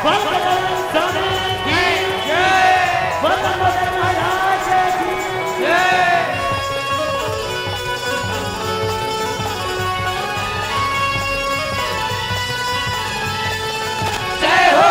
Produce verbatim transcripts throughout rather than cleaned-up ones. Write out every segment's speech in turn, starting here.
बोल बजरंग स्वामी की जय। बोल लंबोदर महाराज की जय। जय हो।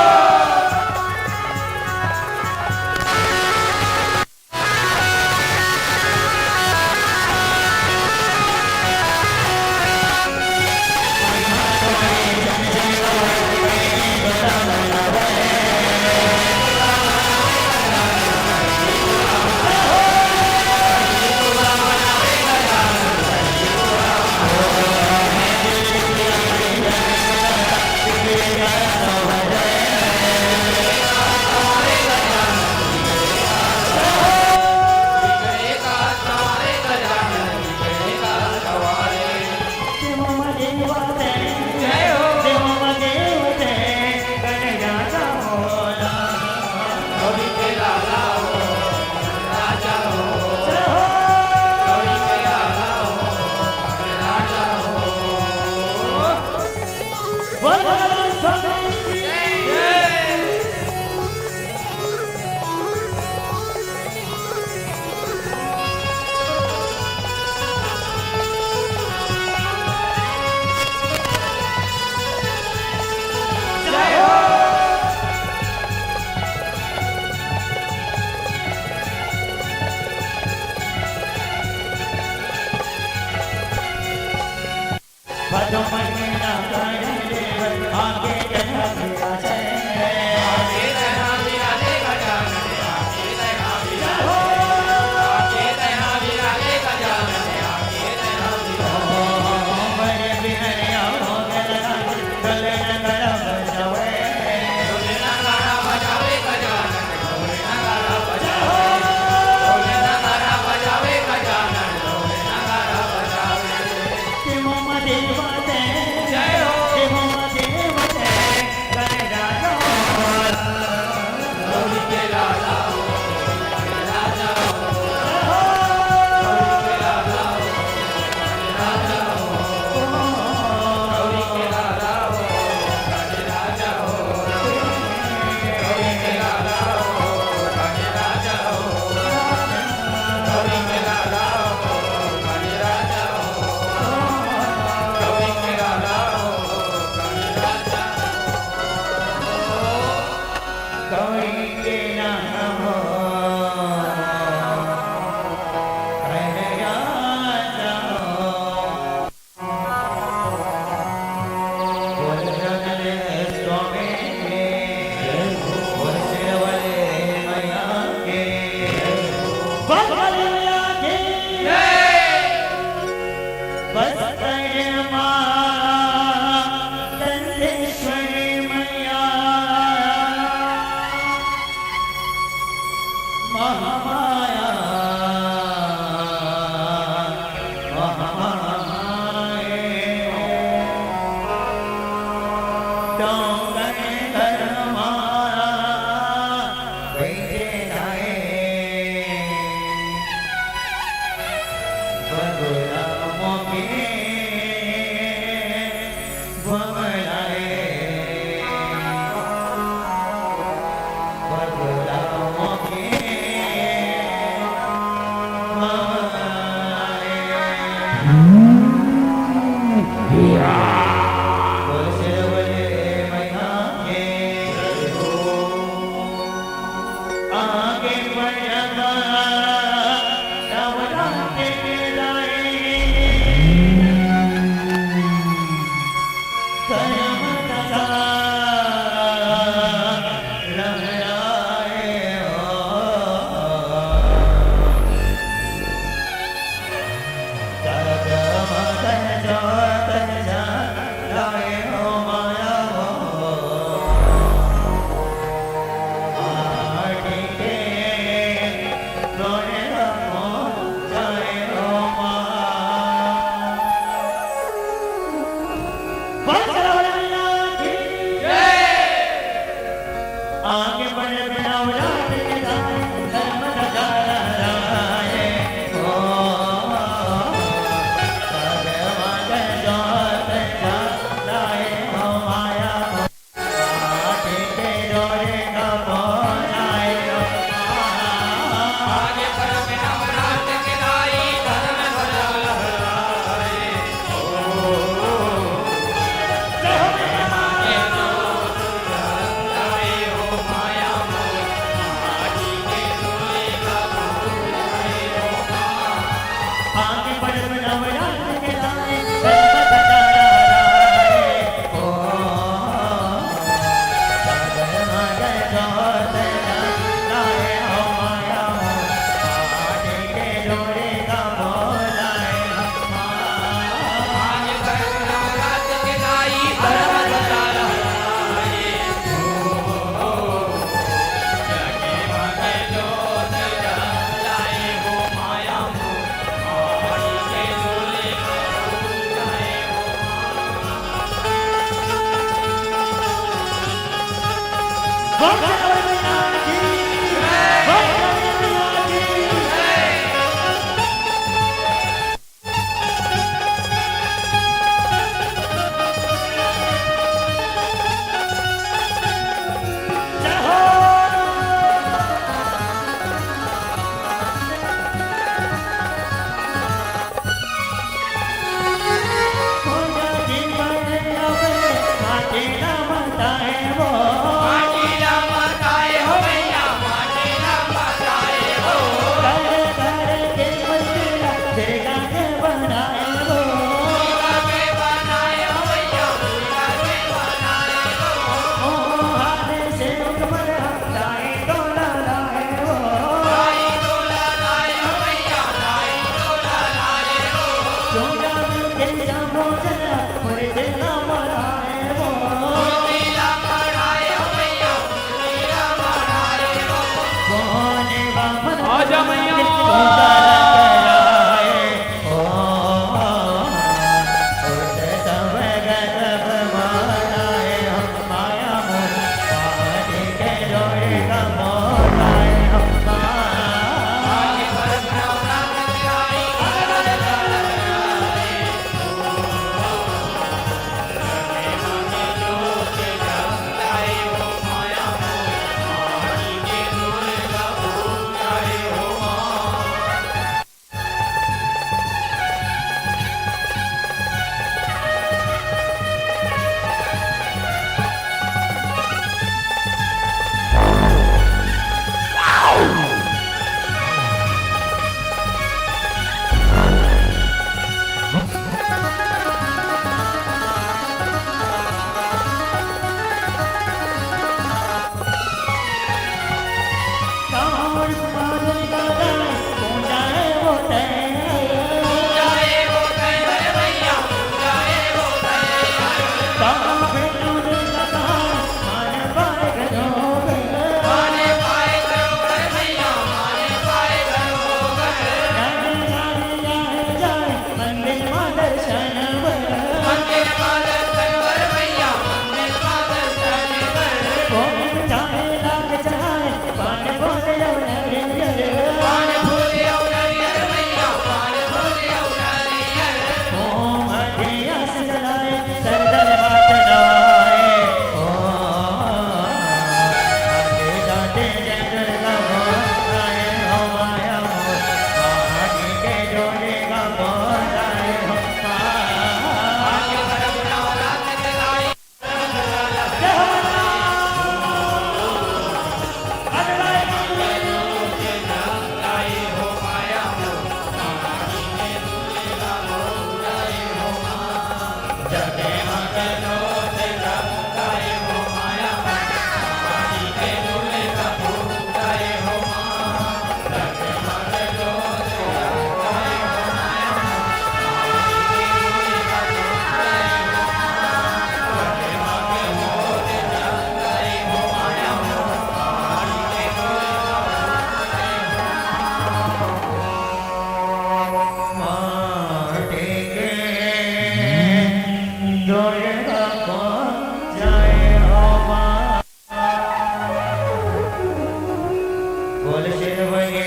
बोल सिद्धि भवानी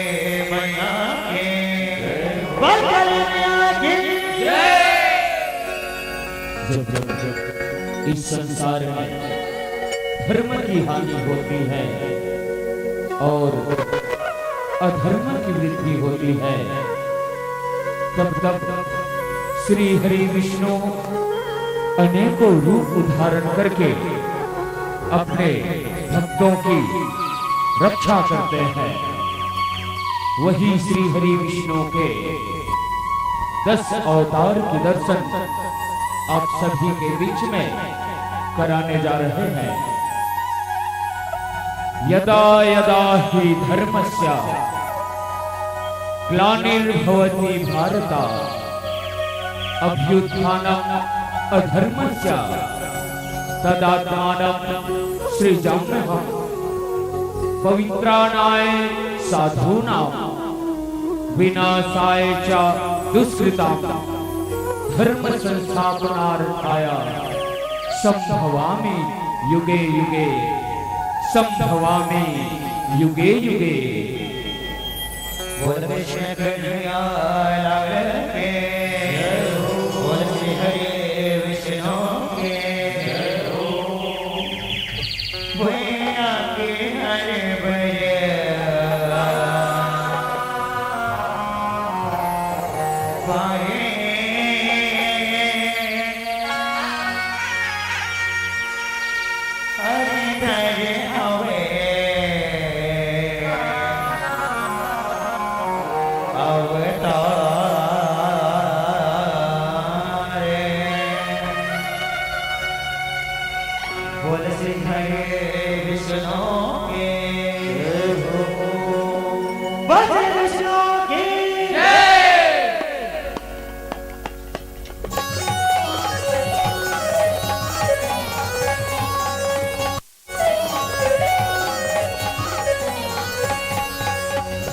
मैया की। बोल काली मैया की। जब जब इस संसार में धर्म की हानि होती है और अधर्म की वृद्धि होती है, तब तब श्री हरि विष्णु अनेकों रूप धारण करके अपने भक्तों की रक्षा करते हैं। वही श्री हरि विष्णु के दस अवतार के दर्शन आप सभी के बीच में कराने जा रहे हैं। यदा यदा हि धर्मस्य ग्लानिर्भवति भारत, अभ्युत्थानम् अधर्मस्य तदात्मानं सृजाम्यहम्। पवित्राणाय साधूनां विनाशाय च दुष्कृताम्। धर्म संस्थापनार्थाय संभवामि युगे युगे, संभवामि युगे युगे। बोल कृष्ण कन्हैया लाल के, बोल श्री हरि विष्णु के, भैया के हर भैया। हरि धरि हवे अवतार। बोल श्री हरि विष्णु के। बोल श्री विष्णु की।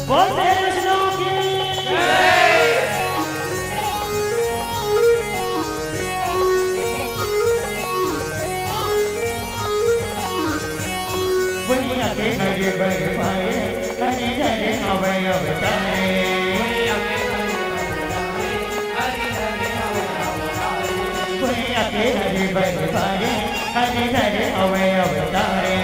बोल श्री विष्णु की। बर भारे, हरि धरे हवय अवतारे। भुइयां के हरि बर भारे, हरि धरे हवय अवतारे।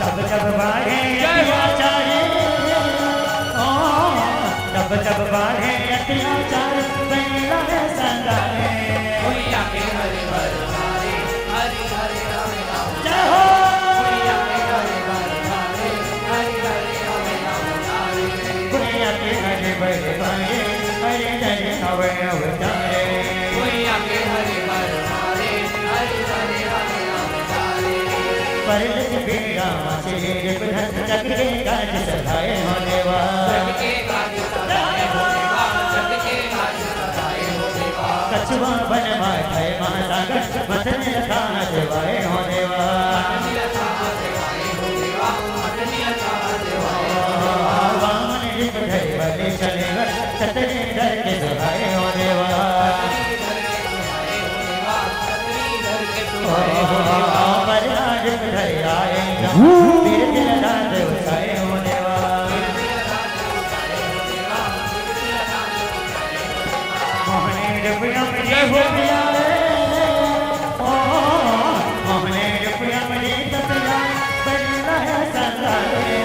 जब जब बाढ़े अत्याचार, ओ, जब जब बाढ़े अत्याचार, बहिला है संगारे। जय हो। भुइयां के हरि बर भारे, हरि धरे हवय अवतारे। परलत बेरा म चले रे प्रधान, जग के काज सधाय हो देवा। कछुआ बन माय भय महासागर, मथन अथाह देवाय हो देवा। वामन रूप धरि बले चले बर, छतरी धर के सुहाय हो देवा। वरना रूप धरि आए जहाँ, वीर तिलदान उठाए हो देवा। मोहनी रूप अमृत जय हो। पियाए, ओ, मोहनी रूप अमृत पियाए, बन रहे संसारे।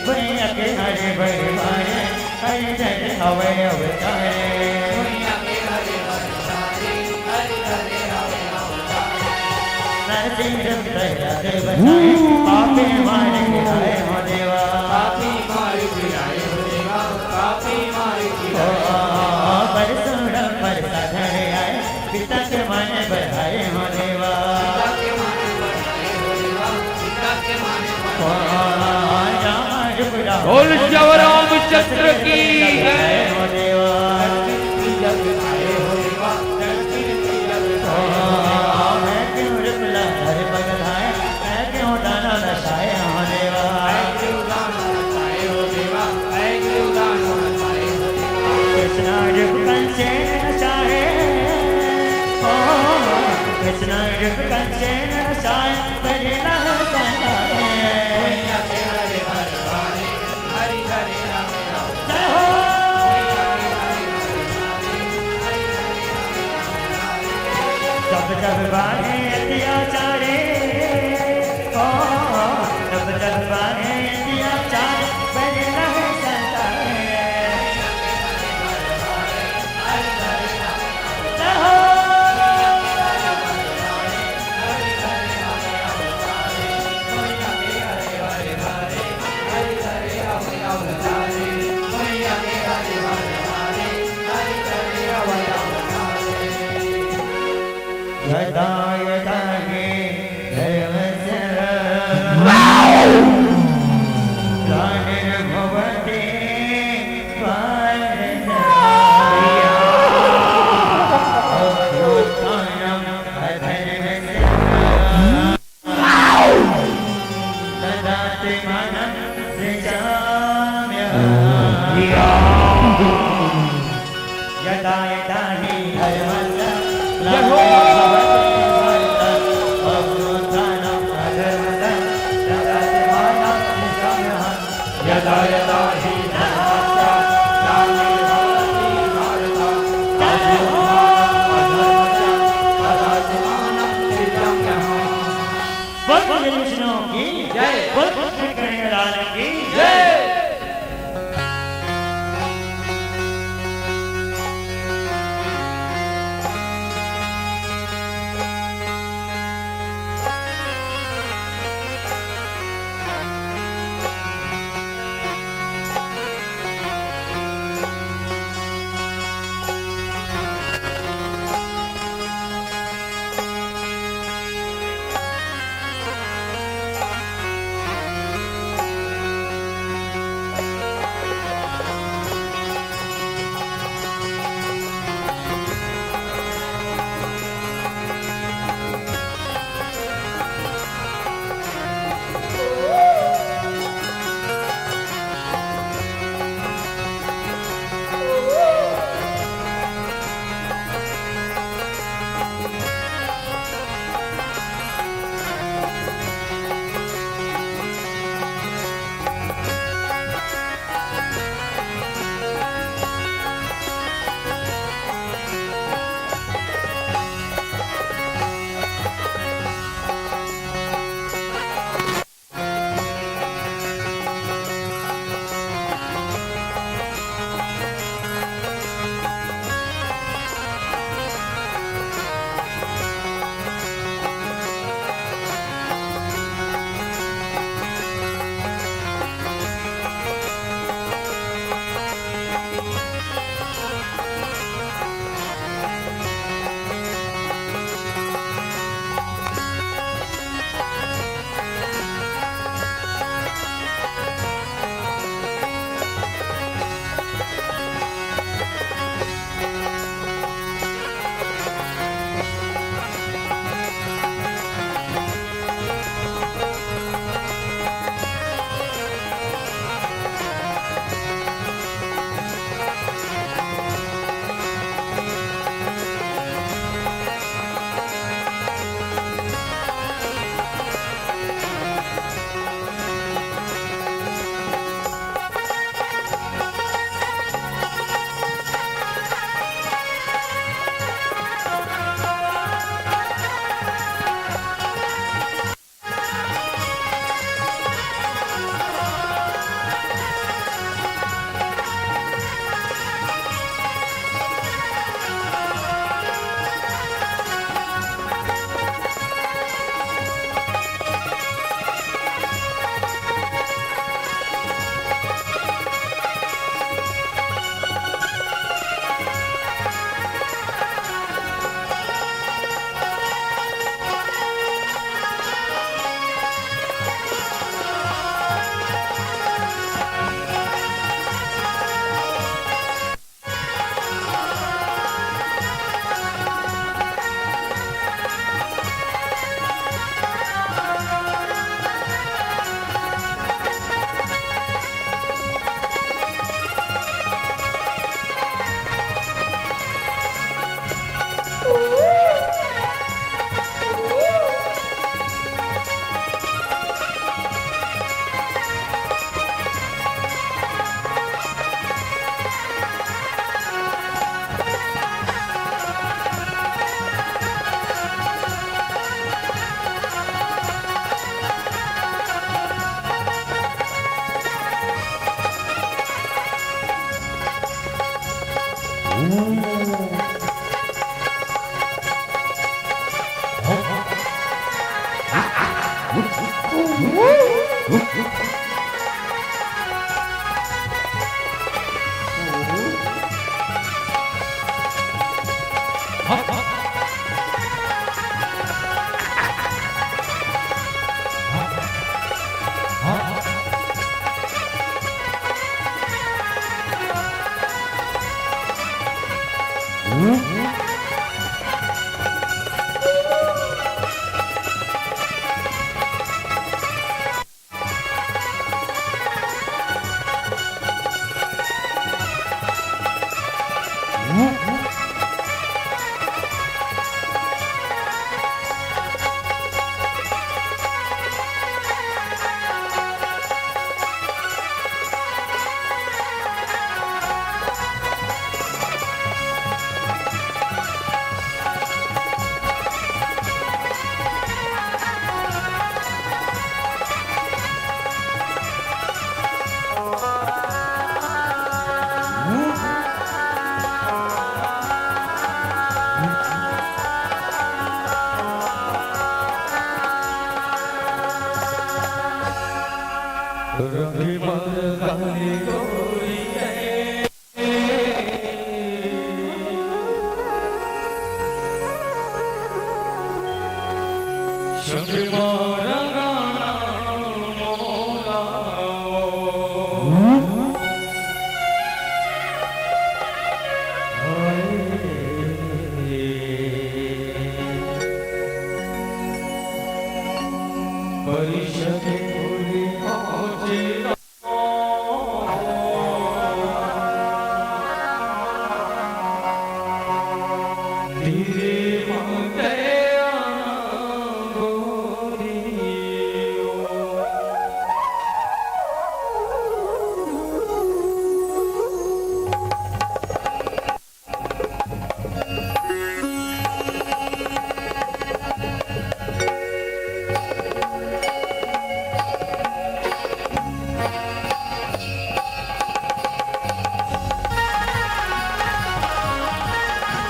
भुइयां के हरि बर भारे, हरि धरे हवय अवतारे। नरसिंह रूप धरि आके बचाए, पापी मार गिराए हो देवा। ओ, परसुराम परसा धरे आए, पिता के माने बढ़ाए हो देवा। ओ, राम रूप राम बोल जय रामचंद्र की जय। हो देवा। ओ, मैं क्यों रूप लहर पगलाए, मैं क्यों दाना नशाए हो देवा। कृष्णा रूप कंचन नचाए, ओ, कृष्णा रूप कंचन नचाए, भजन संगाए। जय हो। जब जब बाढ़े अत्याचारे, ओ, जब जब बाढ़े अत्याचार, बन रहे संतारे। जय हो। यदा यदा हि धर्मस्य ग्लानिर्भवति भारत अभ्युत्थानम् अधर्मस्य तदात्मानं सृजाम्यहम्। यदा यदा हि धर्मस्य ग्लानिर्भवति भारत अभ्युत्थानम् अधर्मस्य तदात्मानं सृजाम्यहम्। यदा यदा हि धर्मस्य ग्लानिर्भवति भारत अभ्युत्थानम् अधर्मस्य तदात्मानं सृजाम्यहम्। बोल बोल विष्णु की जय। बोल बोल शंकर लाल की जय।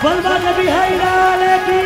बलवा के बिहारी लाल की।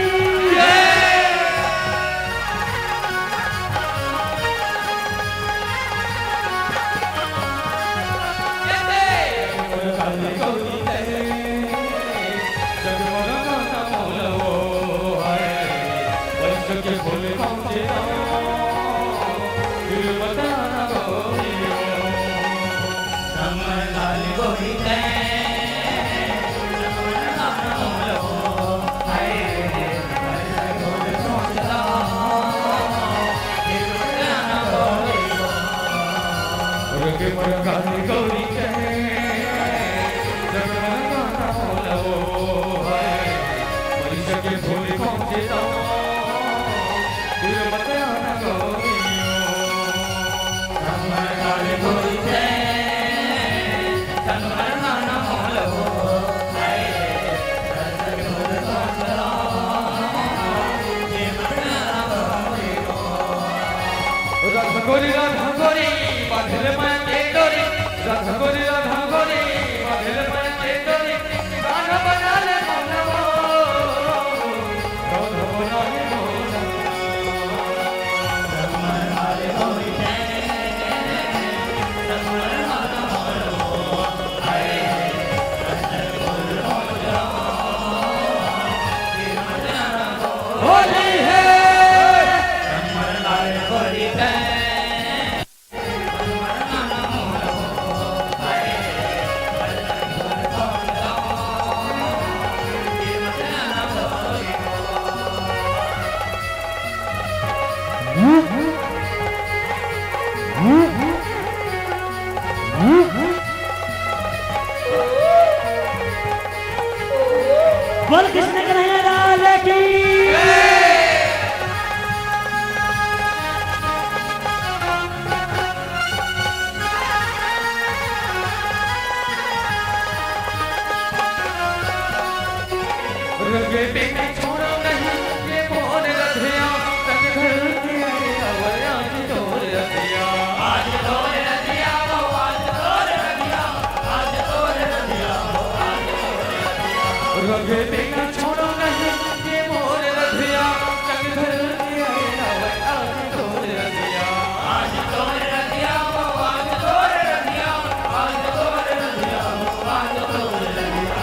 राधा गोरी, राधा गोरी, बांधले माया के डोरी। राधा गोरी, राधा गोरी, बांधले माया के डोरी। गाना बना ले मौला, गाना बना ले मौला। होली है। बोल कृष्ण कन्हैया लाल की। रंगे बिना छोड़ो नहीं ये मोर रधिया, तन धर के आए अवल आज तोर रधिया। आज तोर रधिया, वो आज तोर रधिया, आज तोर रधिया, वो आज तोर रधिया। रंगे बिना छोड़ो नहीं ये मोर रधिया, तन धर के आए अवल आज तोर रधिया। आज तोर रधिया, वो आज तोर रधिया, आज तोर रधिया, वो आज तोर रधिया।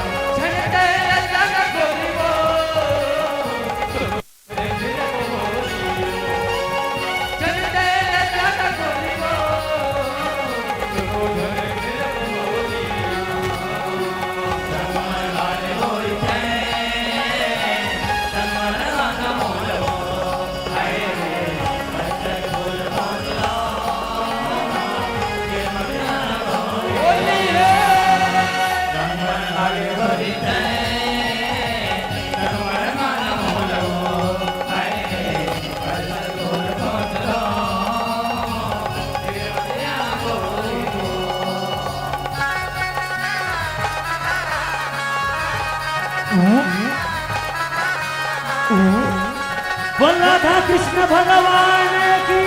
बोल राधा कृष्ण भगवान की।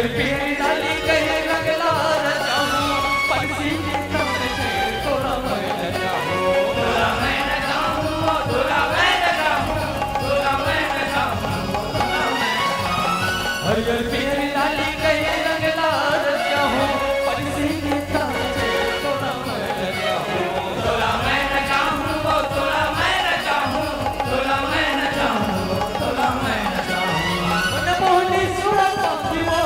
पीली डाली कहे रंगला रचाऊं, पंछी की तरह से तोला मैं रचाऊं। तोला मैं रचाऊं, तोला मैं रचाऊं, तोला मैं रचाऊं, तोला मैं रचाऊं। हरियर पीली डाली कहे रंगला रचाऊं, पंछी की तरह से तोला मैं रचाऊं। तोला मैं रचाऊं, तोला मैं रचाऊं, तोला मैं रचाऊं, तोला मैं रचाऊं। मनमोहनी सुरत की वो,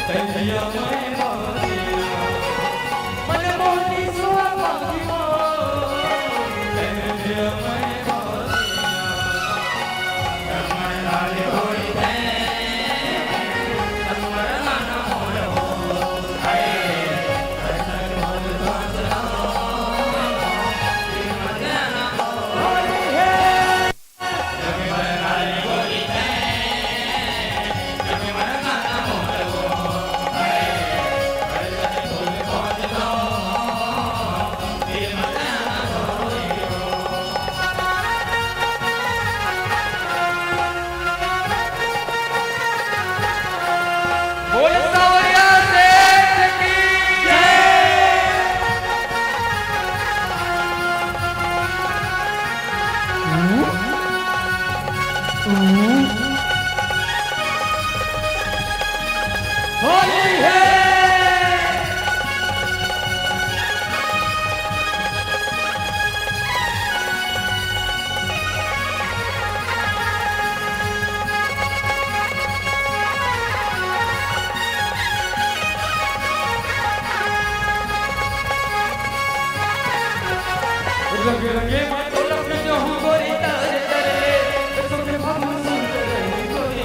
तैया मैं बातिया। मनमोहनी सुआ पाखी वो, तैया मैं बातिया। बोल सावरिया सेठ की जय। होली है। रंग रंगे मैं तो लपट जाऊं गोरी तारे तारे, सुन भाव सुन रही गोरी।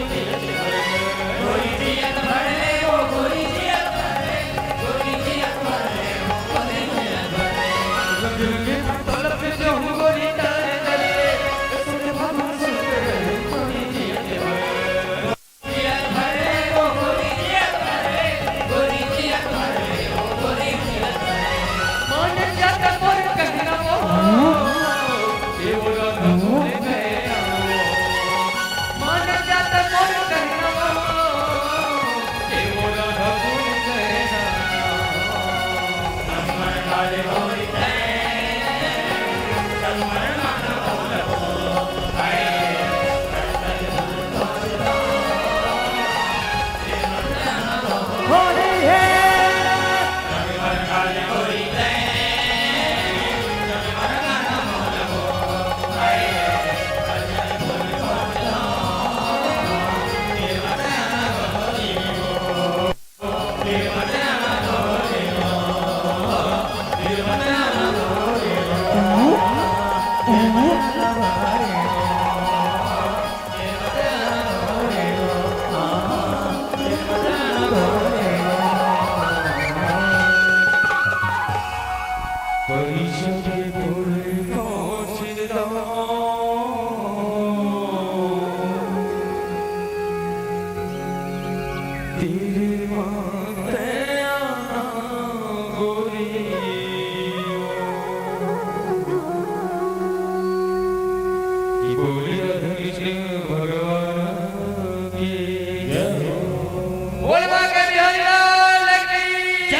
बोल बांके बिहारी लाल की जय।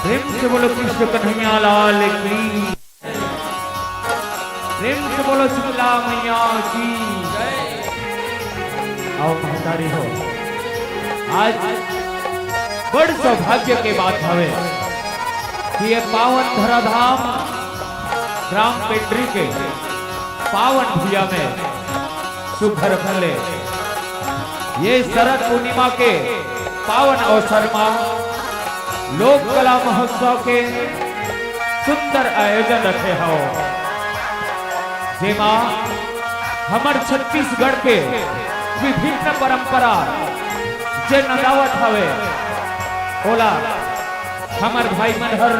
प्रेम से बोलो कृष्ण कन्हैया लाल की। प्रेम से बोलो शीतला मैया की। आओ महतारी हो, आज बड़ सौभाग्य के बात हवे कि ये पावन धराधाम ग्राम पेंड्री के पावन भुइयां में सुघर फले ये शरद पूर्णिमा के पावन अवसर मा लोक कला महोत्सव के सुंदर आयोजन रखे हव, जेमा हमर छत्तीसगढ़ के विभिन्न परंपरा जे नंदावत हवे, ओला हमर भाई मन हर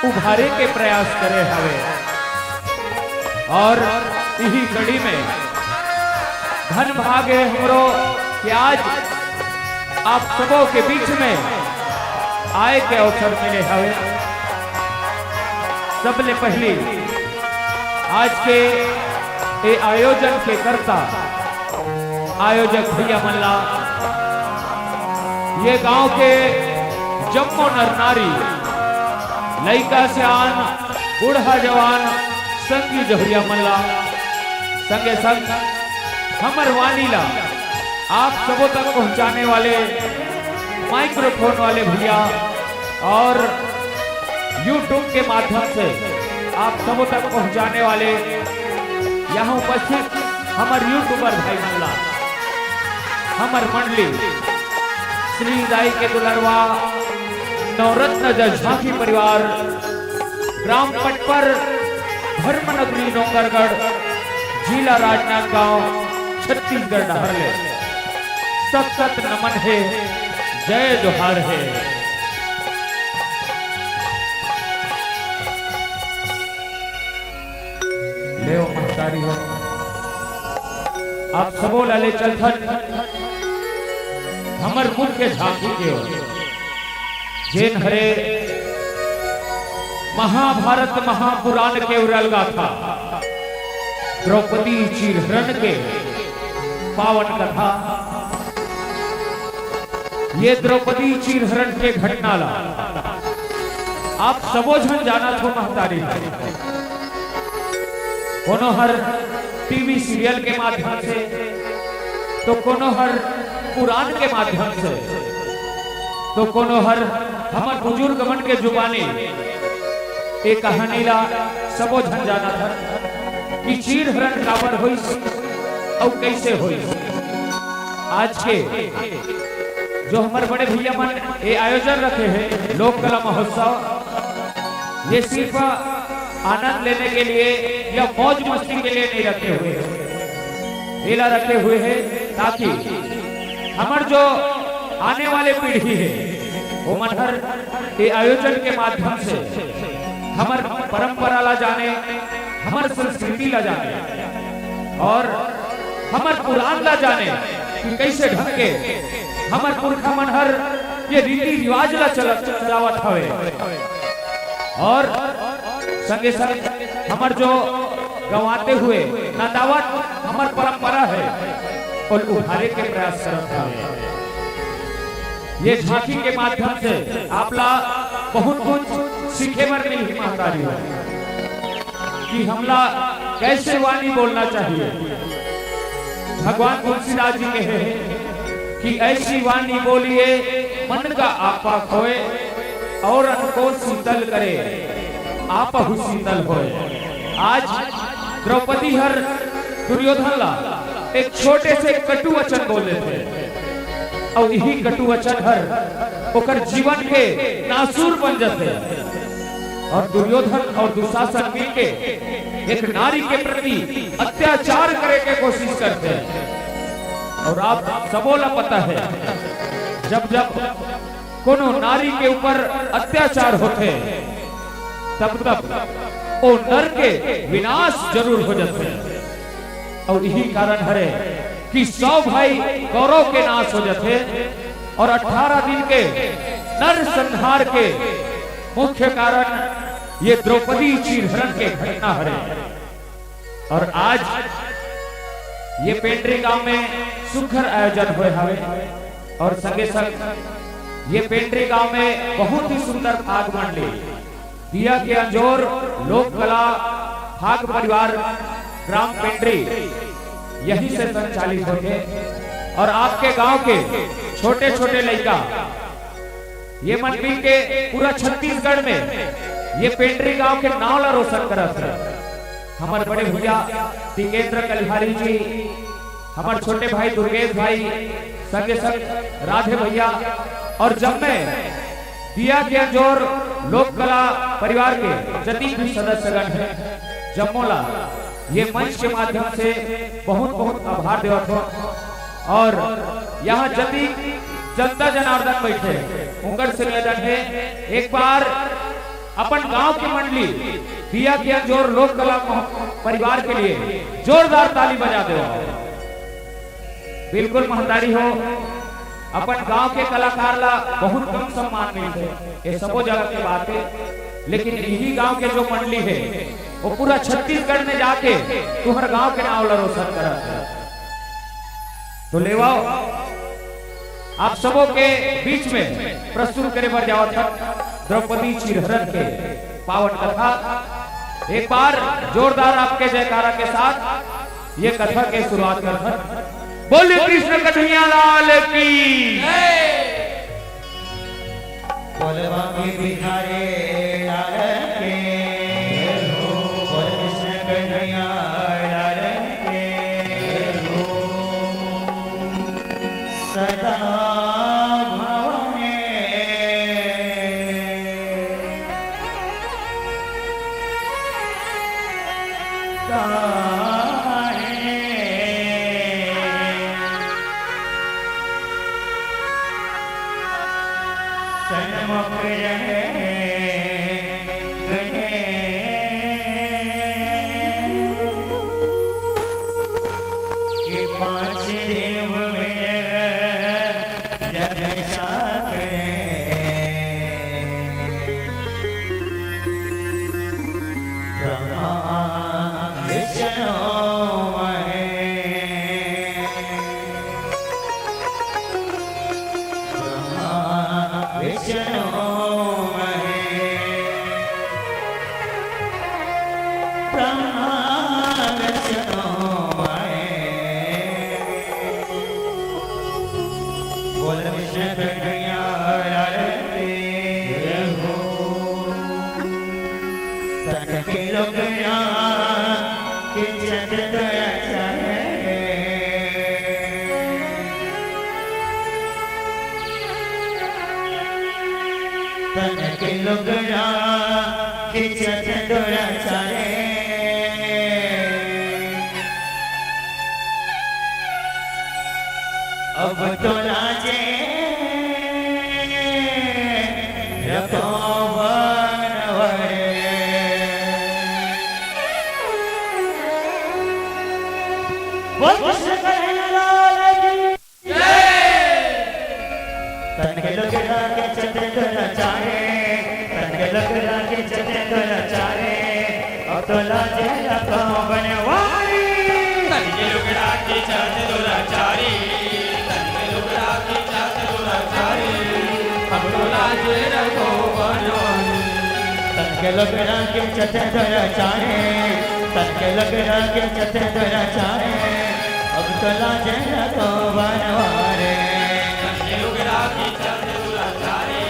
उभारे के प्रयास करे हवे। और इही कड़ी में धन भाग हे हमरो कि आज आप सबो के बीच में आए के अवसर मिले हवे। सबले पहली आज के ए आयोजन के कर्ता आयोजक भैया मन ला, ये गांव के जम्मो नर नारी, लइका सियान, बूढ़ा जवान, संगी जहुरिया मन ला, संगे संग हमर वाणी ला आप सबो तक पहुंचाने वाले माइक्रोफोन वाले भैया और YouTube के माध्यम से आप सबो तक पहुंचाने वाले यहाँ उपस्थित हमर यूट्यूबर भाई मन ला, हमर मंडली श्री दाई के दुलरवा नवरत्न जस झांकी परिवार, ग्राम पटपर, धर्मनगरी डोंगरगढ़, जिला राजनांदगांव, छत्तीसगढ़ डहर ले सत सत नमन हे, जय जोहार हे। लेव महतारी हो, आप सबो ला ले चलथन हमर मुख्य झांकी के ओर, जेन हरे महाभारत महापुराण के उरल गाथा, द्रौपदी चीरहरण के पावन कथा। ये द्रौपदी चीरहरण के घटना ला आप सबो झन जानत हो महतारी, कोनो हर टीवी सीरियल के माध्यम से, तो कोनो हर पुराण के माध्यम से, तो कोनो हर हमर बुजुर्ग मन के जुबानी ए कहानी ला सबो झन जानत हन कि चीरहरण काबर होइस अउ कइसे होइस। आज के जो हमर बड़े भैया मन ए आयोजन रखे हे लोक कला महोत्सव, ये सिर्फ आनंद लेने के लिए या मौज मस्ती के लिए नहीं रखे हुए हैं। एला रखे हुए हैं ताकि हमर जो आने वाले पीढ़ी है, वो मन हर ये आयोजन के माध्यम से हमर परंपरा ला जाने, हमर संस्कृति ला जाने और हमर पुराण ला जाने कि कैसे ढंग के हमर पुरखा मन हर ये रीति रिवाज ला चल-, चलावत हवे और संगे संग हमर जो गंवाते हुए नंदावत हमर परंपरा है, ओला उभारे के प्रयास करत हवे। ये झांकी के माध्यम से आप ला बहुत कुछ सीखे बर मिलही महतारी हो कि हमला कैसे वाणी बोलना चाहिए। भगवान तुलसीदास जी कहे हैं कि ऐसी वाणी बोलिए मन का आपा खोए, औरन को शीतल करे आपहु शीतल होए। आज द्रौपदी हर दुर्योधन ला एक छोटे से कटु वचन बोल देथे, अउ यही कटु वचन हर ओकर जीवन के नासूर बन जाथे। और दुर्योधन और दुशासन मिलके एक नारी के प्रति अत्याचार करे के कोशिश करथे। और आप सबो ला पता है, जब जब कोनो नारी के ऊपर अत्याचार होथे, तब तब ओ नर के विनाश जरूर हो जाथे। और यही कारण हरे कि सौ भाई कौरव के नाश हो जाथे और अठारह दिन के नर संहार के मुख्य कारण ये द्रौपदी चीरहरण के घटना हरे। और आज ये पेंड्री गांव में सुघर आयोजन होए हवे और संगे संग ये पेंड्री गांव में बहुत ही सुंदर फाग मंडली दिया के अंजोर लोक कला फाग परिवार ग्राम पेंड्री यहीं से संचालित होथे और आपके गांव के छोटे छोटे लइका ये मन मिल के पूरा छत्तीसगढ़ में ये पेंड्री गांव के नाव ला रोशन करत हे। हमर बड़े भैया टिकेंद्र कलिहारी जी, हमर छोटे भाई दुर्गेश भाई, संगे संग राधे भैया और जम्मे दिया के अंजोर लोक कला परिवार के जतिक भी सदस्यगण हे, जम्मो ला ये मंच के माध्यम से बहुत बहुत आभार देवत हो। और यहाँ जतिक जनता जनार्दन बैठे, उनकर से निवेदन है, एक बार अपन गांव की मंडली दिया के अंजोर लोक कला मह-, परिवार के लिए जोरदार ताली बजा दो। बिल्कुल महतारी हो, अपन गांव के कलाकार ला बहुत कम सम्मान मिलथे, ये सबो जगह के बात हे। लेकिन इही गांव के जो मंडली हे, वो पूरा छत्तीसगढ़ में जाके तुम्हर गांव के नाव ला रोशन करत हे। तो लेवाओ, आप सबो के बीच में प्रस्तुत करे बर जावत हन द्रौपदी चिरहरण के पावन कथा। एक बार जोरदार आपके जयकारा के साथ ये कथा के शुरुआत करत हन। बोलिए कृष्ण कन्हैया लाल की। बोल बांके बिहारी लाल की। बोल कृष्ण कन्हैया लाल की। सदा भव में गाए। सन्मुख रहे गणेश के पांच देव में जग साथ रहे। ब्रह्मा विष्णु महेश। ब्रह्मा विष्णु महेश। ब्रह्मा विष्णु महेश। बोल कृष्ण कन्हैया लाल की। तन के लुगड़ा खींचत दया चाहे। तन के लुगड़ा खींचत दया चाहे। अब तो लाजे रखो बनवरे। बोल कृष्ण कन्हैया लाल की। तन के लुगड़ा खींचत दया चाहे, तन के लुगड़ा खींचत दया चाहे। अब तो लाजे रखो बनवारी। तन के लुगड़ा खींचत दया चाहे, तन के लुगड़ा खींचत दया चाहे। अब तो लाजे रखो बनवारी। तन के लुगड़ा खींचत दया चाहे, तन के लुगड़ा खींचत दया चाहे। अब तो लाजे रखो बनवारी। तन के लुगड़ा खींचत दया चाहे।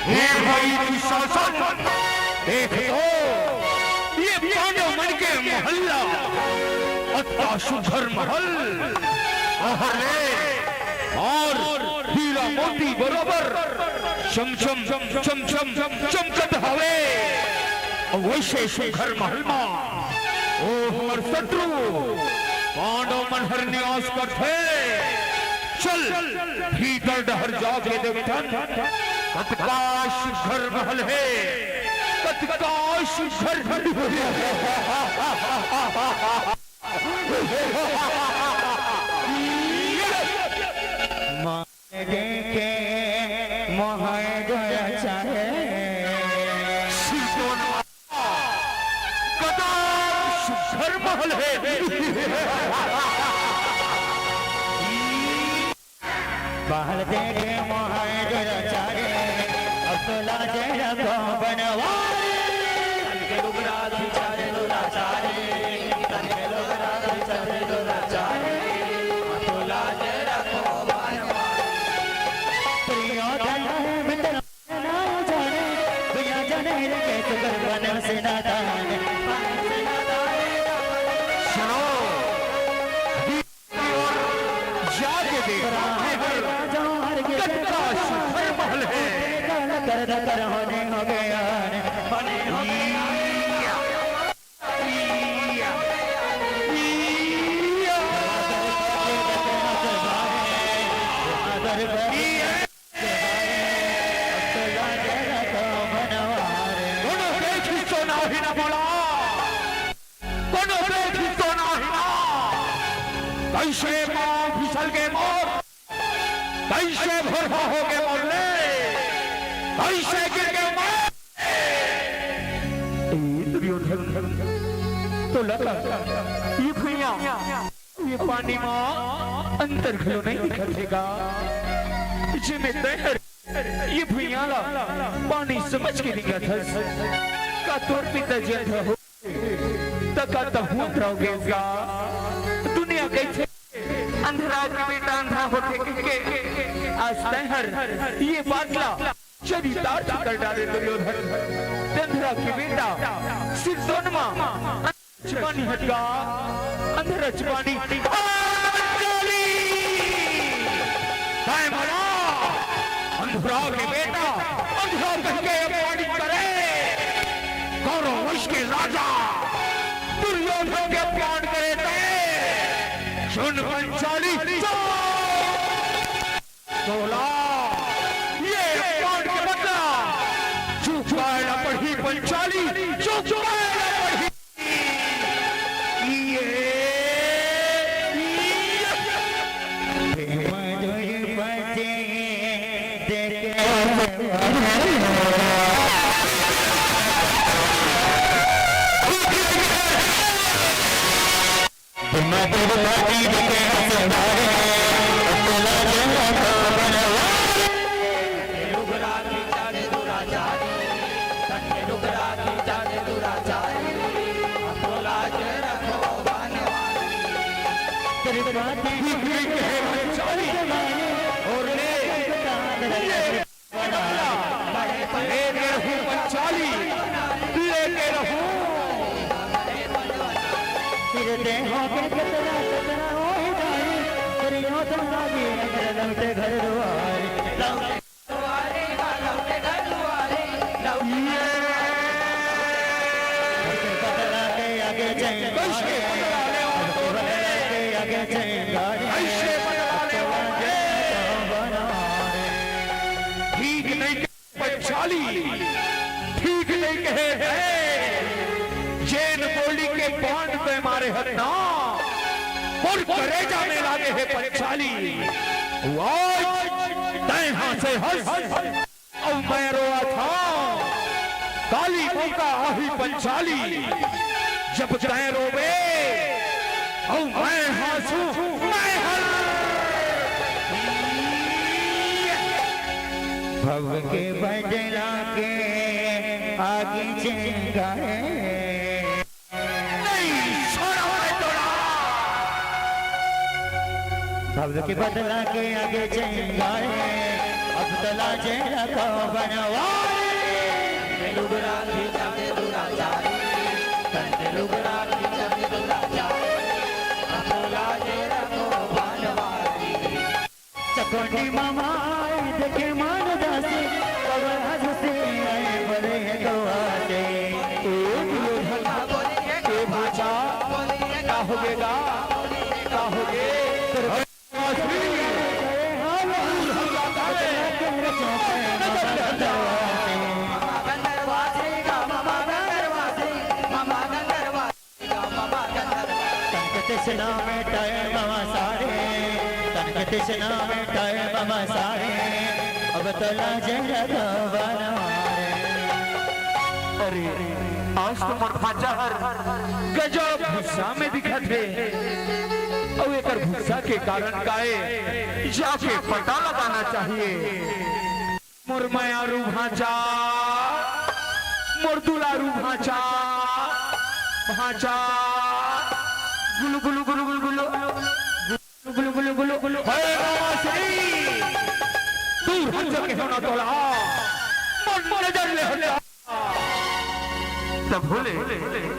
हे भाई दुशासन, देख तो, ये पांडव मन के महल ला, अतना सुघर महल, अहर रे, अउ हीरा मोती बरोबर चमचम, चमचम चमकत हवे। अउ वइसे सुघर महल मा ओ हमर शत्रु पांडव मन हर निवास करथे। चल, भीतर डहर जाके देखथन, कतका सुघर महल हे, कतका सुघर। मार देखे मोहय गया चाहे। बाहर देखे मोहाय दुराचारी, अब तो लाजे रखो बनवारी। प्रियो धन है मित्र ना जाने, दुनिया जाने रे के सुकर बन से नादान। सुनो, की ओर जाके देखा है, कतरा सुघर महल है। कर कर होने हो गया। कोनो देख तो नाही ना बोला, कोनो देख तो नाही ना। कैसे पाँव फिसल के मोर, कैसे भोरहा हो के मोर ले, कैसे गिर के मोर। ए दुर्योधन, तो लगा ये भुइयां, ये पानी मा अंतर घलो नहीं दिखत हे गा। जे में तैं हर ये भुइयां ला पानी समझ के निकलत हस। का तोर पिता जी अंधरा हो, त का तहूं अंधरा हो गेस गा? दुनिया कहिथे अंधरा के बेटा अंधरा होथे कहिके। आज तैं हर ये बात ला चरितार्थ कर डारे दुर्योधन। अंधरा के बेटा सिरदोन मा पानी हटगा, अंधरा च पानी। तैं मोला अंधरा के बेटा, अंधरा कहिके अपमानित करे, कौरव वंश के राजा दुर्योधन के अपमान करे तैं। सुन पंचाली, सुन। तोला ये अपमान के बदला चुकाए ला पड़ही पंचाली, चुकाए ला पड़ही। ये, ये। और ले, ये लेके रहूं पंचाली, लेके रहूं। फिर देहो के कतरा कतरा हो ही जाए, फिर यो तो लागे अगर लौटे घर दुआरे। लौटे घर दुआरे, लौटे घर दुआरे, लौटे घर दुआरे। बदला के आगे चैन, कैसे बदला ले, बदला के आगे चैन, कैसे बदला ले, ठीक नहीं पंचाली, ठीक नहीं कहे हे। जेन गोली के बाण तैं मारे हस ना, मोर करेजा में लागे हे पंचाली। आज तैं हाँसे हस, अउ मैं रोवत हंव। काली मौका आही पंचाली, जब तैं रोबे, अउ मैं हाँसहूं, मैं हर भव के बदला के आगे चिंगारे। नहीं छोड़ा मैं तोला। भव के बदला के आगे चिंगारे, अब तो लाजे रखो बनवारी। लुगरा खींचा के दुराचारी, तन के लुगरा खींचा के दुराचारी, अब तो लाजे रखो बनवारी। चकोटी मामा आए देखे मान उदासी, कबर हंस से आए बड़े हैं गवासे। ए दुर्योधन, ए भांचा, का होगे गा? का होगे? तन के तृष्णा मिटाए ममा सारे, तन के तृष्णा मिटाए ममा सारे, अब तो लाजे रखो बनवारे। अरे, आज तो मोर भांचा हर गजब गुस्सा में दिखत हे। अउ एकर गुस्सा के कारण का ए, जाके पता लगाना चाहिए। मोर मयारू भांचा, मोर दुलारू भांचा, भांचा, गुलु गुलु गुलु गुलु गुलु, गुलु गुलु गुलु गुलु। हे मामा श्री, दूर हट जा के होना तोला, मन नजर ले हट जा। तब बोले,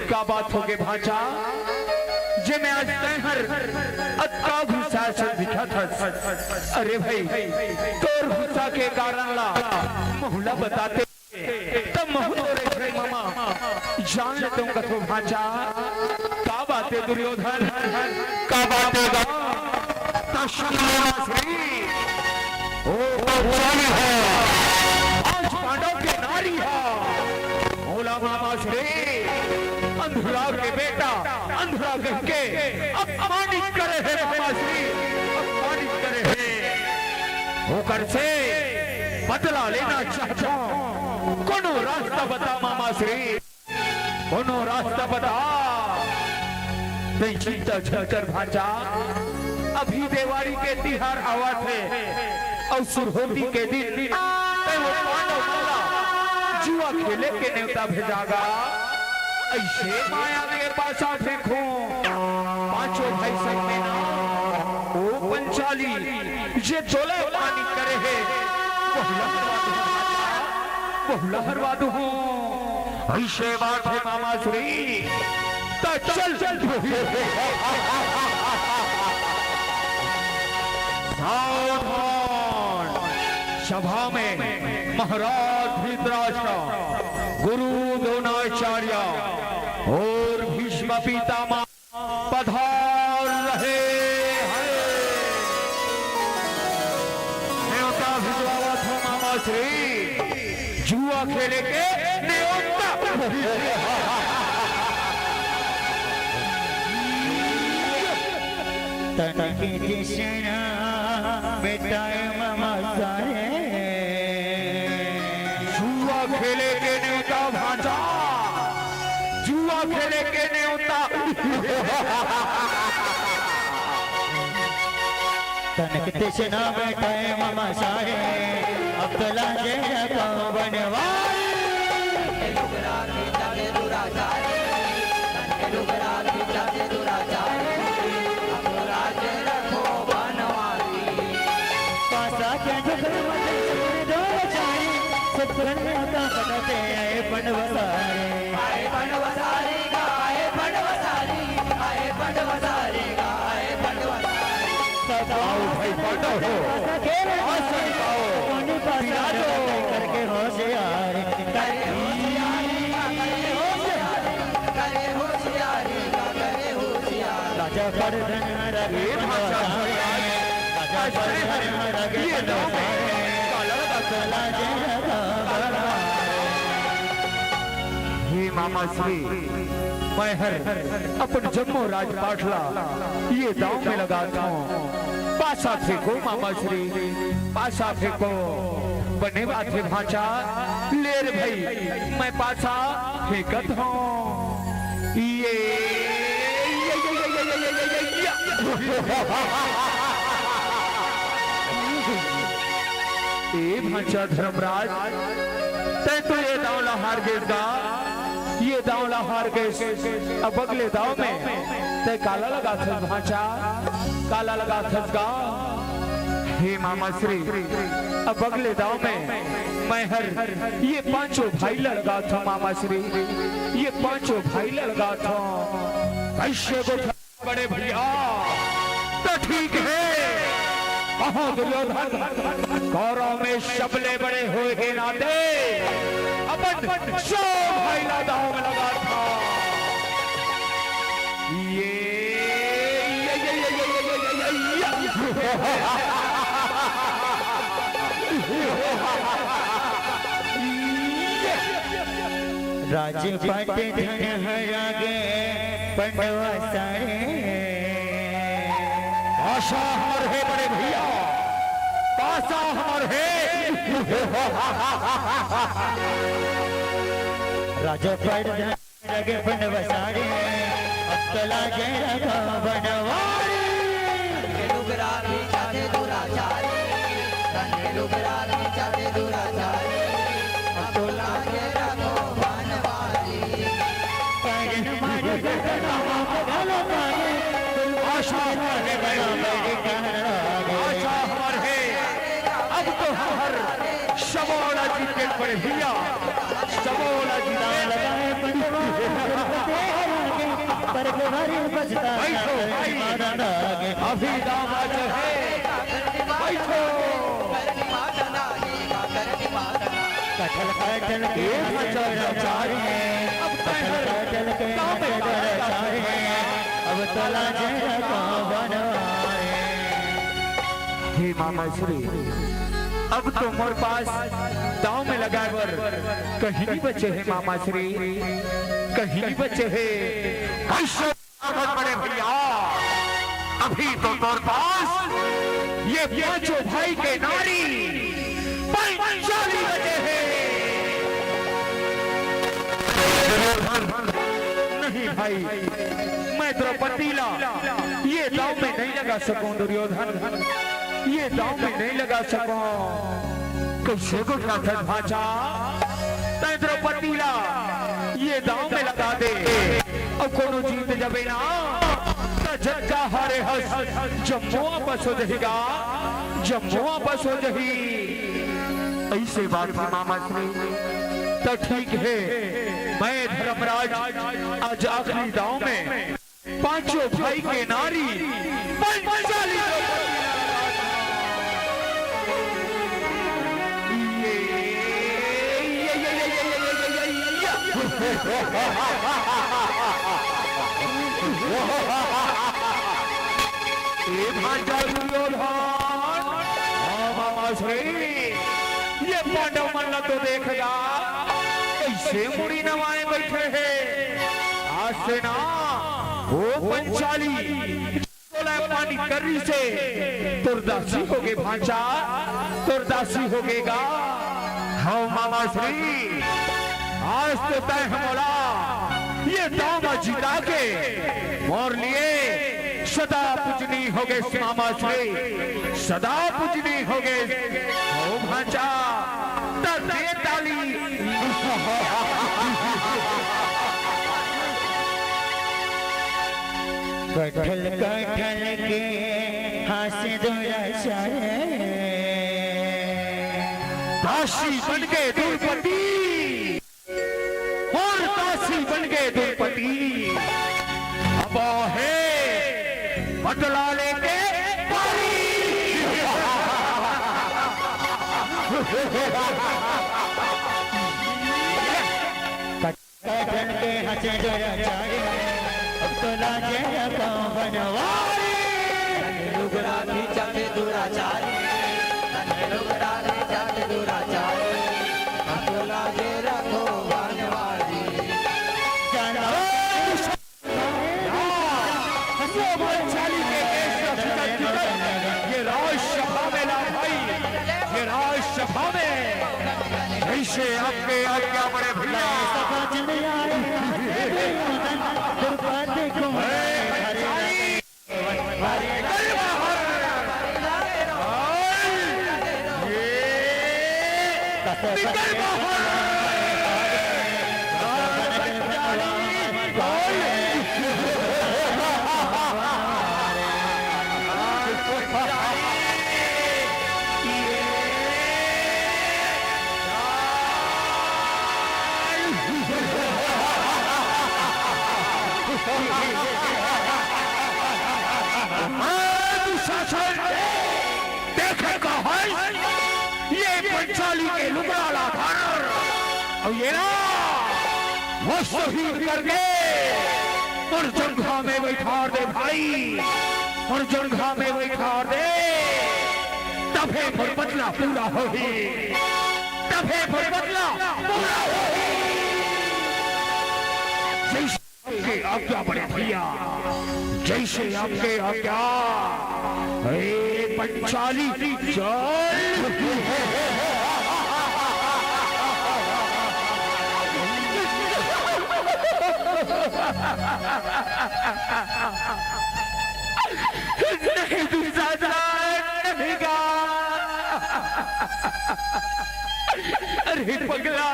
का बात होगे भांचा, जे मैं आज तैं हर अतका गुस्सा से दिखत हस? अरे भाई, तोर गुस्सा के कारण ला महूला बताते, तब महूँ तोरे घर मामा जान लेते हूँ कथो भांचा। का बाते दुर्योधन, का बाते गा? त सुन मामा श्री, ओ पंचाली हो, आज पांडव के नारी हो, भोला मामा श्री, अंधरा के बेटा, अंधरा कह के अपमानित करे हे मामा श्री, अपमानित करे हे। ओकर से बदला लेना चाहता हूँ, कोनो रास्ता बता मामा श्री। कोनो रास्ता बता। तैं चिंता झन कर भांचा, अभी देवारी के तिहार आवत हे, अउ सुरहोती के दिन तैं वो पांडव मन ला जुआ खेले के नेवता भेजा गा। अइसे माया के पासा फेंकहूं, पांचों भाई संग में ना, ओ पंचाली, जे तोला पानी करे हे, बहुला हरवा दूं, बहुला हरवा दूं। अइसे बात हे मामा श्री, त चल, चल। सावधान! सभा में महाराज धृतराष्ट्र, गुरु द्रोणाचार्य अउ भीष्म पितामह पधार रहे हैं। नेवता भिजवावत हो मामा श्री, जुआ खेले के नेवता। तनके तृष्णा मिटाए मामा श्री। जुआ खेले के नेवता भांचा, जुआ खेले के नेवता। तनके तृष्णा मिटाए मामा श्री, अब तो लाजे रखो बनवारी। पासा के जुगल मजे सुन दो चारी, सतगुरु का बदते आए बनवसारे। आए बनवसारे गा, आए बनवसारे, आए बनवसारे गा, आए बनवसारे। सब आओ भाई पांडव हो, पासा के आओ, पासा आओ। कोनी पासा विराजो। करके होशियार। करे होशियारी गा, करे होशियारी, करे होशियारी गा, करे होशियारी। राजा पड़धन रघु ए भाषा भगवान, राजा पड़धन रघु ये दांव में काला लगा, काला लगा। हे मामा श्री, मैं हर अपन जम्मो राजपाट ला ये दांव में लगात हूँ। पासा फेंको मामा श्री, पासा फेंको। बने बात हे भांचा, ले रे भाई, मैं पासा फेंकत हूँ। ये, ये, ये, ये। ए भांचा धर्मराज, तैं तो ये दांव ला हार गेस गा, ये दांव ला हार गेस। अब अगले दांव में तैं काला लगाथस भांचा, काला लगाथस गा। हे मामा श्री, अब अगले दांव में मैं हर ये पांचों भाई ला लगाथों मामा श्री, ये पांचों भाई ला लगाथों। कैसे गोठा बड़े भैया, तो ठीक हे। कहो दुर्योधन, कौरव में सबले बड़े होए के नाते अपन सब भाई ला दांव में लगाथों। ये, ये, ये। राजपट धन हरा गे पंडवा सारे। पासा हमर हे बड़े भैया, पासा हमर हे। राजपट धन हरा गे पंडवा सारे, अब तो लाजे रखो बनवारी। आशा हमार हे भाई, आशा हमार हे। अब तो हर सबोला जी के पड़े भैया, सबोला जी के। बैठो भाई, अभी दामाद है, बैठो। कटहल कटहल के ये भजन चारी में, अब कटहल कटहल के भजन चारी में, अब तोला जरा बनवाए। हे मामा श्री, अब तो मोर पास दांव में लगाए बर कहीं नहीं बचे हे मामा श्री, कहीं नहीं बचे हे। कैसे आगत बड़े भैया, अभी तो तोर पास ये पांचों भाई के नारी पंचाली बचे हे। नहीं भाई, मैं द्रौपदी ला ये दांव में नहीं लगा सकूं दुर्योधन, ये दांव में नहीं लगा सकूं। कैसे गोठा था भांचा, तैं द्रौपदी ला ये दांव में लगा दे, अउ कोनो जीत जबे ना, त जच्चा हारे हस जम्मो आपस हो जही गा, जम्मो आपस हो जही। ऐसे बात हे मामा श्री, त ठीक हे, मैं धर्मराज आज आखिरी दांव में पांचों भाई के नारी पंचाली को ये, ये, ये, ये, ये, ये, ये, ये, ये, ये, ये। ए भांजा दुर्योधन, हाँ, मामा श्री, ये पांडव मन ला तो देख गा, कैसे मुड़ी नवाए बैठे हे। आज से ना, ओ पंचाली, तोला पानी कर्री से तोर दासी होगे भांचा, तोर दासी होगे गा। हव मामा श्री, आज तो तैं हमला ये दांव जिता के मोर लिए सदा पूजनी होगे मामा श्री, सदा पूजनी होगे। हव भांचा, त दे ताली। कटहल कटहल के हाँसे दुराचारी। दासी बन के दुरपति, अउ दासी बन के दुरपति। अब हे बदला लेके पारी। कटहल के हाँसे दुराचारी, अब तो लाजे रखो बनवारी। लुगरा खींचा के दुराचारी, लुगरा खींचा के दुराचारी, अब तो लाजे रखो बनवारी। जाना। ये वैशाली के देश का फिकर फिकर, ये राजसभा में ला भाई, ये राजसभा में। जैसे आपके आज्ञा बड़े भैया। ए, भाई, निकल बाहर। भाई, ये निकल बाहर। दुशासन, देखे का है ये पंचाली के लुगड़ा ला धर, अउ ये ला वो शहीद करके अउ जंघा में बैठार दे भाई, अउ जंघा में बैठार दे, तभे मोर बदला पूरा होही, तभे मोर बदला पूरा होही। जय आपके आज्ञा बड़े भैया, जैसे आपके आज्ञा। ए पंचाली, चल। नहीं, तू ज्यादा अरे पगला,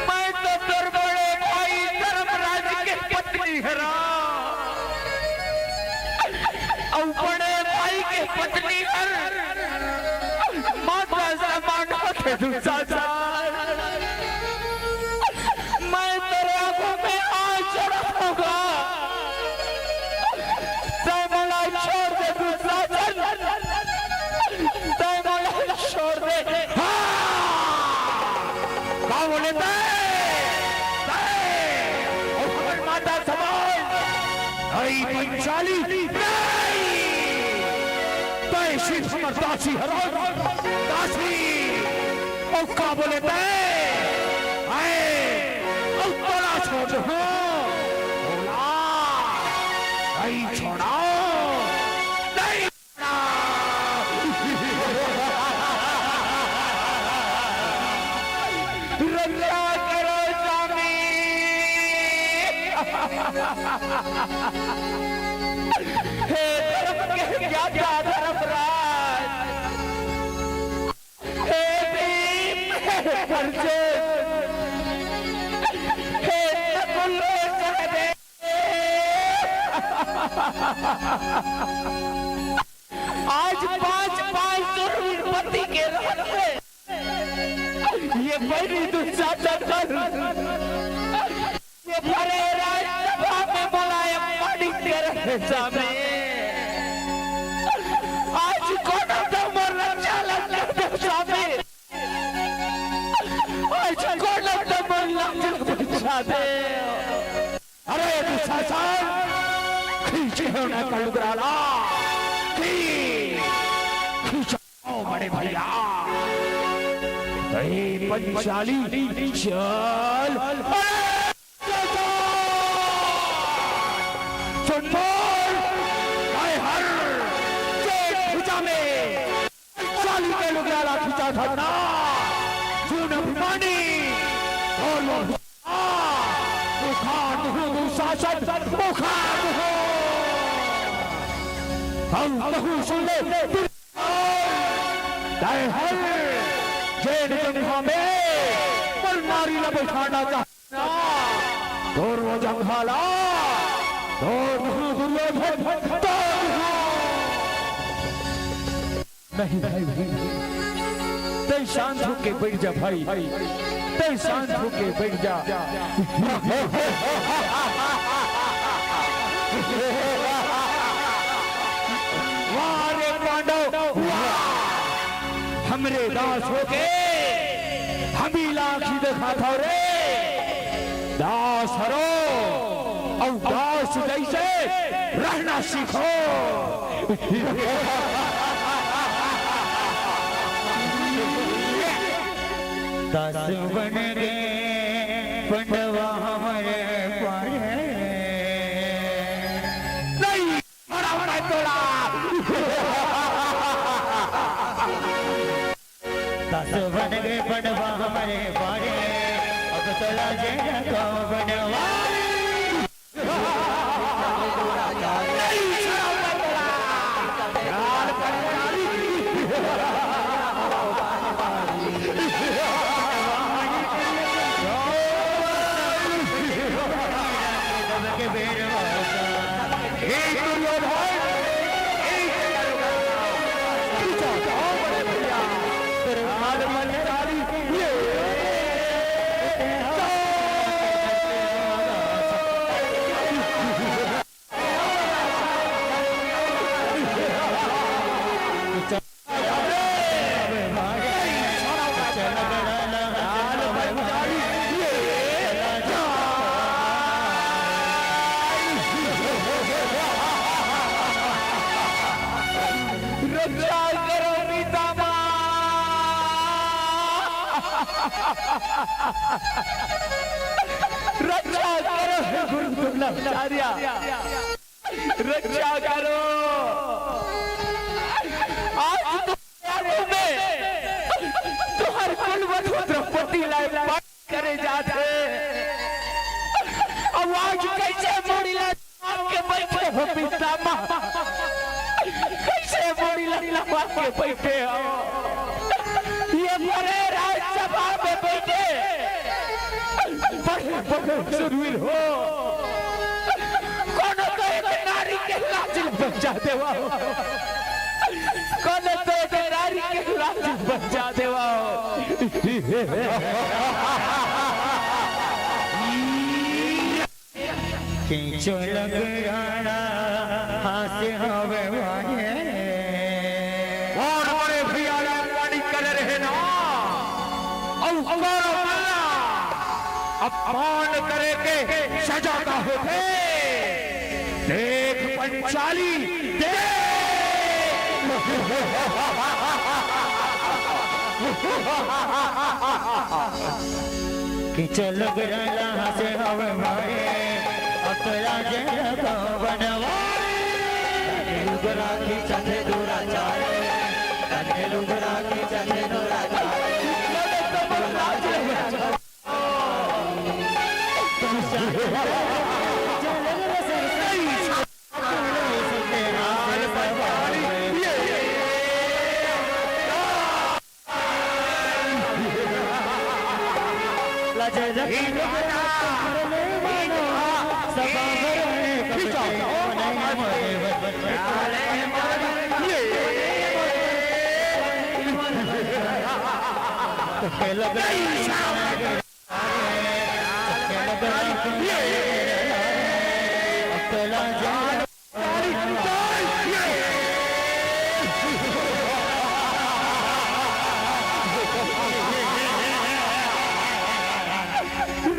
मैं तो तोर बड़े भाई धर्मराज के पत्नी हरंव। अउ बड़े भाई के पत्नी हर माता समान होथे दुशासन। मैं तोर आगू में हाथ जोड़त हंव गा। तैं मोला छोड़ दे दुशासन, तैं मोला छोड़ दे। हाँ! का बोले तैं? तैं! अउ हमर माता समान! नहीं पंचाली! नहीं! तैं सिर्फ हमर दासी हरस, दासी! अउ का बोले तैं? आए! अउ तोला छोड़ हंव! बोला! नहीं छोड़ंव! नहीं रक्षा करो स्वामी। हे धर्म के ज्ञाता धर्मराज, हे भीम, हे अर्जुन, हे नकुल, हे सहदेव, आज पांच पांच सौ रुपति के रहत हे ये बैरी दुशासन हर ये भरे राजसभा में मोला अपमानित करे हे स्वामी। आज कोनो तो मोर रक्षा ल कर दे स्वामी। आज कोनो तो मोर लाज ल बचा दे। अरे दुशासन, खींचे हो ना कलुगराला, खींच, खींचाओ बड़े भैया। ए पंचाली, चल। अरे दुशासन, सुन बोल, काय हर, चेत भुजा में चाली के लुगरा ला खींचा था ना। सुन अभिमानी, और वो उखाड़ दूं दुशासन, उखाड़ दूं। हम कहूँ सुन ले, तय हल, जेन जंघा में पर नारी ला बैठाना चाह तोर वो जंघा ला, तोर दुर्योधन, तोर नहीं भाई, तैं शांत होके बैठ जा भाई, तैं शांत होके बैठ जा। वाह रे पांडव, वाह। हमरे दास होके हम ही लाखी दिखात हव रे। दास हरो, अउ दास जैसे रहना सीखो। दास बन गे पंडवा हमरे पाड़े। नहीं। बड़ा बड़ा टोला। दस बन गए बनवा हमारे बारे, अब तो लाजे न को बनवारी। हे दुर्योधन, हे खींचा, जाओ बड़े भैया, तेरे हाथ में डाली, ये, जाओ। रक्षा करो पितामह, रक्षा करो हे गुरु द्रोणाचार्य। रक्षा करो। आज तुम्हारे आगू में तुम्हारे कुलवधू द्रौपदी ला अपमान करे जात हे। अब आज कैसे मुड़ी ला के बैठे हो पितामह? कैसे मुड़ी लटका के बैठे हो। ये बड़े राजसभा में बैठे बड़े बड़े सुरवीर हो। कोनो तो एक नारी के लाज बचा देवा हो। कोनो तो एक नारी के लाज बचा देवा हो। किंचो लग राणा हास्य हवे वाये। और बड़े भैया ला पानी कर रहे ना। औ करो मल्ला, अपमान करे के सजा का होथे। देख पंचाली, देख। किंचो लग राणा हास्य हवे वाये, अकरा जन को बनवारी। लुगरा खींचथे दुराचारी, कन्हे लुगरा खींचथे दुराचारी।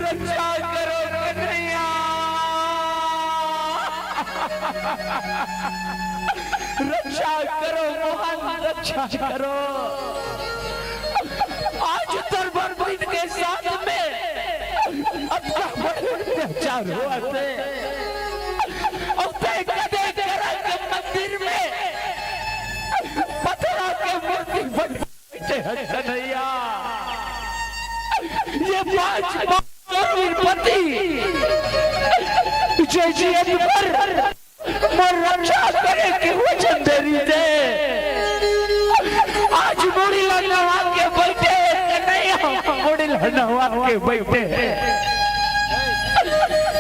रक्षा करो कन्हैया, रक्षा करो मोहन, रक्षा करो। आज तोर बंधुन के साथ में अतका बड़े अत्याचार होवत हे। अउ तैं कदे करा के मंदिर में पथरा के मूर्ति बन बैठे हस कन्हैया। ये पांच पांच पति जय जी अंबर मोर रक्षा करे के वचन दे रहिसे। आज मुड़ी ला नवा के बैठे हे कन्हैया, मुड़ी ला नवा के बैठे हे।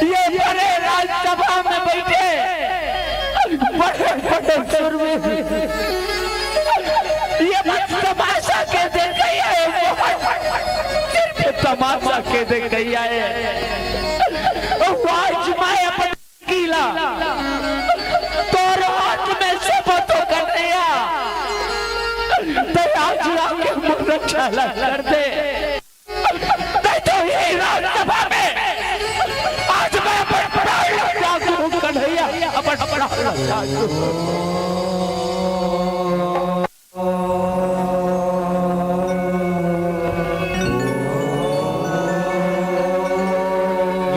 ये बड़े राजसभा में बैठे बड़े बड़े सुरवीर, ये बस तमाशा के देखइया हे, सिर्फ तमाशा के देखइया हे। आज मैं अपन कीला तोर हाथ में सौंपत हों कन्हैया, तैं आज आके मोर रक्षा ला कर दे। नहीं तो ये राजसभा में आज मैं अपन प्राण लग जाऊं कन्हैया, अपन प्राण लग जाऊं।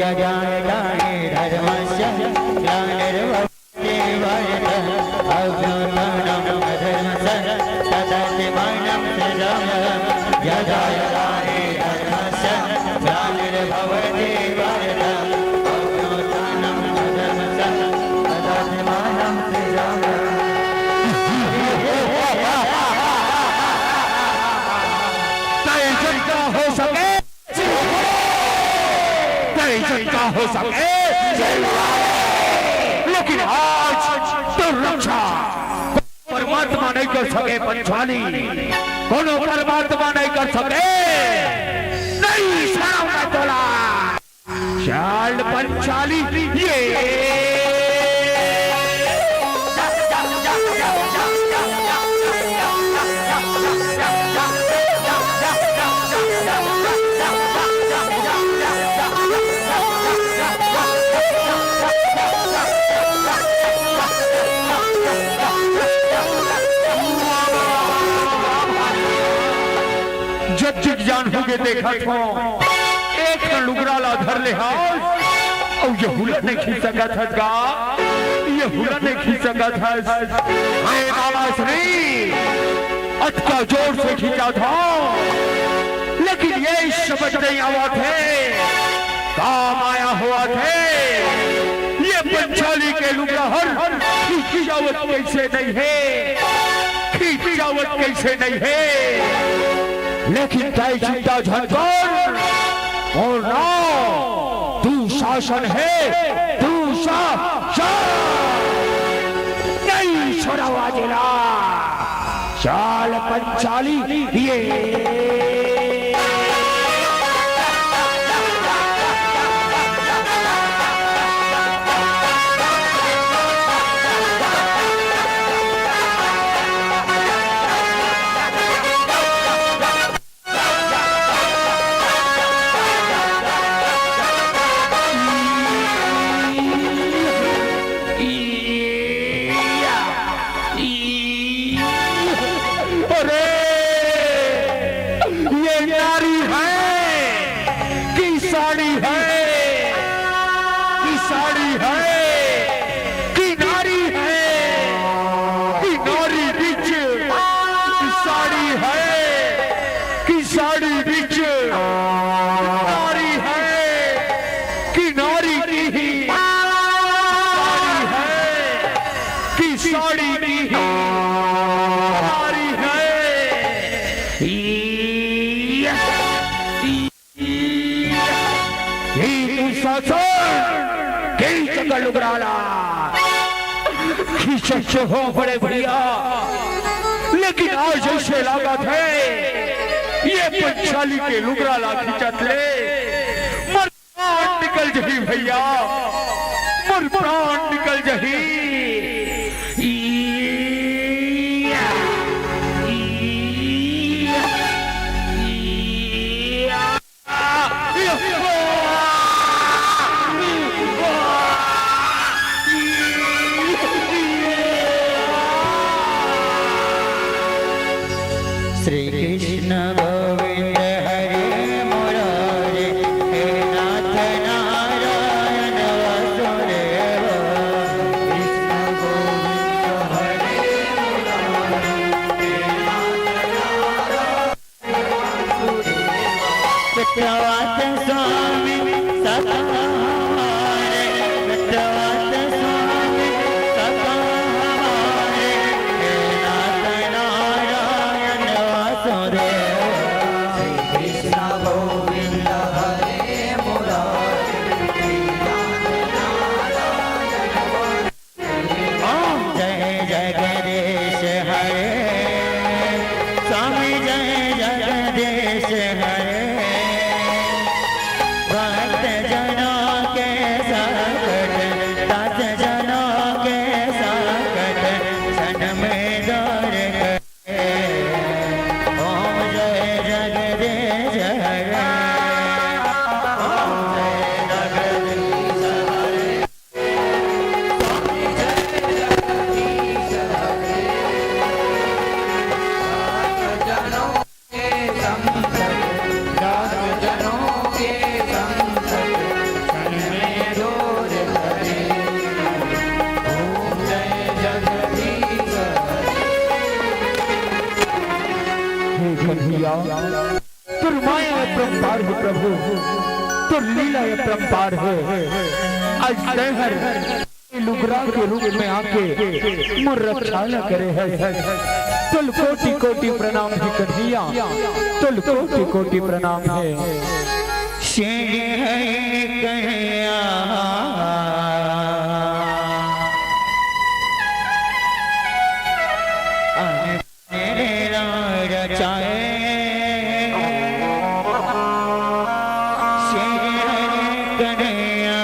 यदा यदा हि धर्मस्य ग्लानिर्भवति भारत, अभ्युत्थानम् अधर्मस्य तदात्मानं सृजाम्यहम्। यदा यदा हि धर्मस्य ग्लानिर्भवति भारत, अभ्युत्थानम् अधर्मस्य तदात्मानं सृजाम्यहम्। तैं जिनका हो सके, तैं जिनका हो सके, लेकिन आज तोर रक्षा परमात्मा नहीं कर सके पंचाली, कोनो परमात्मा नहीं कर सके। नहीं सुनाऊंगा तोला। चल पंचाली, ये जब जिक जान होगे देखत हों, एक ठन लुगरा ला धर ले हस, अउ यहू ला नहीं खींच सकत हस गा, यहू ला नहीं खींच सकत हस। हे मामा श्री, अतका जोर से खींचत हों, लेकिन ये समझ नहीं आवत हे, का माया होवत हे, ये पंचाली के लुगरा हर खींचावत कइसे नइ हे, खींचावत कइसे नइ हे। लेकिन तैं चिंता झन कर, मोर नांव दुशासन हे, दुशासन। नइ छोड़ंव जेला। चल पंचाली, ये। अरे, ये नारी है कि साड़ी है, कि साड़ी है, कि नारी है, कि नारी बीच साड़ी है, कि साड़ी बीच नारी है, कि नारी की ही साड़ी है, कि साड़ी की ही नारी है। ये दुशासन, के चक्कर लुगरा ला खींचत हो बड़े भैया, लेकिन आज अइसे लागत हे, ये पंचाली के लुगरा ला खींचत ले मोर प्राण निकल जही भैया, मोर प्राण निकल जही। श्री कृष्ण गोविंद हरे मुरारे, हे नाथ नारायण वासुदेव। कृष्ण गोविंद हरे मुरारे, हे नाथ नारायण वासुदेव। मित्रवत स्वामी सदा हमारे, मित्रवत स्वामी सदा हमारे, हे नाथ नारायण वासुदेव। श्री कृष्ण गोविंद हरे मुरारे, हे नाथ नारायण वासुदेव। ओम जय जगदीश हरे, स्वामी जय जगदीश हरे। भक्त जनों के संकट, दास जनों के संकट, क्षण में दूर करे। ओम जय जगदीश हरे, ओम जय जगदीश हरे। हे कन्हैया, तोर माया अपरंपार हे प्रभु, तोर लीला अपरंपार हे। आज तैं हर लुगरा के रूप में आके मोर रक्षा ल करे हस। तोल कोटि कोटि प्रणाम हे कन्हैया, तोल कोटि कोटि प्रणाम हे। शेर है कन्हैया। रचाए। श्री हरि कन्हैया,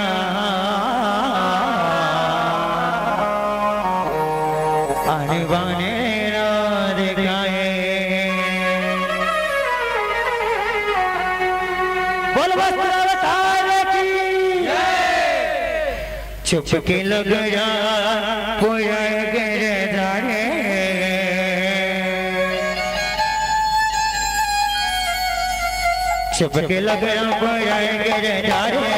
अनबने राधिकाए। बोल वस्त्र अवतार की। छुप के लग जा पुरय गिरधारे, छुप के लग जा पुरय गिरधारे,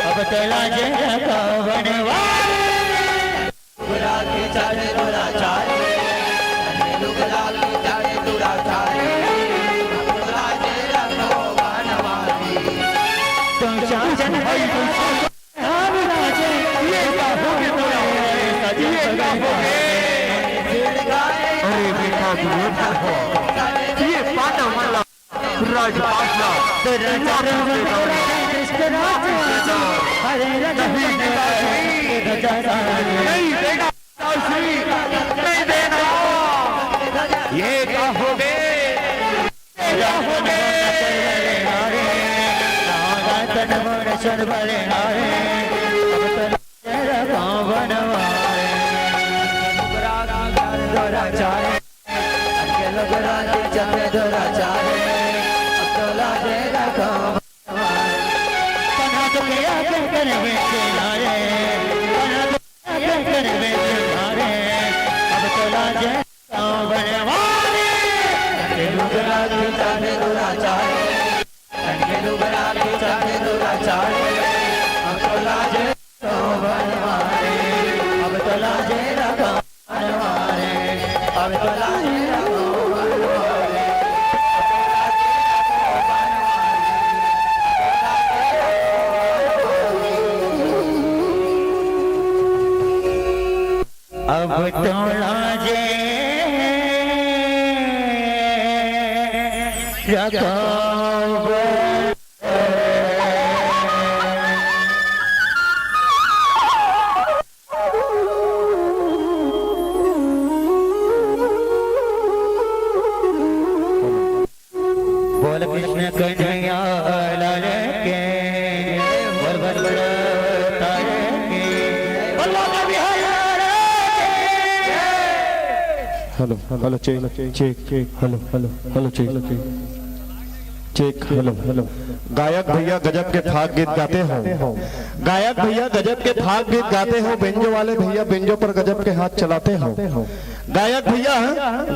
अब तो लाज रखो बनवारी। तुम साजन भाई, राम राजे, ये राजपासला। तेरा चरण में तेरा कृष्ण राज। हरे रज नहीं बेटा, नहीं देना। ये का हो गए? ये का हो गए? अब तो लाजे रखब। बोल कृष्ण कन्हैया लाल के, बोल बल बल तारे के, बोल बाबा बिहारी लाल के। Hello, hello, check, check, check, hello, hello, hello, check, check, hello, hello. गायक भैया गजब के फाग गीत गाते हो। गायक भैया गजब के फाग गीत गाते हो। बेंजो वाले भैया बेंजो पर गजब के हाथ चलाते हो। गायक भैया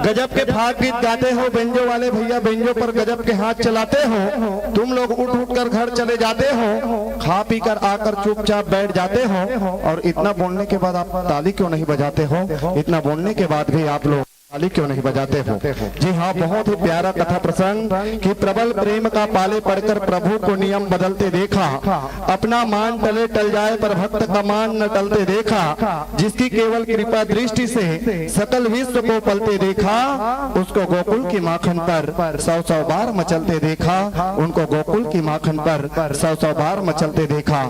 गजब के फाग गीत गाते हो। बेंजो वाले भैया बेंजो पर गजब के हाथ चलाते हो। तुम लोग उठ उठ कर घर चले जाते हो, खा पी कर आकर चुपचाप बैठ जाते हो। और इतना बोलने के बाद आप ताली क्यों नहीं बजाते हो? इतना बोलने के बाद भी आप लोग ताली क्यों नहीं बजाते हो? जी हाँ, बहुत ही प्यारा कथा प्रसंग कि प्रबल प्रेम का पाले पड़कर प्रभु को नियम बदलते देखा, अपना मान टले टल जाए पर भक्त का मान न टलते देखा, जिसकी केवल कृपा दृष्टि से सकल विश्व को पलते देखा, उसको गोकुल की माखन पर सौ सौ बार मचलते देखा, उनको गोकुल की माखन पर सौ सौ बार मचलते देखा।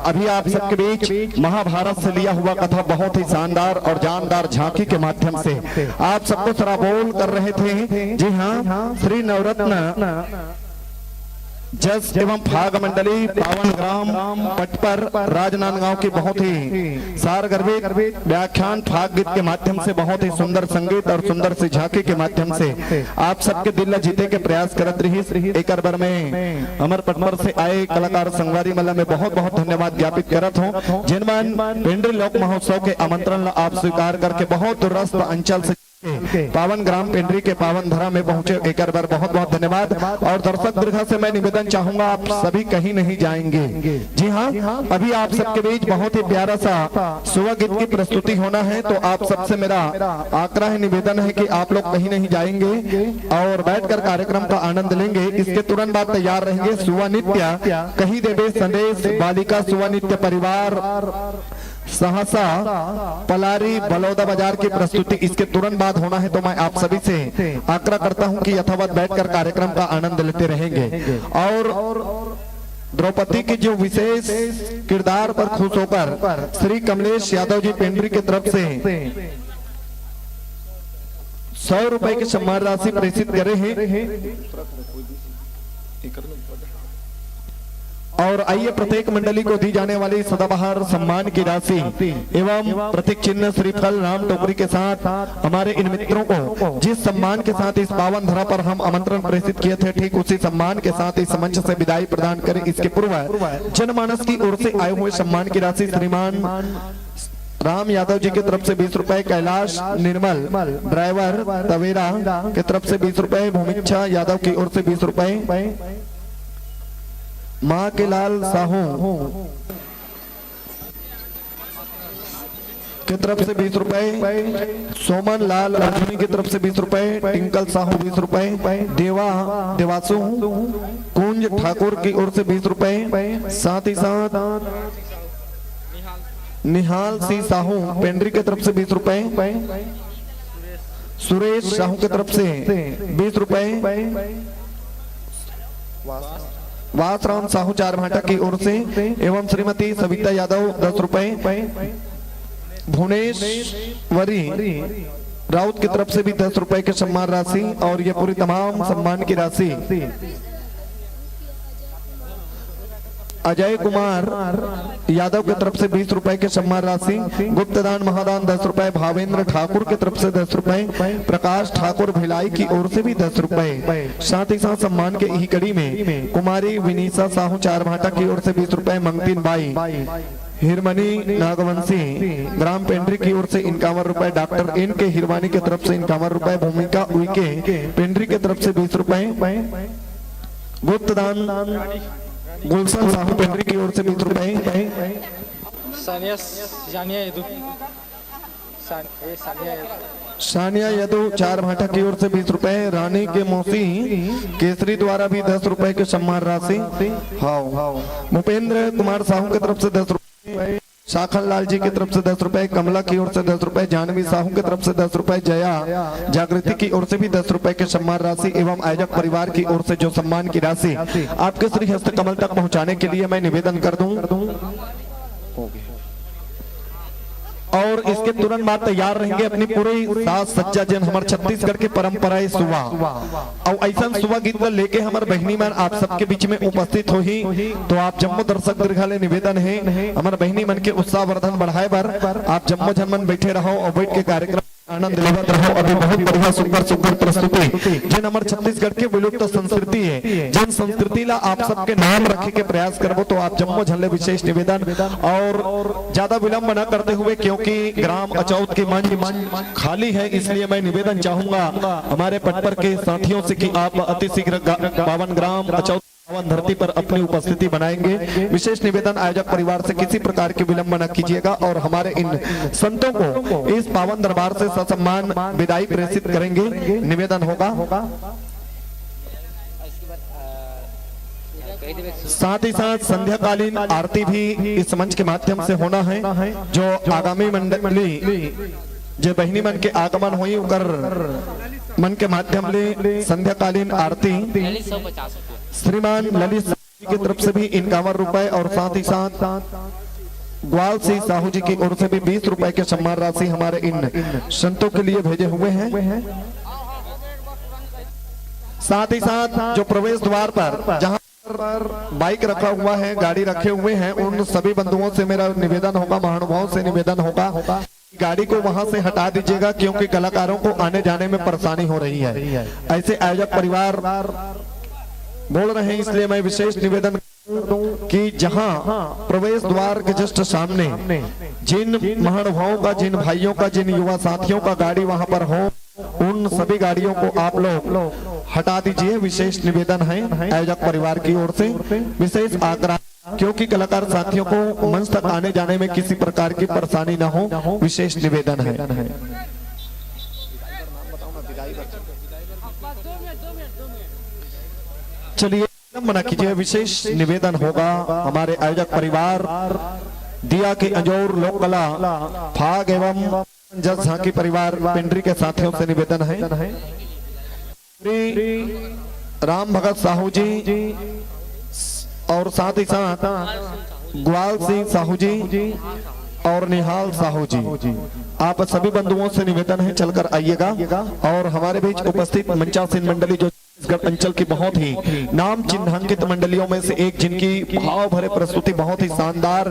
अभी आप सबके बीच महाभारत से लिया हुआ कथा बहुत ही शानदार और जानदार झांकी के माध्यम से आप सबको सराबोल कर रहे थे। जी हाँ, श्री नवरत्न जस एवं फाग मंडली पावन ग्राम पटपर राजनांदगांव की बहुत ही सारगर्भित व्याख्यान फाग गीत के माध्यम से, बहुत ही सुंदर संगीत और सुंदर सी झांकी के माध्यम से आप सबके दिल ला जीते के प्रयास करत रहिस। एकर बर में हमर पटपर से आए कलाकार संगवारी मन ला मैं बहुत बहुत धन्यवाद ज्ञापित करत हूँ, जिन मन पेंड्री लोक महोत्सव के आमंत्रण ला आप स्वीकार करके बहुत दूरस्थ अंचल से पावन ग्राम पेंड्री के पावन धरा में पहुंचे, एकर बर बहुत बहुत धन्यवाद। और दर्शक दीर्घा से मैं निवेदन चाहूंगा, आप सभी कहीं नहीं जाएंगे। जी हाँ, अभी आप सबके बीच बहुत ही प्यारा सा सुवा गीत की प्रस्तुति होना है, तो आप सबसे मेरा आग्रह है, निवेदन है कि आप लोग कहीं नहीं जाएंगे और बैठकर कार्यक्रम का आनंद लेंगे। इसके तुरंत बाद तैयार रहेंगे सुवा नृत्य, कही देबे संदेश, बालिका सुवा नृत्य परिवार सहसा पलारी बलौदा बाजार की प्रस्तुति इसके तुरंत बाद होना है, तो मैं आप सभी से आग्रह करता हूं कि यथावत बैठकर कार्यक्रम का आनंद लेते रहेंगे। और द्रौपदी के जो विशेष किरदार पर खुश होकर श्री कमलेश यादव जी पेंड्री की तरफ से सौ रुपए की सम्मान राशि प्रेषित करे हैं। और आइए, प्रत्येक मंडली को दी जाने वाली सदाबहार सम्मान की राशि एवं प्रतीक चिन्ह श्रीफल राम टोकरी के साथ हमारे इन मित्रों को जिस सम्मान के साथ इस पावन धरा पर हम आमंत्रण प्रेषित किए थे, ठीक उसी सम्मान के साथ इस मंच से विदाई प्रदान करें। इसके पूर्व जनमानस की ओर से आए हुए सम्मान की राशि श्रीमान राम यादव जी की तरफ से बीस रुपए, कैलाश निर्मल ड्राइवर तवेरा की तरफ से बीस रुपए, भूमिच्छा यादव की ओर से बीस रुपए, माँ के लाल साहू की तरफ से बीस रुपए, सोमन लाल अर्जुनी की तरफ से बीस रुपए, टिंकल साहू बीस रुपए, देवा देवासु कुंज ठाकुर की ओर से बीस रुपए, साथ ही साथ निहाल सिंह साहू पेंड्री की तरफ से बीस रुपए, सुरेश साहू की तरफ से बीस रुपए, वासराम साहू चार भाटा की ओर से एवं श्रीमती सविता यादव दस रुपए, भुवनेश्वरी राउत की तरफ से भी दस रुपए के सम्मान राशि और ये पूरी तमाम सम्मान की राशि अजय कुमार यादव की तरफ से बीस रुपए के सम्मान राशि, गुप्तदान महादान दस रुपए, भावेंद्र ठाकुर की तरफ से दस रुपए, प्रकाश ठाकुर भिलाई की ओर से भी दस रुपए। साथ ही साथ सम्मान के इही कड़ी में कुमारी विनीसा साहू चार भाटा की ओर से बीस रुपए, मंगतीन बाई हिरमनी नागवंशी ग्राम पेंड्री की ओर से इक्यावन रुपए, डॉक्टर एन के हिरवानी की तरफ से इक्यावन रुपए, भूमिका उइके पेंड्री की तरफ से बीस रुपए, गुप्तदान गुलशन साहू पेंड्री की ओर से बीस रुपए। सानिया, सानिया यदु। सान-, ए, सानिया यदु। सानिया यदु चार भाटा की ओर से बीस रुपए, रानी के मौसी केसरी द्वारा भी दस रुपए के सम्मान राशि। हाँ, भूपेंद्र कुमार साहू की तरफ से दस रुपए, शाखन लाल जी की तरफ से दस रुपए, कमला की ओर से दस रुपए, जानवी साहू की तरफ से दस रुपए, जया जागृति की ओर से भी दस रुपए के सम्मान राशि एवं आयोजक परिवार की ओर से जो सम्मान की राशि आपके श्री हस्त कमल तक पहुंचाने के लिए मैं निवेदन कर दूं। और इसके तुरंत बाद तैयार रहेंगे अपनी पूरी साज सज्जा, जेन हमर छत्तीसगढ़ के परंपरा हे सुवा। अउ अइसन सुवा गीत ला लेके हमर बहिनी मन आप सबके बीच में उपस्थित होही। तो आप जम्मो दर्शक दीर्घा ले निवेदन हे, हमर बहिनी मन के उत्साहवर्धन बढ़ाए बर आप जम्मो झन मन बैठे रहो और बैठ के कार्यक्रम आनंद लेवत रहो। अभी बहुत बढ़िया सुंदर सुंदर प्रस्तुति, जेन हमर छत्तीसगढ़ के विलुप्त संस्कृति हे, जेन संस्कृति ला आप सबके नाम रखे के प्रयास करबो। तो आप जम्मो झन ले विशेष निवेदन और ज्यादा विलंब न करते हुए, क्योंकि ग्राम अचौत की मंच खाली है, इसलिए मैं निवेदन चाहूंगा हमारे पटपर के साथियों से कि आप अति शीघ्र गा-, पावन ग्राम अचौत पावन धरती पर अपनी उपस्थिति बनाएंगे। विशेष निवेदन आयोजक परिवार से किसी प्रकार की विलंब न कीजिएगा और हमारे इन संतों को इस पावन दरबार से ससम्मान विदाई प्रेषित करेंगे, निवेदन होगा। साथ ही साथ संध्याकालीन आरती भी इस मंच के माध्यम से होना है। जो आगामी मंडली, जे बहिनी मन के आगमन होही, ओकर मन के माध्यम ले संध्याकालीन आरती श्रीमान ललित जी की तरफ से भी इक्यावन रुपए और साथ ही साथ ग्वाल सिंह साहू जी की ओर से भी बीस रुपए के सम्मान राशि हमारे इन संतों के लिए भेजे हुए हैं। साथ ही साथ जो प्रवेश द्वार पर जहां पर बाइक रखा हुआ है, गाड़ी रखे हुए हैं, उन सभी बंधुओं से मेरा निवेदन होगा, महानुभावों से निवेदन होगा, गाड़ी को वहां से हटा दीजिएगा, क्योंकि कलाकारों को आने जाने में परेशानी हो रही है। ऐसे आयोजक परिवार बोल रहे हैं, इसलिए मैं विशेष निवेदन कर दूं कि जहां प्रवेश द्वार के just सामने जिन महानुभावों का, जिन भाइयों का, जिन युवा साथियों का गाड़ी वहां पर हो, उन सभी गाड़ियों को आप लोग हटा दीजिए। विशेष निवेदन है आयोजक परिवार की ओर से, विशेष आग्रह, क्योंकि कलाकार साथियों को मंच तक आने जाने में किसी प्रकार की परेशानी न हो, विशेष निवेदन है। चलिए, मना कीजिए, विशेष निवेदन होगा हमारे आयोजक परिवार दिया के अंजोर लोक कला फाग एवं जस झांकी परिवार पेंड्री के साथियों से निवेदन है, श्री राम भगत साहू जी और साथ ही साथ ग्वाल सिंह साहू जी और निहाल साहू जी, आप सभी बंधुओं से निवेदन है, चलकर आइएगा और हमारे बीच उपस्थित मंचासीन मंडली जो छत्तीसगढ़ अंचल की बहुत ही नाम चिन्हांकित मंडलियों में से एक, जिनकी भाव भरे प्रस्तुति, बहुत ही शानदार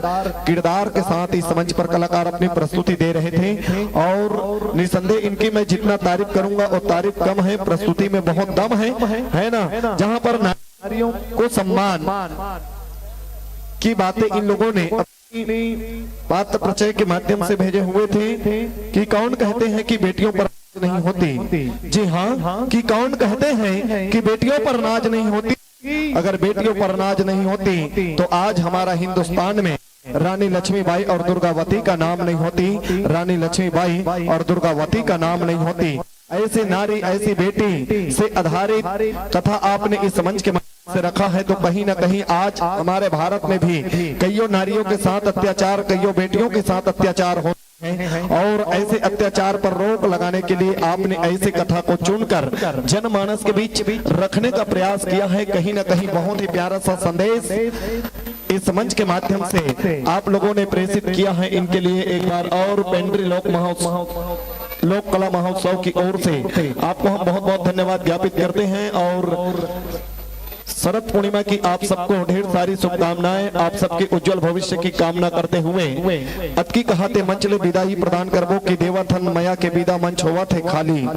किरदार के साथ इस मंच पर कलाकार अपनी प्रस्तुति दे रहे थे और निसंदेह इनकी मैं जितना तारीफ करूंगा वो तारीफ कम है, प्रस्तुति में बहुत दम है, है ना? जहां पर नारियों को सम्मान की बातें इन लोगों ने पात्र परिचय के माध्यम से भेजे हुए थे कि कौन कहते हैं कि बेटियों पर नाज नहीं होती। जी हाँ, कि कौन कहते हैं कि बेटियों पर नाज नहीं होती। अगर बेटियों पर नाज नहीं होती तो आज हमारा हिंदुस्तान में रानी लक्ष्मीबाई और दुर्गावती का नाम नहीं होती, रानी लक्ष्मीबाई और दुर्गावती का नाम नहीं होती। ऐसी नारी, ऐसी बेटी से आधारित कथा आपने इस मंच के माध्यम से रखा है, तो कहीं ना कहीं आज हमारे भारत में भी कईयों नारियों के साथ अत्याचार, कईयों बेटियों के साथ अत्याचार हो, हैं और ऐसे अत्याचार पर रोक लगाने के लिए आपने ऐसे कथा को चुनकर जनमानस के बीच रखने का प्रयास किया है। कहीं ना कहीं बहुत ही प्यारा सा संदेश इस मंच के माध्यम से आप लोगों ने प्रेषित किया है। इनके लिए एक बार और पेंड्री लोक महोत्सव, लोक कला महोत्सव की ओर से आपको हम बहुत बहुत धन्यवाद ज्ञापित करते हैं और शरद पूर्णिमा की आप सबको ढेर सारी शुभकामनाएं, आप सबके उज्जवल भविष्य की कामना करते हुए अतकी कहाते मंच ले विदाई प्रदान करबो कि देवत हन मया के विदा मंच होवत हे खाली,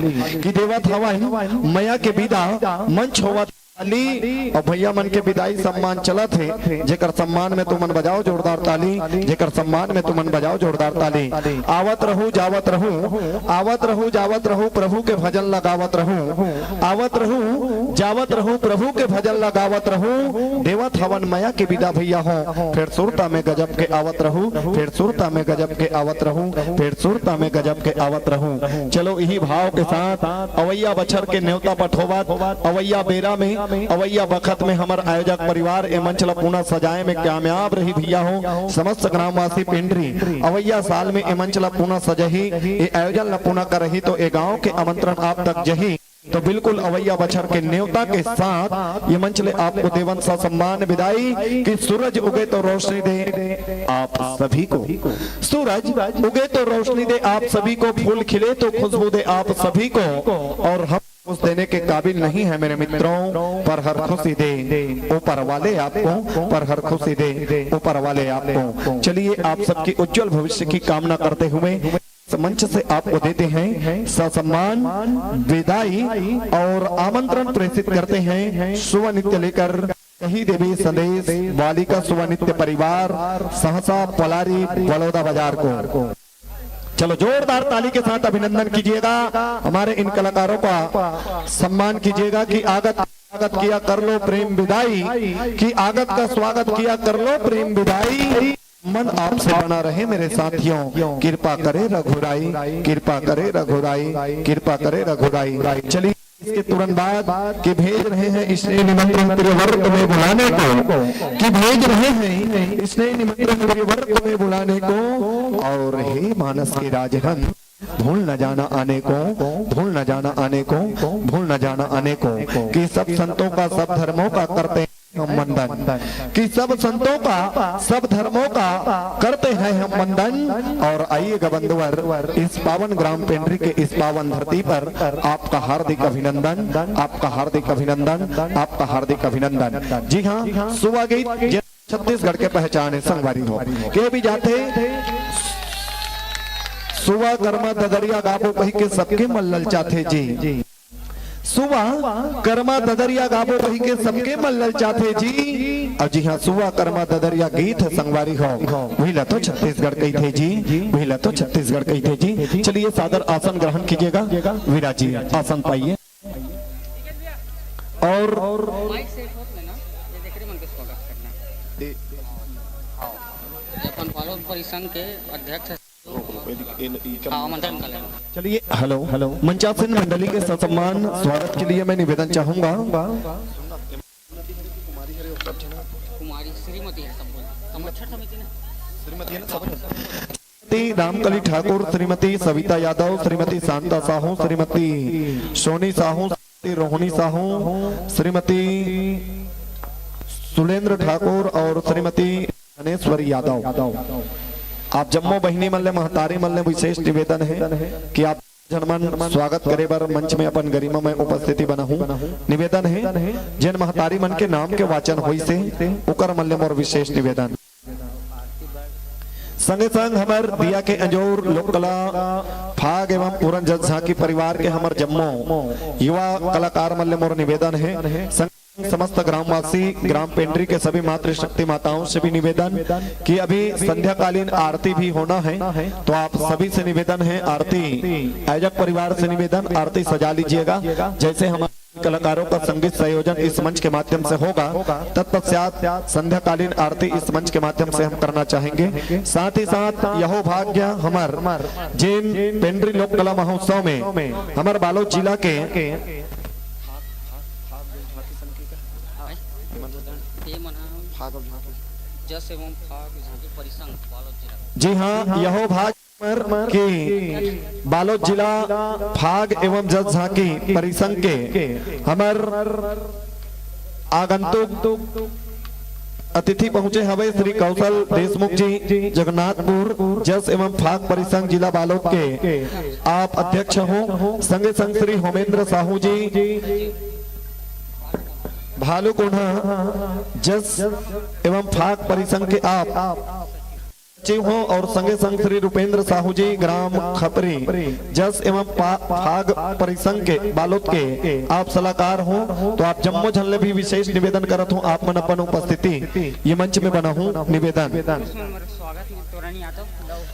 कि देवत हवन मया के विदा मंच होवत खाली। और भैया मन के विदाई सम्मान चलत हे, जेकर सम्मान में तुमन बजाओ जोरदार ताली, जेकर सम्मान में तुमन बजाओ जोरदार ताली। आवत रहू जावत रहू, आवत रहू जावत रहू, प्रभु के भजन लगावत रहू। आवत रहू जावत रहू, प्रभु के भजन लगावत रहू। देवत हवन मया के विदा भैया हो, फिर सुरता में गजब के आवत रहू, फिर सुरता में गजब के आवत रहू, फिर सुरता में गजब के आवत रहू। चलो इही भाव के साथ अवैया बछर के नेवता पठोवत, अवैया बेरा में, अवैया बखत में हमर आयोजक परिवार ए मंच ला पुनः सजाए में कामयाब रही भैया हो। समस्त ग्रामवासी पेंड्री अवैया साल में ए मंच ला पुनः सजही, ए आयोजन ला पुनः करही तो ए गांव के आमंत्रण आप तक जही। तो बिल्कुल अवैया बछर के नेवता के साथ ये मंच ले आपको देवन ससम्मान विदाई कि सूरज उगे तो रोशनी दे आप सभी को, सूरज उगे तो रोशनी दे आप सभी को, फूल खिले तो खुशबू दे आप सभी को। और हम उस देने के काबिल नहीं है मेरे मित्रों, पर हर खुशी दे ऊपर वाले आपको, पर हर खुशी दे ऊपर वाले आपको। चलिए आप सबके उज्जवल भविष्य की कामना करते हुए मंच से आपको देते हैं ससम्मान विदाई और आमंत्रण प्रेषित करते हैं सुवा नृत्य लेकर कही देवी संदेश वालिका सुवा नृत्य परिवार सहसा पलारी बलौदा बाजार को। चलो जोरदार ताली के साथ अभिनंदन कीजिएगा, हमारे इन कलाकारों का सम्मान कीजिएगा कि आगत स्वागत किया कर लो प्रेम विदाई, कि आगत का स्वागत किया कर लो प्रेम विदाई। मन आपसे बना रहे मेरे साथियों, कृपा करे रघुराई, कृपा करे रघुराई, कृपा करे रघुराई। चलिए इसके तुरंत बाद कि भेज रहे हैं स्नेह निमंत्रण प्रियवर तुम्हें बुलाने को, कि भेज रहे हैं स्नेह निमंत्रण प्रियवर तुम्हें बुलाने को। और हे मानस के राजहंस भूल न जाना आने को, भूल न जाना आने को, भूल न जाना आने को, कि सब संतों का सब धर्मों का करते हैं हम वंदन, कि सब संतों का सब धर्मों का करते हैं हम वंदन। और आइएगा बंधुवर, इस पावन ग्राम पेंड्री के इस पावन धरती पर आपका हार्दिक अभिनंदन, आपका हार्दिक अभिनंदन, आपका हार्दिक अभिनंदन। जी हाँ, सुवा गीत छत्तीसगढ़ के पहचान हे संगवारी हो। के भी जाथे सुवा करमा ददरिया गाबो कही के सबके मन ललचाथे जी। सुवा करमा ददरिया गाबो कही के सबके मन ललचाथे जी। और जी हाँ, सुवा करमा ददरिया गीत हे संगवारी हो, वही ला तो छत्तीसगढ़ कही थे जी, वही ला तो छत्तीसगढ़ कही थे जी। चलिए सादर आसन ग्रहण कीजिएगा विराज जी, आसन पाइए। और माइक से फोन लेना, ये देख रहे मन के स्वागत करना। ये अपन बालोद परिसंघ के अध्यक्ष हाँ, आमंत्रण कर लेना। चलिए, हेलो हेलो, मंचासीन मंडली के ससम्मान स्वागत के लिए मैं निवेदन चाहूंगा कुमारी श्रीमती है सब बोल, संरक्षण समिति ना। श्रीमती रामकली ठाकुर, श्रीमती सविता यादव, श्रीमती शांता साहू, श्रीमती सोनी साहू, श्रीमती रोहिणी साहू, श्रीमती सुलेंद्र ठाकुर और श्रीमती धनेश्वरी यादव। आप जम्मो बहिनी मन ले, महतारी मन ले विशेष निवेदन हे कि आप झन मन स्वागत करे बर मंच में अपन गरिमा में उपस्थिति बनाहू। निवेदन हे, जेन महतारी मन के नाम के वाचन होइस हे, ओकर मन ले मोर विशेष निवेदन। संगे संग हमर दिया के अंजोर लोक कला फाग एवं पूरन जस झांकी परिवार के हमर जम्मो युवा कलाकार मन ले मोर निवेदन हे। संग समस्त ग्रामवासी, ग्राम पेंड्री के सभी मातृशक्ति माताओं से भी निवेदन कि अभी संध्याकालीन आरती भी होना है, तो आप सभी से निवेदन है, आरती आयोजक परिवार से निवेदन, आरती सजा लीजिएगा। जैसे हमारे कलाकारों का संगीत संयोजन इस मंच के माध्यम से होगा, तत्पश्चात संध्याकालीन आरती इस मंच के माध्यम से हम करना चाहेंगे। साथ ही साथ यहो भाग्य हमर जेन पेंड्री लोक कला महोत्सव में हमर बालोद जिला के ये मन हा जस एवं फाग झांकी परिसंघ बालोद जिला। जी हाँ, यहो भाग्य कि बालोद जिला फाग एवं जस झांकी परिसंघ के हमर आगंतुक अतिथि पहुंचे हवे श्री कौशल देशमुख जी, जगन्नाथपुर जस एवं फाग परिसंघ जिला बालोद के आप अध्यक्ष हो, संगे संग श्री होमेंद्र साहू जी भालूकोंडा जस एवं फाग परिसंघ के आप सचिव हो और संगे संग श्री रूपेंद्र साहू जी ग्राम खपरी जस एवं पा-, फाग परिसंघ के बालोद के आप सलाहकार हो, तो आप जम्मो झन ले भी विशेष निवेदन करत हो, आप मन अपन उपस्थिति ये मंच में बनाहू निवेदन।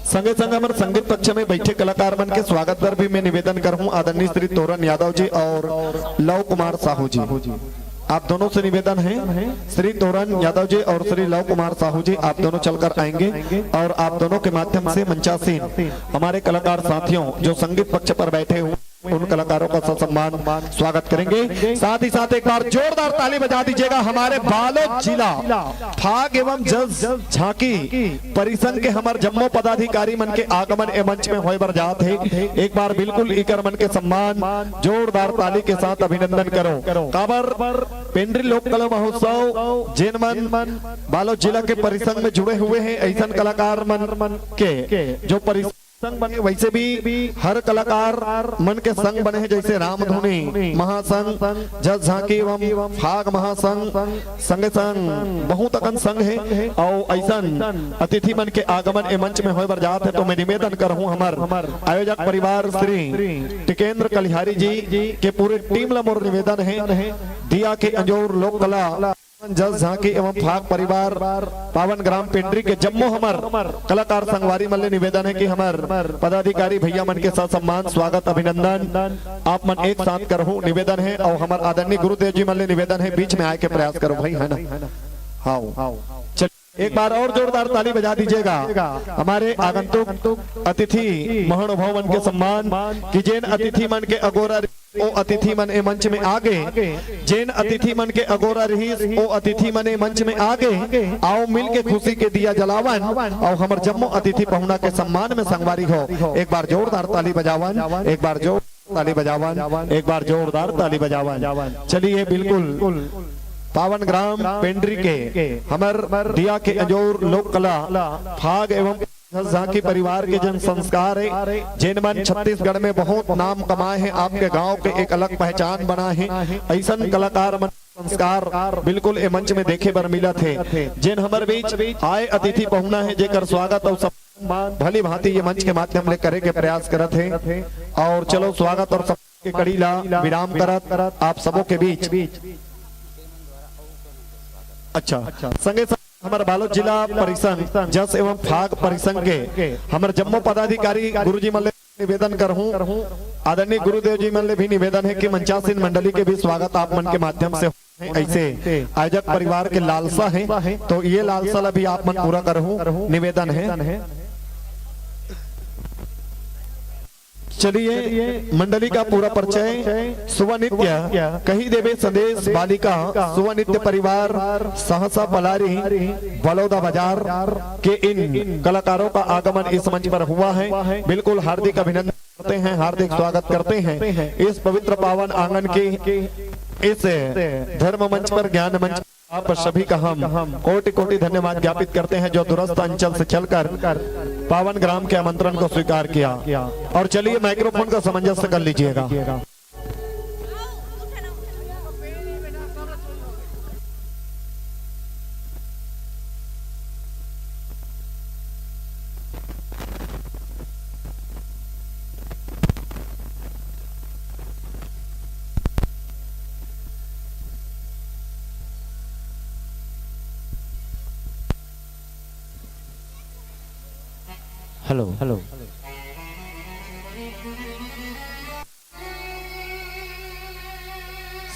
संगे संग हमर संगीत पक्ष में बैठे कलाकार मन के स्वागत बर भी मैं निवेदन करहूं आदरणीय श्री तोरन यादव जी और लव कुमार साहू जी। आप दोनों से निवेदन है, श्री तोरन यादव जी और श्री लव कुमार साहू जी, आप दोनों चलकर आएंगे और आप दोनों के माध्यम से मंचासीन हमारे कलाकार साथियों जो संगीत पक्ष पर बैठे हुए उन कलाकारों का ससम्मान स्वागत करेंगे। साथ ही साथ एक बार जोरदार ताली बजा दीजिएगा हमारे बालोद जिला फाग एवं जस झांकी परिसंघ के हमर जम्मो पदाधिकारी मन के आगमन ए मंच में होय बर जात हे। एक बार बिल्कुल इकर मन के सम्मान जोरदार ताली के साथ अभिनंदन करो। काबर पेंड्री लोक कला महोत्सव जेन मन बालोद जिला के परिसंघ में जुड़े हुए हैं, ऐसन कलाकार मन के जो परिसंघ बने, वैसे भी हर कलाकार मन के संघ बने हैं, जैसे रामधुनी महासंघ, जस झांकी एवं फाग महासंघ, संगे संग बहुत अकन संघ हे। अउ ऐसन अतिथि मन के आगमन ए मंच में होय बर जात हे, तो मैं निवेदन करहूं हमर आयोजक परिवार श्री टिकेंद्र कलिहारी जी के पूरे टीम ला मोर निवेदन हे, दिया के अंजोर लोक कला जस झांकी एवं फाग परिवार पावन ग्राम पेंड्री के जम्मो हमर कलाकार संगवारी मन ले निवेदन हे कि हमर पदाधिकारी भैया मन के ससम्मान स्वागत अभिनंदन आप मन एक साथ करहू निवेदन हे। अउ हमर आदरणीय गुरुदेव जी मन ले निवेदन हे, बीच में आए के प्रयास करो भाई, है ना? हाओ, चल एक बार और जोरदार ताली बजा दीजिएगा हमारे आगंतुक अतिथि महानुभाव मन के सम्मान कि जेन अतिथि मन के अगोरा ओ अतिथि मन ए मंच में आगे, जेन अतिथि मन के अगोरा रहिस ओ अतिथि मन ए मंच में आगे। आओ मिल के खुशी के दिया जलावन अउ हमर जम्मो अतिथि पहुना के सम्मान में संगवारी हो। एक बार जोरदार ताली बजावन, एक बार जोर ताली बजावन, एक बार जोरदार ताली बजावन। चलिए बिल्कुल पावन ग्राम पेंड्री के हमर दिया के अंजोर लोक कला फाग एवं झांकी परिवार के जन संस्कार हे, जेन मन छत्तीसगढ़ में बहुत नाम कमाए हैं, आपके गांव के एक अलग पहचान बनाए हैं, ऐसन कलाकार मन संस्कार बिल्कुल ए मंच में देखे बर मिलत हे। जेन हमर बीच आए अतिथि पहुना हे, जेकर स्वागत अउ सम्मान भली भांति ये मंच के माध्यम ले करे के प्रयास करत हे। अउ चलो स्वागत अउ सम्मान के कड़ी ला विराम करत आप सबो के बीच अच्छा, संगे संग हमर बालोद जिला परिसंघ जस एवं फाग परिसंघ के हमर जम्मो पदाधिकारी गुरुजी मन ले निवेदन करहूं, आदरणीय गुरुदेव जी मन ले भी निवेदन हे कि मंचासीन मंडली के भी स्वागत आप मन के माध्यम से होए। ऐसे आयोजक परिवार के लालसा हे, तो ये लालसा ला भी आप मन पूरा करहूं, निवेदन हे। चलिए, मंडली का पूरा परिचय। सुवनित्य कही देवे संदेश बालिका सुवनित्य परिवार सहसा पलारी बलौदा बाजार के इन कलाकारों का आगमन इस मंच पर हुआ है। बिल्कुल हार्दिक अभिनंदन करते हैं, हार्दिक स्वागत करते हैं इस पवित्र पावन आंगन की, इस धर्म मंच पर, ज्ञान मंच। आप सभी का हम कोटि कोटि धन्यवाद ज्ञापित करते हैं, जो दूरस्थ अंचल से चलकर पावन ग्राम के आमंत्रण को स्वीकार किया। और चलिए, माइक्रोफोन का सामंजस्य कर लीजिएगा। Hello, hello.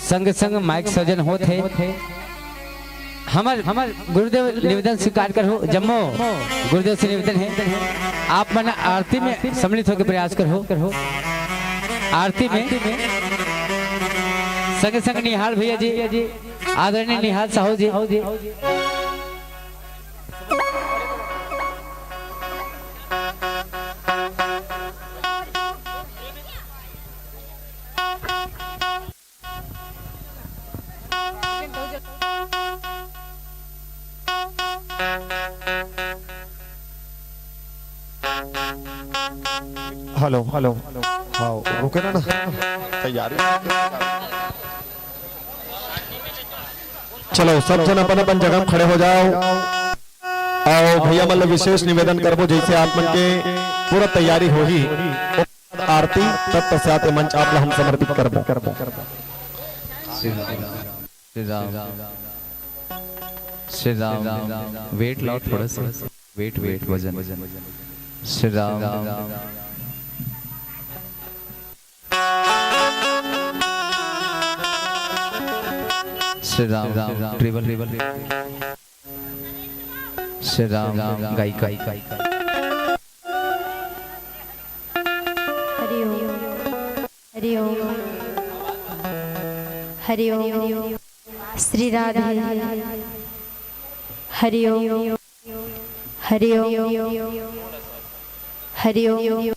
संग संग माइक सजन होत हे। हमर, हमर गुरुदेव निवेदन स्वीकार करहू, जम्मो गुरुदेव से निवेदन हे, आप मन आरती में सम्मिलित होके प्रयास करहू। आरती में संग संग निहाल भैया जी, आदरणीय निहाल साहू जी, हेलो, हेलो। हाँ, रुके ना, ना। तैयारी। चलो, सब झन अपन अपन जगह में खड़े हो जाओ। अउ भैया मन ले विशेष निवेदन करबो, जइसे आप मन के पूरा तैयारी होही, आरती तत्पश्चात ये मंच आप ला हम समर्पित करबो। श्री राम, श्री राम, श्री राम। वेट लाओ थोड़ा सा, वेट, वेट, वजन। श्री राम, श्री राम, ट्रिपल, ट्रिपल, श्री राम, गायिका। हरि ओम। हरि ओम। हरि ओम। श्री राधे। हरि ओम। हरि ओम। हरि ओम।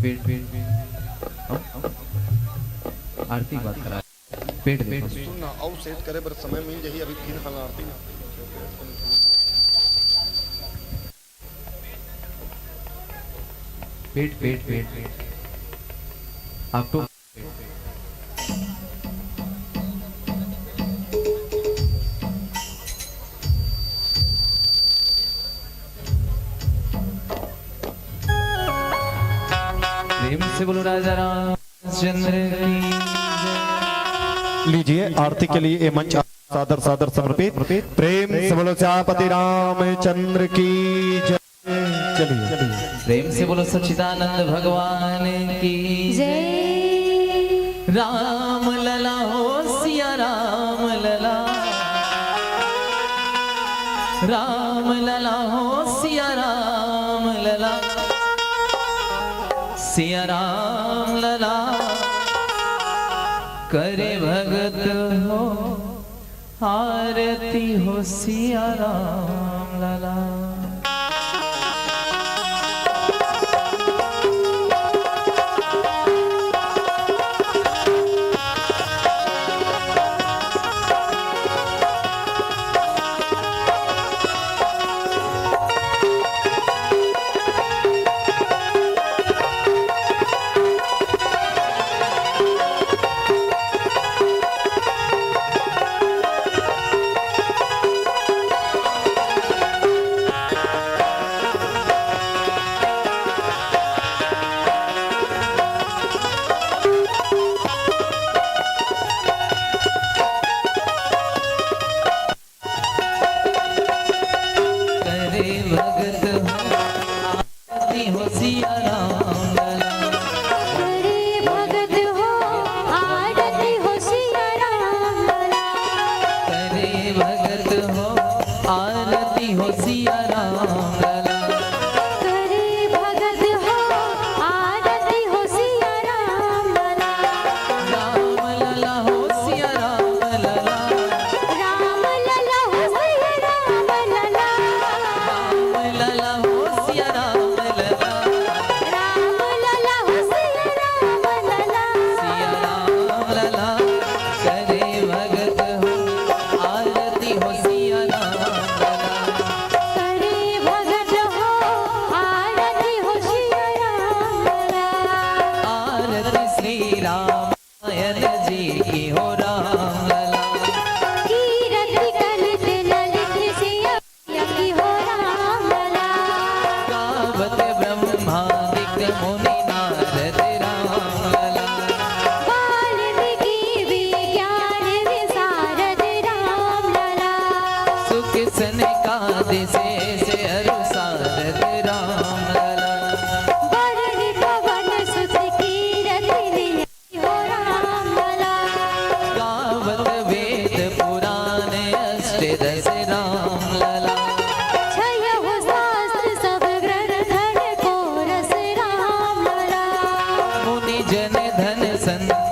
पेट, पेट, पेट। हम, हम आरती बात करा। पेट देखो। सुन ना, अउ सेट करे बर समय मिल जाही, अभी फिर हम आरती ना। पेट, पेट, पेट, पेट। आप तो प्रेम से बोलो राजा रामचंद्र की जय। लीजिए, आरती के लिए ये मंच सादर सादर समर्पित। प्रेम से बोलो सियापति रामचंद्र की जय। चलिए। प्रेम से बोलो सच्चिदानंद भगवान की जय। राम लला हो सिया राम लला, राम लला हो सिया राम लला, सिया राम लला करे भगत हो। आरती हो सिया राम लला।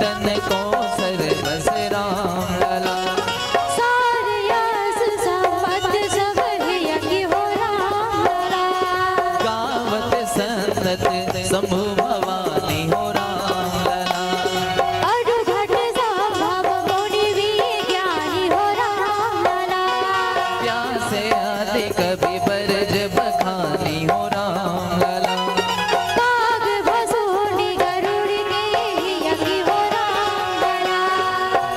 तन को सर्वस राम लला। सारयस संपत सब हियकी हो राम लला। गावत संतत शंभु भवानी हो राम लला। अरुघट संभव मुनि विज्ञानी हो राम लला। प्यासे आदि कवि बरज बखानी हो राम लला। काग भसूनी गरुड़ के हियकी हो राम लला।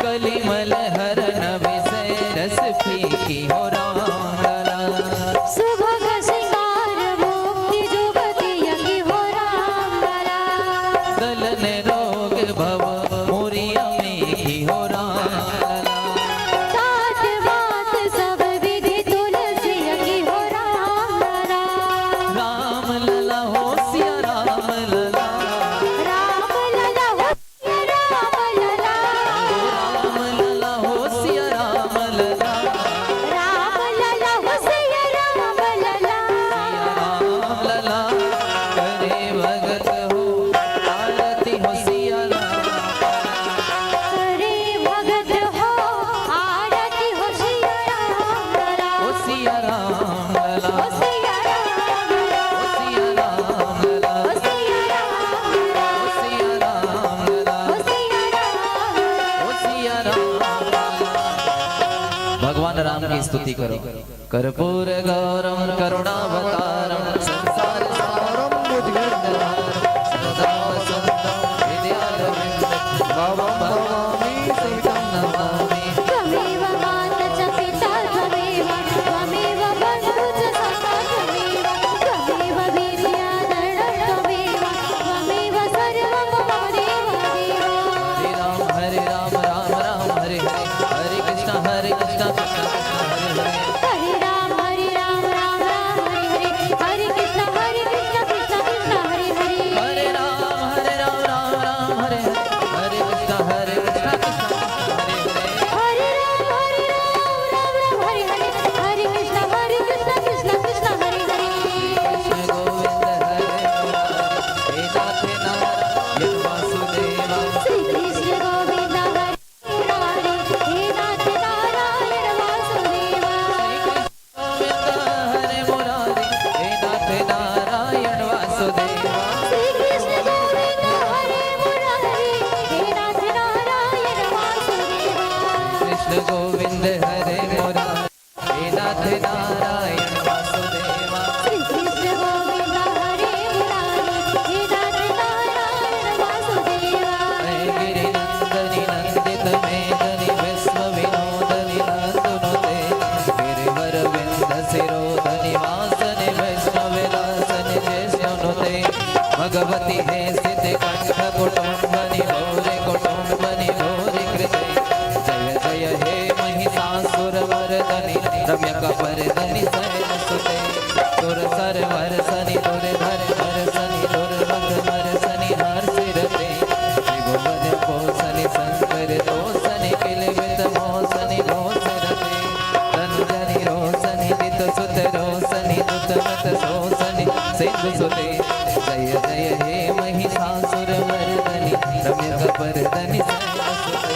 कलिमल हरन विषय रस फीकी हो राम लला। सुभग सिंगार मुक्ति जुगति यकी हो राम लला। गलन रोग भव मुरिया में की हो राम लला। तात मात सब विधि तुलसी यकी हो राम लला। राम लला हो सिया राम लला। राम लला हो सिया राम लला। राम लला हो सिया राम लला। राम लला हो सिया राम लला। सिया राम लला करे भगत हो आरती हो सिया राम। करे भगत हो आरती हो सिया राम लला। हो सिया राम लला। हो सिया राम लला। हो सिया राम लला। हो सिया राम लला। हो सिया राम लला। हो सिया राम लला। हो सिया राम लला। भगवान राम की स्तुति करो। कर्पूर गौरम करुणावतारम संसार सारम भुजगेन्द्रहारम सदा वसंतम हृदयारविंद भावम भवामी सहितम नमामि। त्वमेव माता च पिता त्वमेव, त्वमेव बंधु च सखा त्वमेव, त्वमेव विद्या धरणं त्वमेव, त्वमेव सर्वं मम देव देव। हरे राम हरे राम राम राम हरे हरे, हरे कृष्णा हरे कृष्णा कृष्णा कृष्णा हरे हरे। हरे राम हरे राम राम राम हरे हरे, हरे कृष्णा हरे कृष्णा कृष्णा कृष्णा हरे हरे। हरे राम हरे राम राम राम हरे हरे, हरे कृष्णा हरे कृष्णा कृष्णा कृष्णा हरे हरे। हरे राम हरे राम राम राम हरे हरे, हरे कृष्णा हरे कृष्णा कृष्णा कृष्णा हरे हरे। कृष्ण गोविंद हरे मुरारी, हे नाथ नारायण वासुदेवा। श्री कृष्ण गोविंद हरे मुरारी, हे नाथ नारायण वासुदेवा। श्री कृष्ण गोविंद हरे मुरारी, हे नाथ नारायण वासुदेवा। श्री कृष्ण गोविंद हरे मुरारी, हे नाथ नारायण वासुदेवा। कृष्ण गोविंद हरे मुरारी, हे नाथ नारायण वासुदेवा। श्री कृष्ण गोविंद हरे मुरारी, हे नाथ नारायण वासुदेवा। मैं गिरि नंदनि नंदित मेदनि विश्व विनोदनि नंदनुते। गिरिवर विंद सिरोधनि वासनि वैष्णव लासनि ज्येष्ठ नुते। भगवति हे सित कंठ कुटुंबनि भूरि कुटुंबनि भूरि कृते। जय जय हे महिषासुर मर्दनि रम्य कपर्दनि शैल सुते। सुर सर वर्षनि दुर्धर हर्षनि दुर्मत मर्षनि हर्षि रते। त्रिभुवन पोषनि संकर तोषनि किलबित मोषनि घोष रते। रंजनि रोषनि जित सुत रोषनि दुत मत शोषनि सिंधु सुते। जय जय हे महिषासुर मर्दनि रम्य कपर्दनि शैल सुते।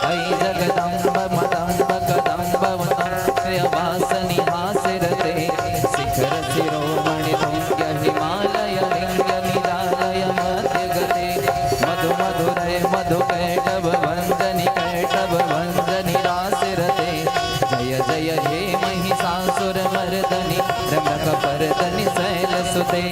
ऐ जगदम्ब मदम्ब कदम्ब वनम्य वासनि हास रते। शिखर शिरोमणि तुंग हिमालय लिंग निजालय मध्य गते। मधु मधुरै मधु कैटभ भंजनि कैटभ भंजनि रास रते। जय जय हे महिषासुर मर्दनि रम्य कपर्दनि शैल सुते।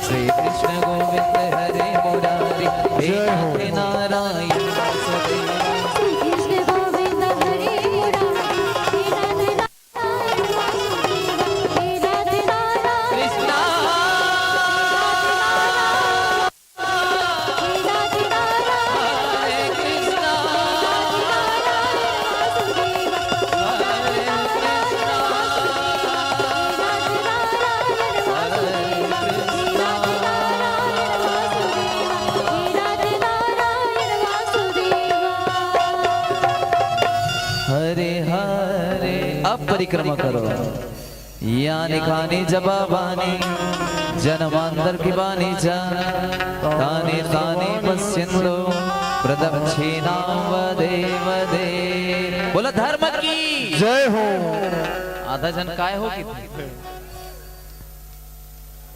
श्री कृष्ण गोविंद हरे मुरारी, हे जय हो। नाथ नारायण वासुदेव। श्री कृष्ण गोविंद हरे मुरारी, हे नाथ नारायण वासुदेव, हे नाथ नारायण कृष्णा। हरे हरे। अब परिक्रमा करो। यानि कानि जपापानि जन्मांतरकृतानि च, तानि तानि पश्यंतु प्रदक्षिणां वदे वदे। बोलो धर्म की। जय हो। आधा जन काय हो कि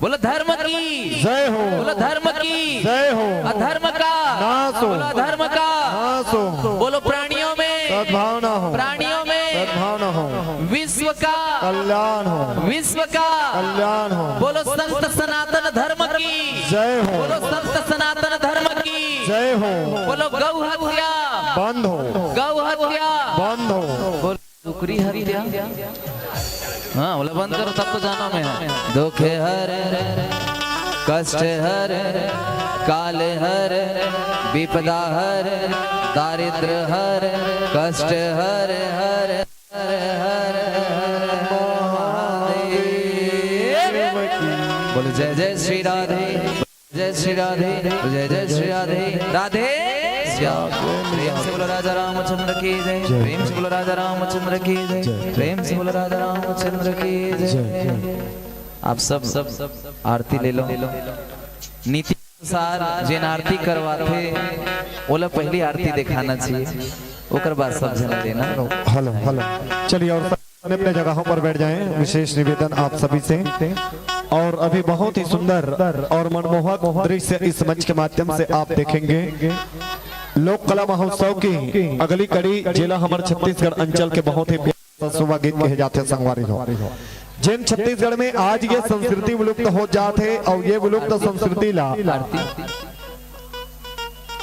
बोलो धर्म की। जय हो। बोलो धर्म की। जय हो। अधर्म का। नाश हो। बोलो अधर्म का। नाश हो। बोलो प्राणियों में। सद्भावना हो। प्राणियों में। सद्भावना हो। विश्व का। कल्याण हो। विश्व का। कल्याण हो। बोलो संत सनातन धर्म की। जय हो। बोलो संत सनातन धर्म की। जय हो। बोलो गौ हत्या। बंद हो। गौ हत्या। बंद हो। बोलो कुकरी हत्या। हाँ, बोला बंद करो, तब तो जाना मैं। दुख हर, कष्ट हर, काल हर, विपदा हर, दारिद्र हर, कष्ट हर, हर, हर, हर, हर महादेव। बोलो जय जय श्री राधे। जय श्री राधे, जय जय श्री राधे, राधे श्याम। प्रेम से बोलो राजा रामचंद्र की जय। जय। प्रेम से बोलो राजा रामचंद्र की जय। जय। प्रेम से बोलो राजा रामचंद्र की जय। जय। आप सब, सब आरती ले लो। नीति अनुसार जेन आरती करवाथे, ओला पहली आरती दिखाना चाहिए, ओकर बाद सब झन लेना। Hello, hello. चलिए, और अपने अपने जगहों पर बैठ जाएं। विशेष निवेदन आप सभी से। और अभी बहुत ही सुंदर और मनमोहक दृश्य इस मंच के माध्यम से आप देखेंगे। लोक कला महोत्सव की अगली कड़ी जेला हमर छत्तीसगढ़ अंचल के बहुत ही प्यारा सुवा गीत कहे जाथे संगवारी हो। जेन छत्तीसगढ़ में आज ये संस्कृति विलुप्त हो जात हे और ये विलुप्त संस्कृति ला आरती,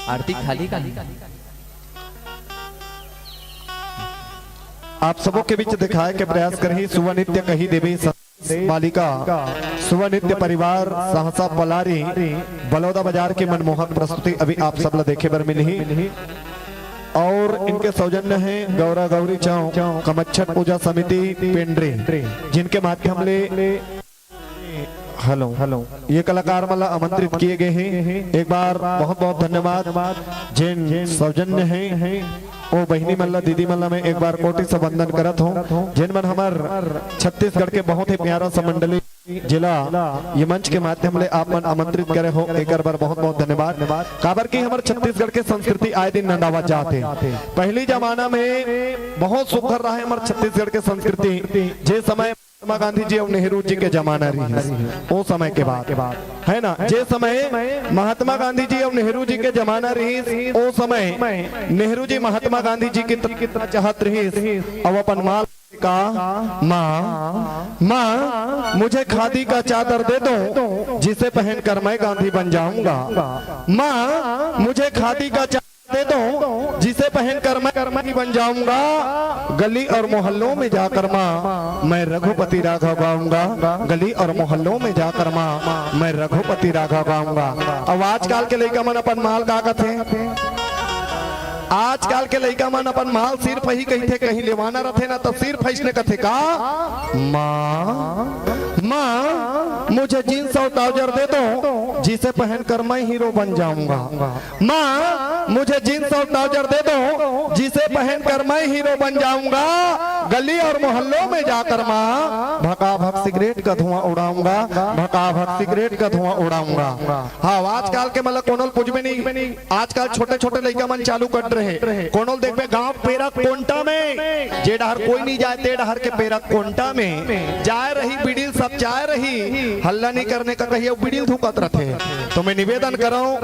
आरती खाली का नहीं? आप सबों के बीच दिखाए के प्रयास करही सुवा नृत्य कही देवी संदेश मालिका, सुवा नृत्य परिवार सहसा पलारी, बलौदा बाजार के मनमोहक प्रस्तुति अभी आप सब ला देखे बर मिलही। और इनके सौजन्य हैं गौरा गौरी चौक कमच्छट पूजा समिति पेंड्री, जिनके माध्यम ले हेलो, हेलो। ये कलाकार मन ला आमंत्रित किए गए हैं। एक बार बहुत बहुत धन्यवाद। जेन सौजन्य हैं, ओ बहिनी मन ला, दीदी मन ला मैं एक बार कोटि से वंदन करत हूँ। जेन मन हमर छत्तीसगढ़ के बहुत ही प्यारा सा मंडली जिला ये मंच के माध्यम ले आप मन आमंत्रित करे हो, एकर बर बहुत बहुत धन्यवाद। काबर कि हमर छत्तीसगढ़ के संस्कृति आए दिन नंदावत जात हे। पहली जमाना में बहुत सुघर रहे हमर छत्तीसगढ़ के संस्कृति, जे समय महात्मा गांधी जी और नेहरू जी के जमाना रहिस, ओ समय के बात, है ना? जे समय महात्मा गांधी जी और नेहरू जी के जमाना रहिस, ओ समय नेहरू जी महात्मा गांधी जी की तरह चाहत रहिस, और अपन माँ का, "माँ, माँ, मुझे खादी का चादर दे दो, जिसे पहनकर मैं गांधी बन जाऊंगा। माँ, मुझे खादी का चादर दे दो, जिसे पहनकर मैं गांधी बन जाऊंगा। गली और मोहल्लों में जाकर माँ, मैं रघुपति राघव गाऊंगा। गली और मोहल्लों में जाकर माँ, मैं रघुपति राघव गाऊंगा।" अब आजकल के लइका मन अपन माल का कथे? आजकल के लइका मन अपन माल सिर्फ ही कहिथे, कहीं लेवाना रथे ना, तो सिर्फ इसने कथे का, "माँ, माँ, मुझे जींस और ट्राउजर दे दो, जिसे पहनकर मैं हीरो बन जाऊंगा। माँ, मुझे जींस और ट्राउजर दे दो, जिसे पहनकर मैं हीरो बन जाऊंगा। गली और मोहल्लों में जाकर माँ, भकाभक सिगरेट का धुआं उड़ाऊंगा, भकाभक सिगरेट का धुआं उड़ाऊंगा।" हाँ, आजकल के मतलब कोनो ल पूछबे नहीं। आजकल छोटे-छोटे लइका मन चालू कर रहे। कोनो ल देखबे गांव पेरा कोंटा में, जे डहर कोई नहीं जाए, ते डहर के पेरा कोंटा में जाए रही, बीड़ी ल सब जाए रही, हल्ला नहीं करने का कहिए, बीड़ी ल धुकत रथे। तो मैं निवेदन करौं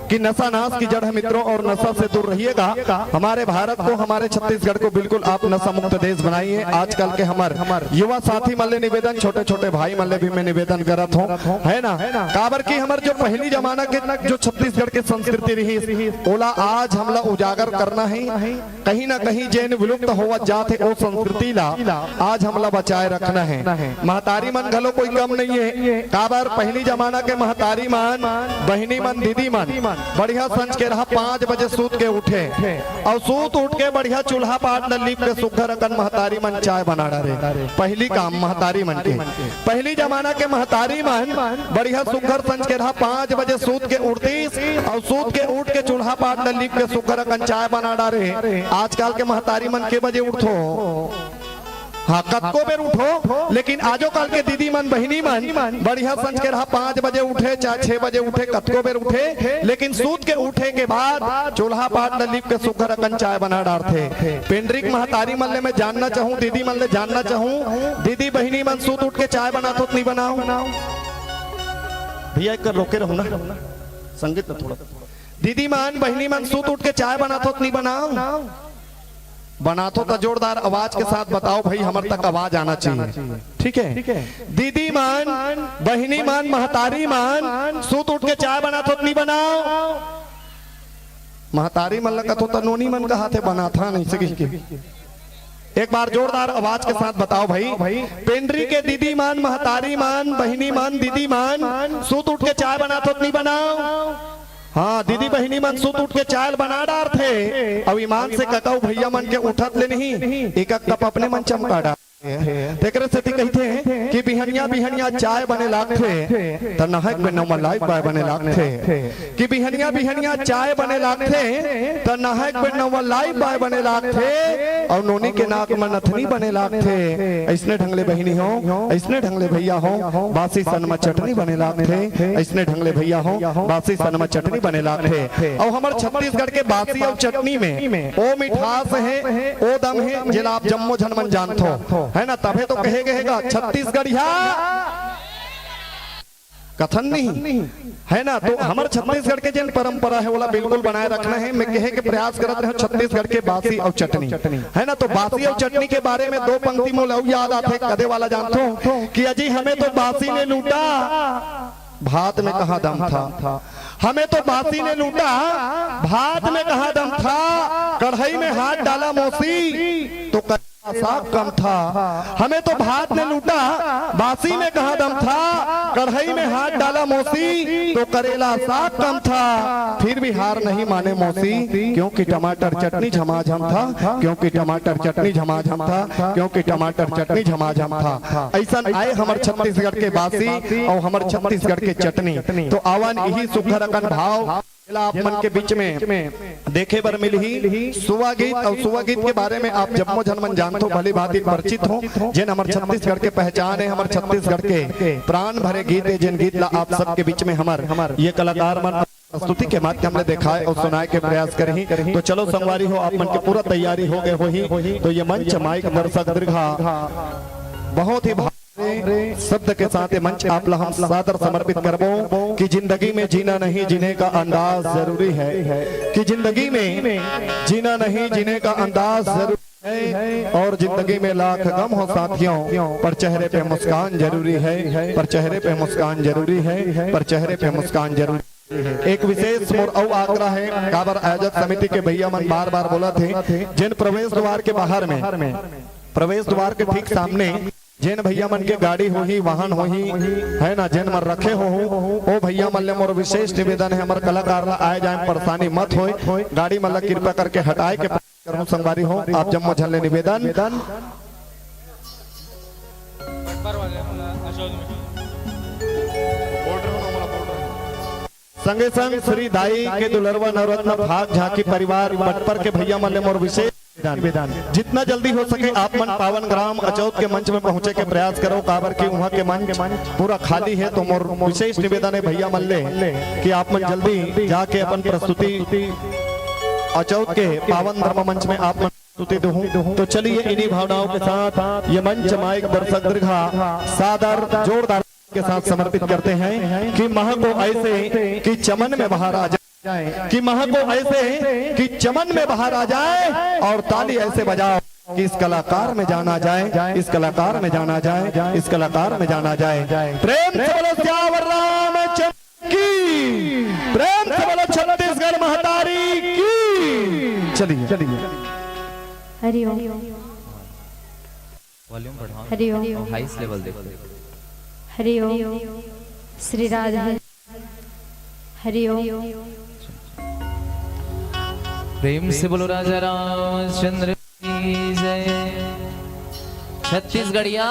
कि नशा नाश की जड़ है मित्रों, और नशा से दूर रहिएगा। हमारे भारत को, हमारे छत्तीसगढ़ को बिल्कुल आप नशा मुक्त देश बनाइए। आजकल के हमर युवा साथी मन ले निवेदन, छोटे-छोटे भाई मन ले भी मैं निवेदन करत हूँ, है ना? काबर कि हमर जो पहली जमाना के जो छत्तीसगढ़ के संस्कृति रहिस, ओला आज हमला उजागर करना है। कहीं ना कहीं जेन विलुप्त होवत जात हे, ओ संस्कृति ला आज हमला बचाए रखना है। महतारी मन घलो कोई कम नहीं है। काबर पहली जमाना के महतारी मन, बहिनी मन, दीदी मन बढ़िया संझ के रहा पाँच बजे सूत के उठे और सूत उठ के बढ़िया चूल्हा पाट ल लीप के सुघर अकन महतारी मन चाय बना डारे। पहली काम महतारी मन के। पहली जमाना के महतारी मन बढ़िया सुघर संझ के रहा पाँच बजे सूत के उठतीस और सूत के उठ के चूल्हा पाट ल लीप के सुघर अकन चाय बना डारे। आजकल के महतारी मन के बजे उठथो? हाँ, कतको बेर उठो, लेकिन आजो काल के दीदी मन, बहिनी मन बढ़िया संझ के रहा, पाँच बजे उठे, चाहे छह बजे उठे, कतको बेर उठे, लेकिन सूत के उठे के बाद चूल्हा पाट ल लिप के सुघर अकन चाय बना डारथे। पेंड्रिक महतारी मन ले मैं जानना चाहूँ, दीदी मन ले जानना चाहूँ, दीदी बहिनी मन सूत उठ के चाय बनाथो त नहीं बनाओ? भैया, एक कर रोके रहो ना, संगीत में थोड़ा। दीदी मन, बहिनी मन सूत उठ के चाय बनाथो त नहीं बनाओ? बनाथो त जोरदार आवाज के साथ बताओ भाई, हमर तक आवाज आना चाहिए, ठीक है? दीदी मन, बहिनी मन, महतारी मन सूत उठ के चाय बनाथो त नहीं बनाओ? महतारी मन ल कथो त नोनी मन कहाथे, बनाथा नहीं सके के। एक बार जोरदार आवाज के साथ बताओ भाई, पेंड्री के दीदी मन, महतारी मन, बहिनी मन, दीदी मन सूत उठ के चाय बनाथो त नहीं बनाओ? हाँ, दीदी बहिनी मन सूत उठ के चाय बना डारथे, अउ ईमान से कका अउ भैया मन के उठत ले नहीं एक एक कप अपने मन चमका डार। तेकरे सेती कहिथे कि बिहनिया बिहनिया चाय बने लागथे, त नहाय के बेर नवा लाई बाय बने लागथे। कि बिहनिया बिहनिया चाय बने लागथे, त नहाय के बेर नवा लाई बाय बने लागथे, अउ नोनी के नाक म नथनी बने लागथे। अइसने ढंग ले बहिनी हो, अइसने ढंग ले भैया हो, बासी सन म चटनी बने लागथे। अइसने ढंग ले भैया हो, बासी सन म चटनी बने लागथे। अउ हमर छत्तीसगढ़ के बासी अउ चटनी में ओ मिठास हे, ओ दम हे, जेला आप जम्मो झन मन जानथो, है ना? तभे तो कहे गए हे गा, छत्तीसगढ़िया कथन नहीं, है ना? तो हमर छत्तीसगढ़ के जेन परंपरा हे, ओला बिल्कुल बनाए रखना हे। मैं कहे के प्रयास करत रहे हूँ, छत्तीसगढ़ के बासी अउ चटनी, है ना? तो बासी अउ चटनी के बारे में दो पंक्ति मोला अउ याद आथे, कदे वाला जानथो कि अजी हमें तो बासी ने लूटा, भात में कहाँ दम था। हमें तो बासी ने लूटा, भात में कहाँ दम था। कढ़ाई में हाथ डाला मौसी, तो करेला साग कम था। हमें तो भात ने लूटा, बासी में कहाँ दम था। कढ़ाई में हाथ डाला मौसी, तो करेला साग कम था। फिर भी हार नहीं माने मौसी, क्योंकि टमाटर चटनी झमाझम था, क्योंकि टमाटर चटनी झमाझम था, क्योंकि टमाटर चटनी झमाझम था। अइसन आय हमर छत्तीसगढ़ के बासी अउ हमर छत्तीसगढ़ के चटनी। तो आवन इही सुघर अकन भाव जेला आप मन के बीच में देखे बर मिलही। सुवा गीत अउ सुवा गीत के बारे में आप जम्मो झन मन जानथो, भली भांति परिचित हो, जेन हमर छत्तीसगढ़ के पहचान हे, हमर छत्तीसगढ़ के प्राण भरे गीत हे, जेन गीत ला आप सबके बीच में हमर ये कलाकार मन प्रस्तुति के माध्यम ले देखाए अउ सुनाए के प्रयास करही। तो चलो संगवारी हो, आप मन के पूरा तैयारी हो गए होही, तो ये मंच माइक दर्शक दीर्घा बहुत ही भाव शब्द के साथ ये मंच आप ला हम सादर समर्पित करबो कि जिंदगी में जीना नहीं, जीने का अंदाज जरूरी है, कि जिंदगी में जीना नहीं, जीने का अंदाज जरूरी है, और जिंदगी में लाख गम हो साथियों, पर चेहरे पे मुस्कान जरूरी है, पर चेहरे पे मुस्कान जरूरी है, पर चेहरे पे मुस्कान जरूरी है। एक विशेष मोर अउ आग्रह हे, काबर आयोजक समिति के भैया मन बार बार बोलत हे, जेन प्रवेश द्वार के बाहर में, प्रवेश द्वार के ठीक सामने जेन भैया मन के गाड़ी होही, वाहन होही, है ना, जेन मन रखे होहू, ओ भैया मन ले मोर विशेष निवेदन हे, हमर कलाकार ला आए जाए में परेशानी मत होए, गाड़ी मन ला कृपा करके हटाए के करहूं संगवारी हो, आप जम्मो झन ले निवेदन। संगे संग श्री दाई के दुलरवा नवरत्न फाग झांकी परिवार बटपर के भैया मन ले मोर विशेष निवेदन, जितना जल्दी हो सके आप मन पावन ग्राम अचौत के मंच में पहुंचे के प्रयास करो, काबर कि उहाँ के मंच पूरा खाली हे। तो मोर विशेष निवेदन हे भैया मन ले कि आप मन जल्दी जाके अपन प्रस्तुति अचौत के पावन धर्म मंच में आप मन प्रस्तुति देहू। तो चलिए इन्हीं भावनाओं के साथ ये मंच माइक दर्शक दीर्घा सादर जोरदार के साथ समर्पित करते हैं कि माह को ऐसे कि चमन में बहार आ जाए, कि माह को ऐसे कि चमन में बहार आ जाए और ताली ऐसे बजाओ कि इस कलाकार में जाना जाए, इस कलाकार में जाना जाए, इस कलाकार में जाना जाए। प्रेम से बोलो सियावर रामचंद्र की, प्रेम से बोलो छत्तीसगढ़ महतारी की। चलिए, चलिए। हरिओम। वॉल्यूम बढ़ाओ। हरिओम। और हाईएस्ट लेवल देखो। हरिओम। श्री राधे। हरिओम। प्रेम से बोलो राजा रामचंद्र की जय। छत्तीसगढ़िया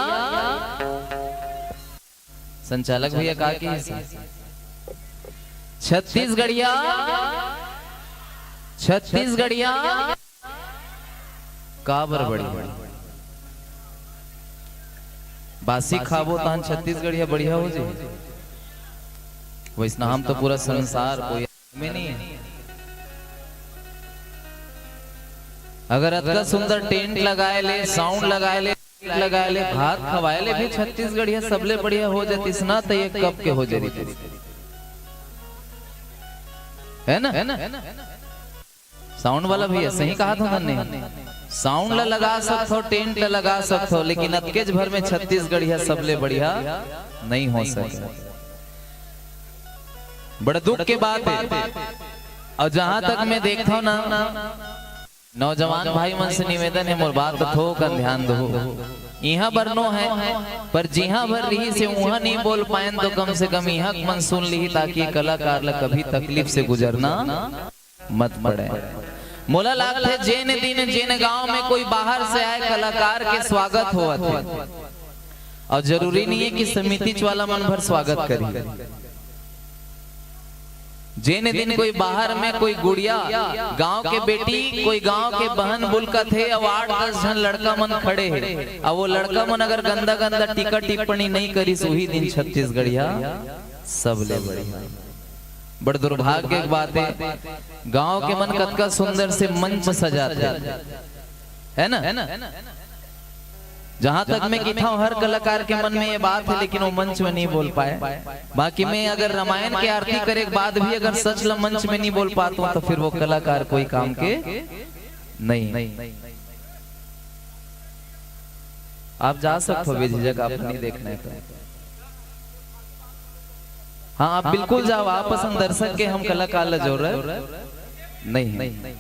संचालक भैया का की हिस्सा? छत्तीसगढ़िया, छत्तीसगढ़िया काबर बड़ी? बासी खाबो तहन छत्तीसगढ़िया बढ़िया हो जाही। वैसना हम तो पूरा संसार कोई में नहीं है। अगर अतका सुंदर टेंट लगाए ले, साउंड लगाए ले, लगाए ले, भात खवाए ले भी छत्तीसगढ़िया सबले बढ़िया हो जातिस ना, तो ये कब के हो जातिस, है ना? साउंड वाला भैया सही कहा था मैंने, साउंड ला लगा सकथो, टेंट ला लगा सकथो, लेकिन अतकेच भर में छत्तीसगढ़िया सबले बढ़िया नहीं हो सके। बड़ा दुख के बात है। और जहां तक मैं देखता हूं ना, नौजवान भाई मन से निवेदन है, मोर बात थोकन ध्यान दो। इहां बर नो है, पर जिहां भर रही से उहां नहीं बोल पाएन, तो कम से कम इहां मन सुन ली, ताकि कलाकार ला कभी तकलीफ से गुजरना मत पड़े। मोला लागथे, जेन दिन जेन गांव में कोई बाहर से आए कलाकार के स्वागत होवत हे, और जरूरी नहीं है कि समिति वाला मन भर स्वागत करी। जेन दिन कोई बाहर में कोई गुड़िया, गांव के बेटी, कोई गांव के बहन बुलकत हे, अब आठ दस झन लड़का मन खड़े हे, अब वो लड़का मन अगर गंदा गंदा टीका टिप्पणी नहीं करिस, उही दिन छत्तीसगढ़िया सबले बढ़िया। बड़ दुर्भाग्य के बात है, गांव के मन कतका सुंदर से मंच सजाते, है ना? जहां तक मैं किथा हूं, हर कलाकार के मन में ये बात है, लेकिन वो मंच में नहीं बोल पाए। बाकी मैं अगर रामायण के आरती करे के बाद भी अगर सच ला मंच में नहीं बोल पाता हूं, तो फिर वो कलाकार कोई काम के नहीं। आप जा सकते हो बेझिझक, आप नहीं देखना है तो। हाँ, आप बिल्कुल जाओ, आप असन दर्शक के हम कलाकार ला जोर रहे नहीं है।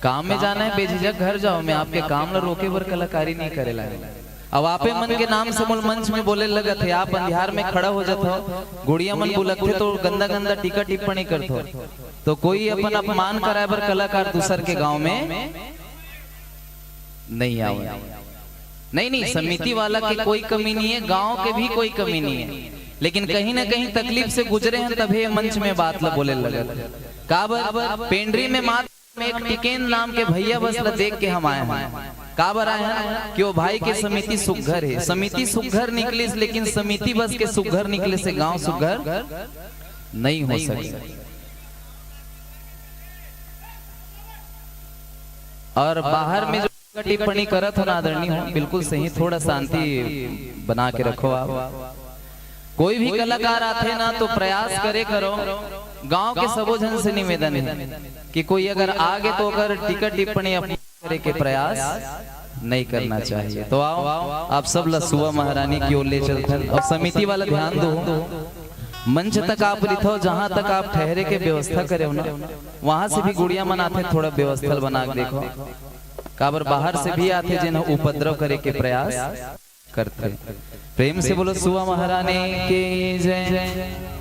काम में जाना है, बेझिझक घर जाओ, मैं आपके काम ला रोके बर कलाकारी नहीं करे ला। अब आपे मन के नाम से मोल मंच में बोले लगत है, आप अंधियार में खड़ा हो जात हो, गुड़िया मन बुलकथे तो गंदा गंदा टीका टिप्पणी करत हो, तो कोई अपन अपमान कराए बर कलाकार दूसर के गांव में नहीं आवे। नहीं, नहीं, समिति वाला के कोई कमी नहीं है, गांव के भी कोई कमी नहीं है, लेकिन कहीं ना कहीं तकलीफ से गुजरे हैं, तभी ये मंच में बात ला बोले लगत। काबर पेंडरी में मात्र में एक टिकेन नाम के भैया बस ला देख के हम आए हैं। काबर आए हैं कि वो भाई के समिति सुघर है, समिति सुघर निकलिस, लेकिन समिति बस के सुघर निकले से गांव सुघर नहीं हो सके। और बाहर में जो टिप्पणी करत हो ना, आदरणीय हो, बिल्कुल सही, थोड़ा शांति बना के रखो आप। कोई भी कलाकार आथे ना, तो प्रयास करे करो। गांव के सबो झन से निवेदन है कि कोई अगर आगे तो अगर टीका टिप्पणी अपमान करे के प्रयास नहीं करना चाहिए। तो आओ, आप सब ला सुआ महारानी की ओर ले चलथन और समिति वाला ध्यान दो। मंच तक आप रिथो, जहां तक आप ठहरे के व्यवस्था करे हो ना, वहां से भी गुड़िया मन आथे, थोड़ा व्यवस्था बना के देखो। काबर बाहर से भी आथे, जेन ह उपद्रव करे के प्रयास करथे। प्रेम से बोलो सुआ महारानी की जय।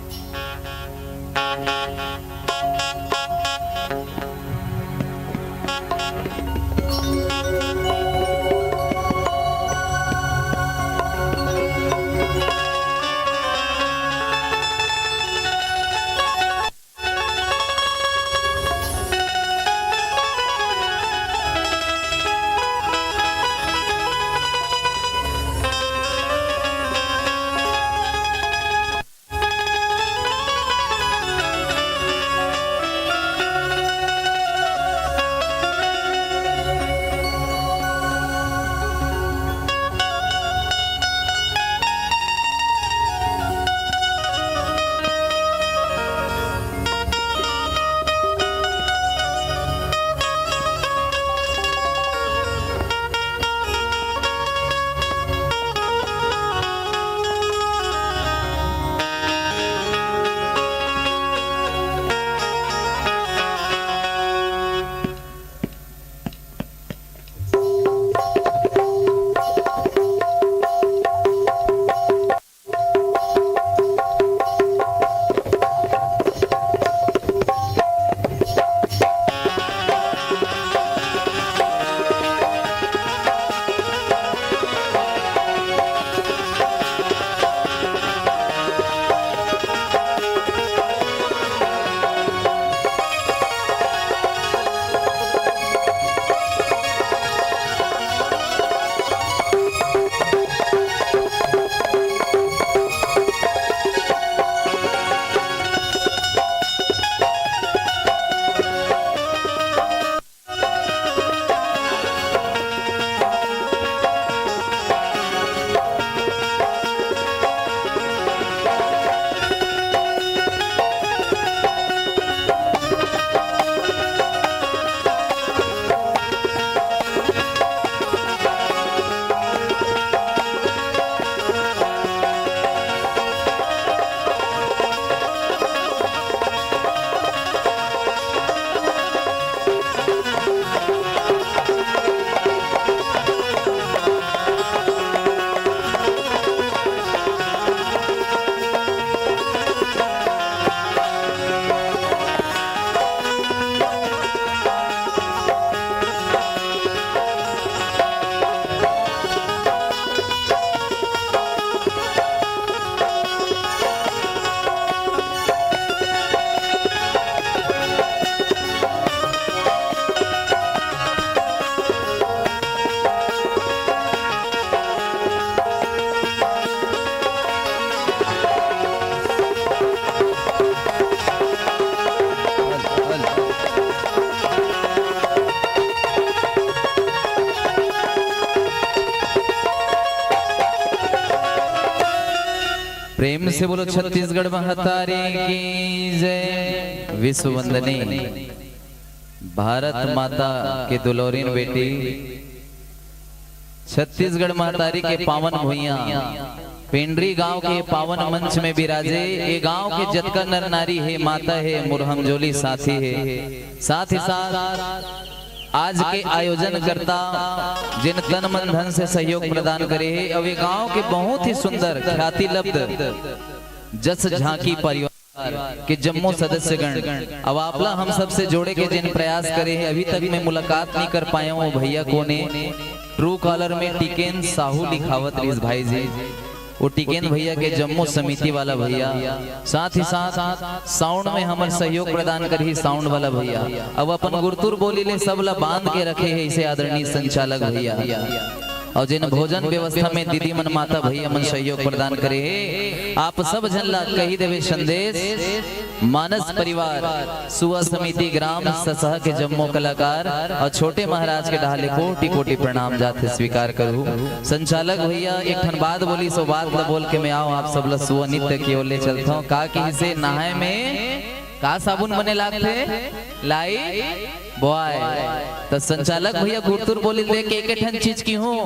प्रेम से बोलो छत्तीसगढ़ महतारी की जय। विश्व वंदनी भारत माता के दुलौरिन बेटी, छत्तीसगढ़ महतारी के पावन भुइयां, पेंडरी गांव के पावन मंच में विराजे। ए गांव के जतका नर नारी हे, माता हे, मुरहम जोली साथी हे, साथ ही साथ आज के आयोजन करता, जिन तन मन धन से सहयोग प्रदान करे हे, अउ ए गांव के बहुत ही सुंदर ख्याति लब्ध जस झांकी परिवार के जम्मो सदस्यगण, अब आपला हम सबसे जोड़े के जिन प्रयास करे हे, अभी तक मैं मुलाकात नहीं कर पाया हूँ। भैया कोने ट्रू कॉलर में टिकेन साहू लिखावत रहिस भाई जी, वो टिकेन भैया के जम्मो समिति वाला भैया, साथ ही साथ साउंड में हमर सहयोग प्रदान करही साउंड वाला भैया। अब अपन गुरतुर बोली ले सब ला बांध के रखे हे इसे आदरणीय संचालक भैया, अउ जिन भोजन व्यवस्था में दीदी मन, माता, भैया मन सहयोग प्रदान करे हे, आप सब झन ला कही देवे संदेश। मानस परिवार, सुआ समिति ग्राम ससहा के जम्मो कलाकार अउ छोटे महाराज के डहाले कोटि कोटि प्रणाम जाथे, स्वीकार करू। संचालक भैया एक ठन बात बोली, सो बात ला बोल के मैं आऊं, आप सब ला सुआ नृत्य के ओर ले चलथव। का कहिसे, नहाए में का साबुन बने लागथे? लाइफबॉय। त संचालक भैया गुरतुर बोली देख के एक ठन चीज किहूं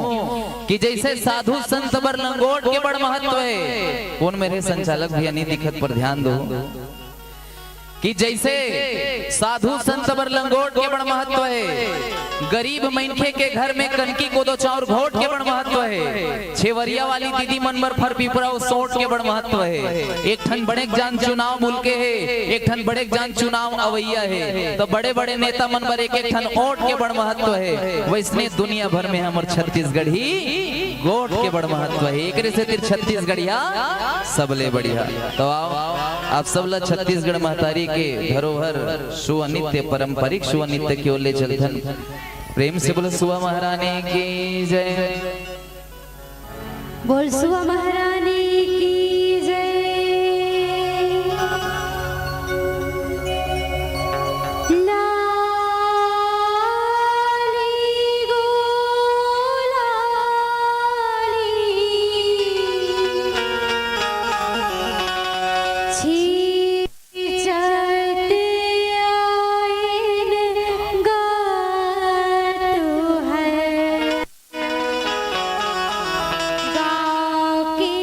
कि जैसे साधु संत बर लंगोट के बड़ महत्व हे, कोन मेरे संचालक भैया नहीं दिखत पर ध्यान दो, कि जैसे साधु संत बर लंगोट के बड़ महत्व हे, गरीब मनखे के घर में कनकी कोदो चाउर घोट के बड़ महत्व हे, छेवरिया वाली दीदी मन बर फर पिपरा अउ सोट के बड़ महत्व हे। एक ठन बड़ेक जान चुनाव मुलके हे, एक ठन बड़ेक जान चुनाव अवैया हे, त बड़े बड़े नेता मन बर एक एक ठन ओट के बड़ महत्व हे। वैसने दुनिया भर में हमर छत्तीसगढ़ी गोठ के बड़ महत्व हे। एकरे सेती छत्तीसगढ़िया सबले बढ़िया। त आओ, आप सब ला छत्तीसगढ़ महतारी के धरोहर सुआ नृत्य, पारंपरिक सुआ नृत्य के ओर ले चलथन। प्रेम से बोलो सुआ महारानी की जय। बोल सुआ महारानी की जय। लाली गो लाली, छींचत आइन गा तुहर। गाँव के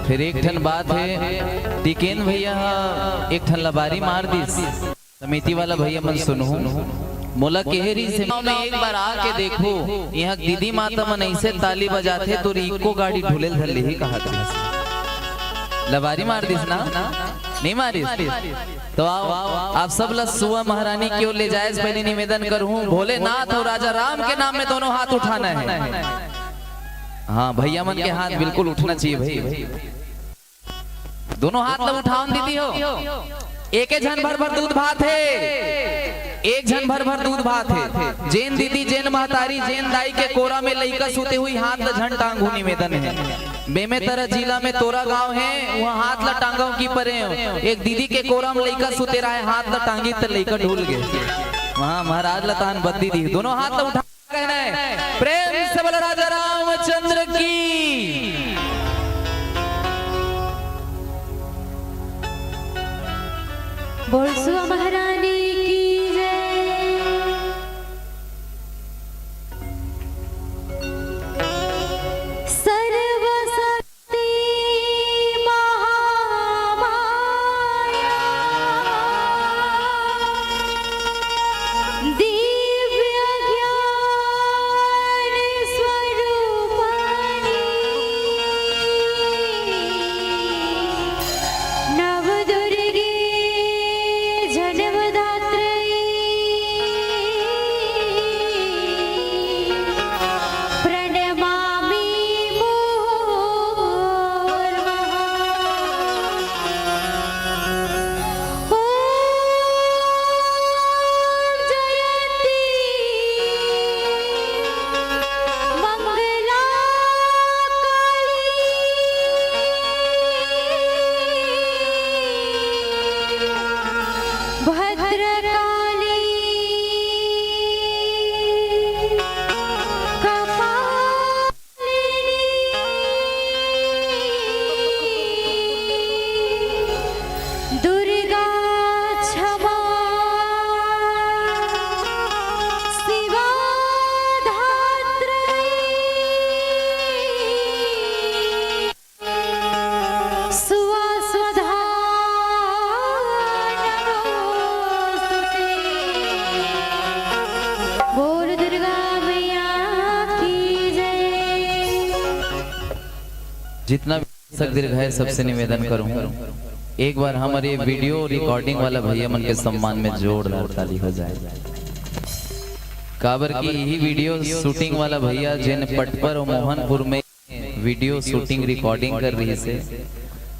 फिर एक ठन बात हे, टिकेन भैया ह एक ठन लबारी मार दिस। समिति वाला भैया मन सुनहू, मोला केहे रहिस हे, में एक बार आके देखो, इहाँ दीदी माता मन ऐसे ताली बजाथे, तोर इको गाड़ी ढुलेल धर लिही कहत रहिस। लबारी मार दिस ना, नहीं मारिस? तो आओ, आप सब ला सुआ महारानी की ओर ले जाए से पहले निवेदन करूँ, भोलेनाथ और राजा राम के नाम में दोनों हाथ उठाना है। हाँ, भैया मन के हाथ बिल्कुल उठना चाहिए भाई। दोनों हाथ ला उठाओ न दीदी हो। एके झन भर भर दूध भात हे, एक झन भर भर दूध भात हे। जेन दीदी, जेन महतारी, जेन दाई के कोरा में लइका सुते हुई हाथ ला झन टांगहू, निवेदन हे। बेमेतरा जिला में तोरा गांव हे, उहाँ हाथ ला टांगव की परे हो। एक दीदी के कोरा में लइका सुते रहे, हाथ ला टांगी त लइका ढुल गे। वहाँ महाराज ला तान बद्दी दी। दोनों हाथ ला उठा कहना है। प्रेम से बोलो राजा रामचंद्र की। बोल सुआ महारानी की जय। सर्व शक्ति महामाया दिव्य ज्ञान स्वरूपनी नव दुर्गे जन्मदात्री प्रणमामि मुहुर्मुहुः। ॐ जयन्ती मंगला काली भद्रकाली कपालिनी दुर्गा क्षमा शिवा धात्री। सुवा स्वधा नमोस्तुते। बोल दुर्गा मैया की जय। जितना भी दर्शक दीर्घ है, सबसे निवेदन करूँ, एक बार हमर ये video recording वाला भैया मन के सम्मान में जोरदार ताली हो जाए। काबर कि यही video shooting वाला भैया जेन पटपर और मोहनपुर में video shooting recording कर रहिस हे।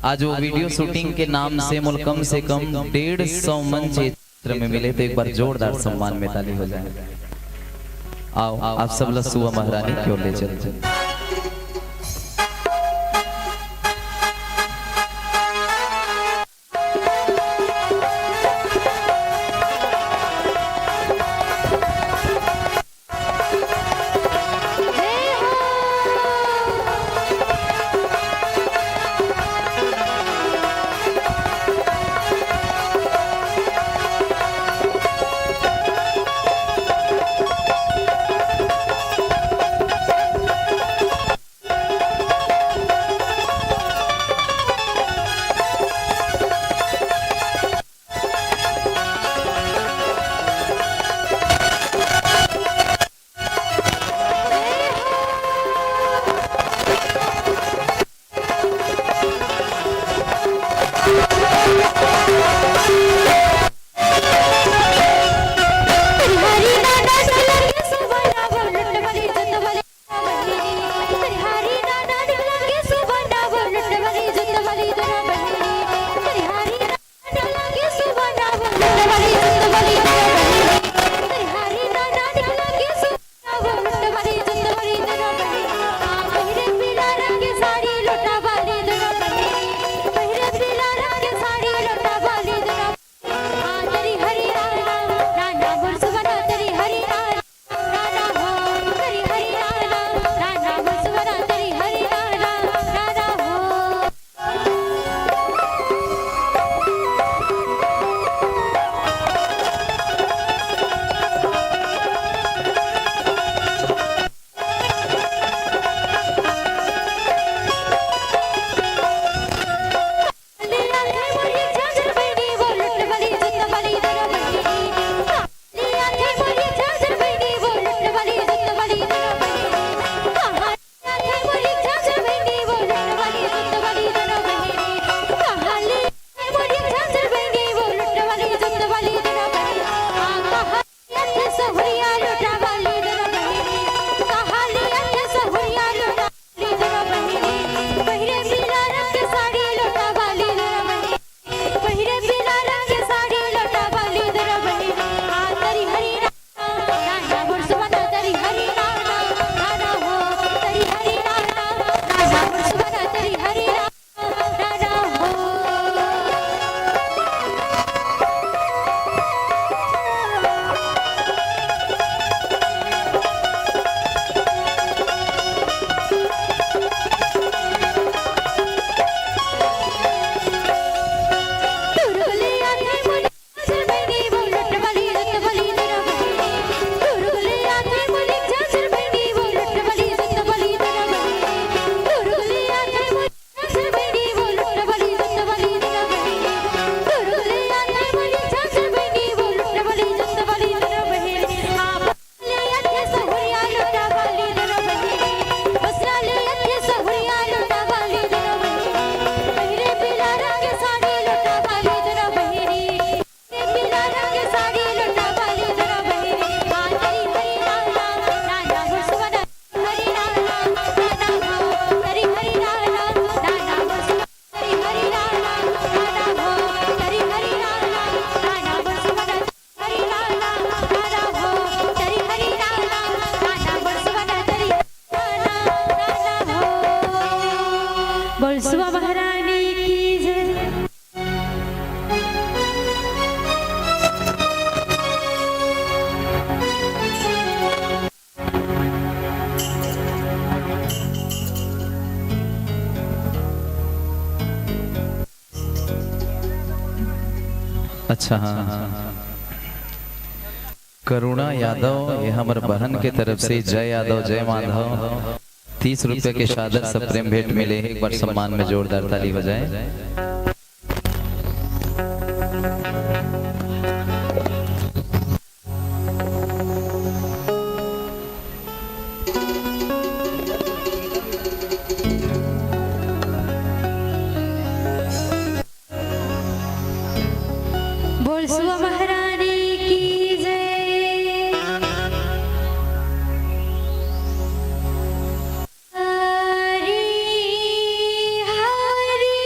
आज वो video shooting के नाम से मोला कम से कम डेढ़ सौ मंच ये क्षेत्र में मिले, तो एक बार जोरदार सम्मान में ताली हो जाए। आओ, आप सब ला सुआ महारानी की ओर ले चलते हैं। बोल सुआ महारानी की जय। अच्छा, हाँ, हाँ। करुणा यादव, ये हमर बहन के तरफ से जय यादव, जय माधव, तीस रुपया के सादर सप्रेम भेंट मिले हे। एक बार सम्मान में जोरदार ताली हो जाए। बोल सुआ महारानी की जय। हरी हरी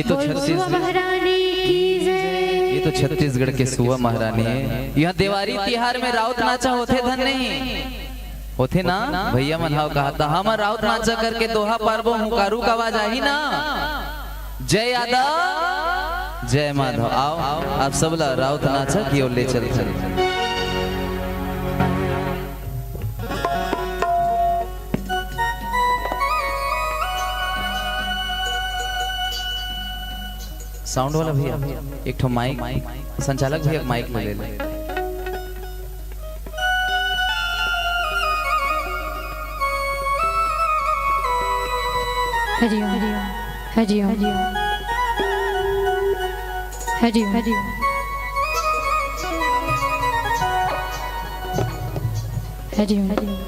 ये तो बोल छत्तीसगढ़, सुआ महारानी की जय। ये तो छत्तीसगढ़ के सुआ महारानी है। यहाँ देवारी तिहार में राउत नाचा होथे धन नहीं? होथे ना? भैया मन हाव कहा था, हम राउत नाचा करके दोहा पारबो, हुंकारू का आवाज आही ना? जय यादव, जय माधव। आओ, आप सब ला राउत नाचा की ओर ले चलथन। साउंड वाला भैया, एक ठो माइक, संचालक भैया, माइक ले ले। हरिओम, हरिओम, हरिओम, हरिओम, हरिओम, हरिओम।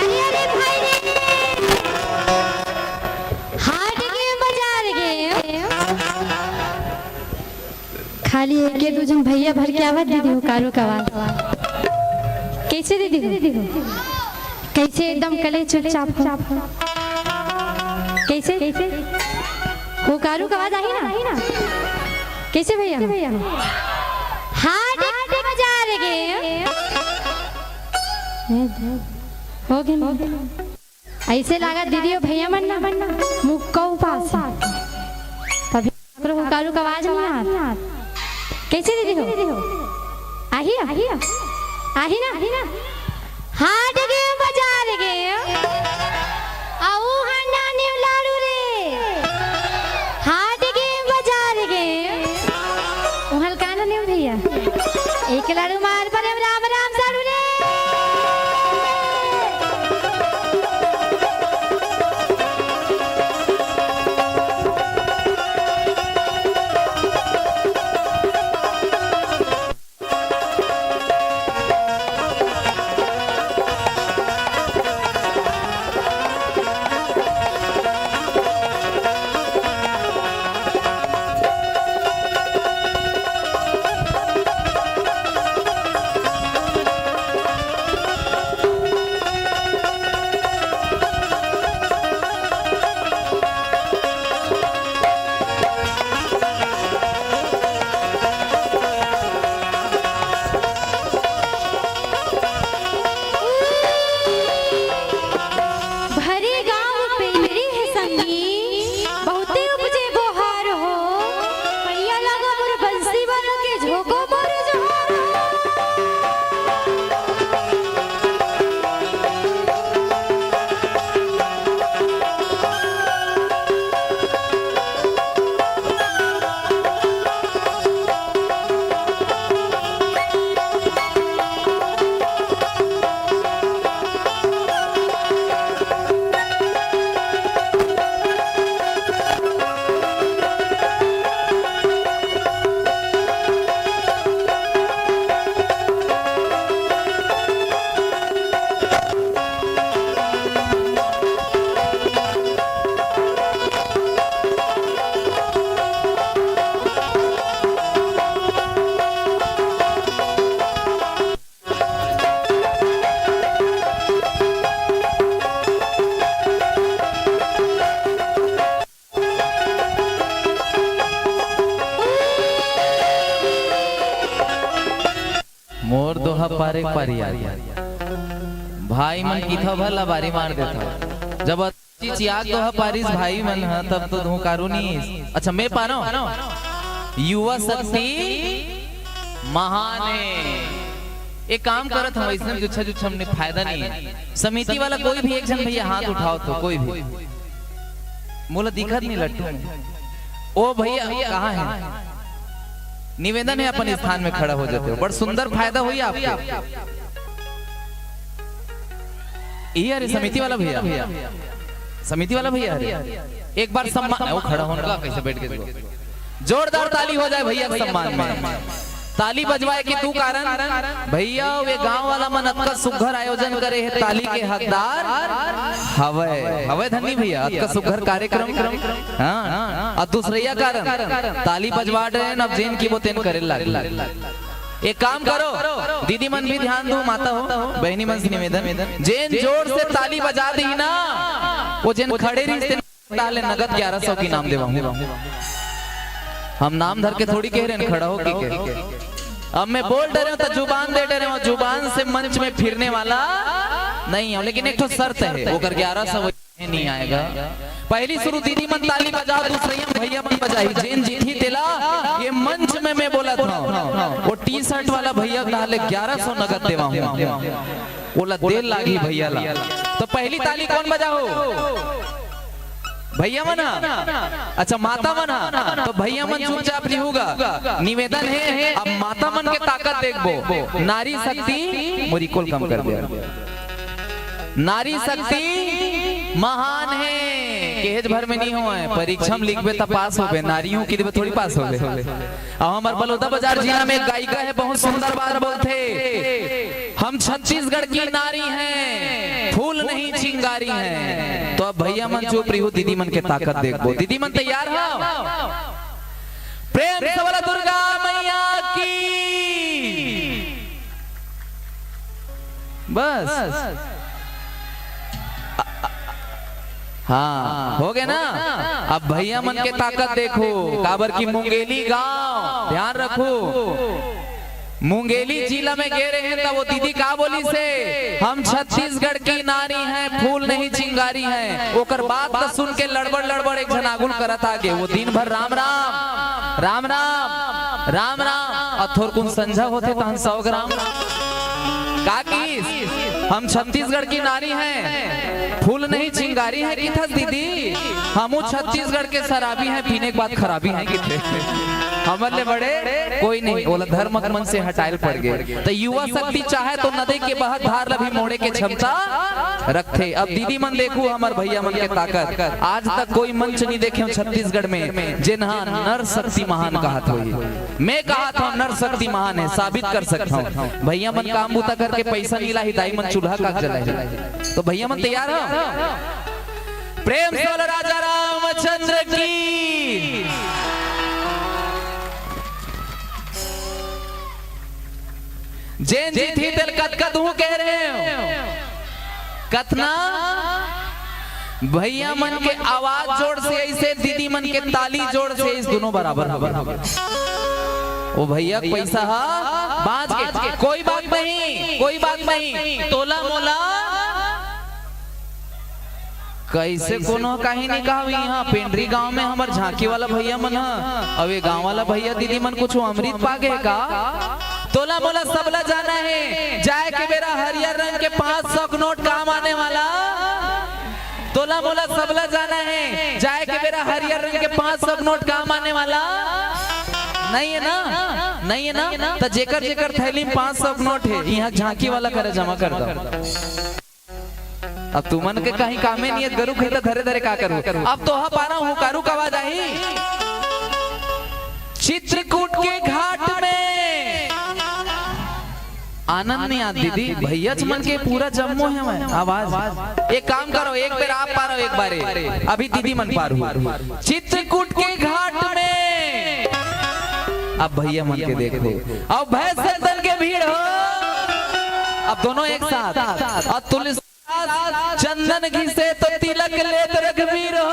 अरे, अरे भाई रे, हाट गे बाजार गे। खाली एक दू झन भैया भर के आवत दीदी हो, कारू कवाल। कैसे दीदी हो? कैसे एकदम कले चुपचाप हो? कैसे? कैसे? हो कारू कवाल आही ना? कैसे भैया? हाट बाजार गे। हो गए ना? ऐसे लागा दीदी हो भैया मन ना मुक्का उपास। तभी ककरो हुकारू का आवाज नहीं आत। कैसे दीदी हो? आही, आही, आही ना? हाट गे बाजार गे, आऊ हंडा नेव लाड़ू रे। हाट गे बाजार गे, उहल कान नेव भैया। एक लाड़ू मार पर राम राम साड़ू रे। भरे गांव पेंदरी हे संगी, बहुते उपजे बोहार हो। भैया लगा मोर बंसी बनो के झोंको मोर जोहार हो। मोर दोहा पारे के पारी आ गया। भाई मन किथव भला बारी मार देथव। जब चिचिया दोहा पारिस भाई मन ह, तब तो धोकारू नहीं। अच्छा, मैं पारो। युवा शक्ति महान है। एक काम करत हम, ऐसे जुच्छा जुच्छा हमने फायदा नहीं है। समिति वाला कोई भी एक झन भैया हाथ उठाओ तो, कोई भी। मोला दिखत नहीं लट्टू। ओ भैया, कहाँ है? निवेदन है, अपन स्थान में खड़ा हो जाते हो, बड़ सुंदर फायदा होई आपके। ये अरे समिति वाला भैया, समिति वाला भैया, अरे एक बार सम्मान, वो खड़ा होने का, कैसे बैठ के दो? जोरदार ताली हो जाए भैया के सम्मान में। ताली बजवाए के दू कारण, भैया, वे गांव वाला मन अतका सुघर आयोजन करे हे, ताली के हकदार हवय, हवय धनी भैया, अतका सुघर कार्यक्रम। हाँ, अउ दूसरइया कारण, ताली बजवा डरे न, अब जेन कहिबो तेन करे लाग। एक काम करो, दीदी मन भी ध्यान दो, माता हो, बहिनी मन से निवेदन, जेन जोर से ताली बजा दी ना, वो जेन खड़े रहिस तेन ताले नगद ग्यारह सौ के इनाम देवाहूं। हम नाम धर के थोड़ी कह रहे हैं, खड़ा हो के कह। अब मैं बोल डरे हूं तो जुबान दे डरे हूं, जुबान से मंच में फिरने वाला नहीं हूं, लेकिन एक ठो शर्त है, ओकर ग्यारह सौ नहीं आएगा। पहली शुरू दीदी मन ताली बजा, दूसरइया भैया मन बजाही, जेन जीतही तेला, ये मंच में मैं बोलत हूं, वो टी शर्ट वाला भैया ताले ग्यारह सौ नगद देवाहूं, ओला दे लागही भैया ला। तो पहली ताली कौन बजा हो? भैया मन हा? अच्छा, माता मन हा? तो भैया मन चुपचाप नहीं होगा। निवेदन है, अब माता मन के ताकत देखबो। नारी शक्ति, मोरी कोल कम कर दिया। नारी शक्ति महान है, केहेज भर में नहीं होय। परीक्षा में लिखबे त पास होबे, नारी हूं कहि देबे थोड़ी पास होबे। अब हमर बलौदा बाजार जिला में एक गायिका है, बहुत सुंदर बात बोलथे, हम छत्तीसगढ़ की नारी हैं, फूल नहीं चिंगारी हैं। तो अब भैया मन चुप रहिहू, दीदी मन के ताकत देखबो। दीदी मन तैयार हो? प्रेम से बोला दुर्गा मैया की। बस। हाँ, हो गए ना? अब भैया मन के ताकत देखो, काबर की मुंगेली गांव, ध्यान रखो। मुंगेली जिला में गे रहे हैं, तब वो दीदी का बोलिस हे, "हम छत्तीसगढ़ की नारी हैं, फूल नहीं चिंगारी हैं।" ओकर बात तो सुन के लड़बड़ लड़बड़ एक झन आगुल करत आगे, वो दिन भर राम राम, राम राम, राम राम, अउ थोरकुन संझा होथे तहन सौ ग्राम। का किस? "हम छत्तीसगढ़ की नारी हैं, फूल नहीं चिंगारी हैं," किथस दीदी, "हमू छत्तीसगढ़ के शराबी हैं, पीने के बाद खराबी हैं," किथे। हमर ले बड़े कोई नहीं, ओला धर्म के मन से हटायल पड़ गए। तो युवा शक्ति चाहे तो नदी के बहत धार ला भी मोड़े के क्षमता रखथे। अब दीदी मन देखू, हमर भैया मन के ताकत। आज तक कोई मंच नहीं देखे हूं छत्तीसगढ़ में, जेन हा नर शक्ति महान कहत होही। मैं कहत हूं, नर शक्ति महान है, साबित कर सकत हूं। भैया मन काम बूता करके पैसा नहीं लाही, दाई मन चूल्हा का जलाही। तो भैया मन तैयार हो? प्रेम से बोलो राजा रामचंद्र की। जेन जीतही तेल कतका दूं कह रहे हो? कतना? भैया मन के आवाज जोर से ऐसे, दीदी मन के ताली जोर से, इस दोनों बराबर हो गए। वो भैया के पैसा हा बांच के, कोई बात नहीं, कोई बात नहीं, तोला मोला कैसे कोनो काही नहीं कहा। यहाँ पेंडरी गांव में हमर झांकी वाला भैया मन ह, अउ ये गांव वाला भैया दीदी मन कुछ अमृत पागे का? तोला मोला सबला जाना है, जाए के बेरा हरियर रंग के पांच सौ के नोट काम आने वाला। तोला मोला सबला जाना है, जाए के बेरा हरियर रंग के पांच सौ के नोट काम आने वाला। नहीं है ना? नहीं है ना? तो जेकर जेकर थैली में पांच सौ के नोट है, यहाँ झांकी वाला करे जमा कर दो। अब तुमन के कहीं कामे नहीं है, गरु खरीदा धरे धरे का करू? अब तो हा पारा हूँ, कारू का आवाज आई। चित्रकूट के घाट में आनंद नहीं आ दीदी, भैया मन के पूरा जम्मो है मैं आवाज। एक काम करो, एक बेर आप पारो, एक बारे अभी दीदी मन पार हो। चित्रकूट के घाट में अब भैया मन के देखो, अब भैंस दन के भीड़ हो। अब दोनों एक साथ, और तुलसीदास चंदन घिसे तो तिलक लेत रघुवीर हो।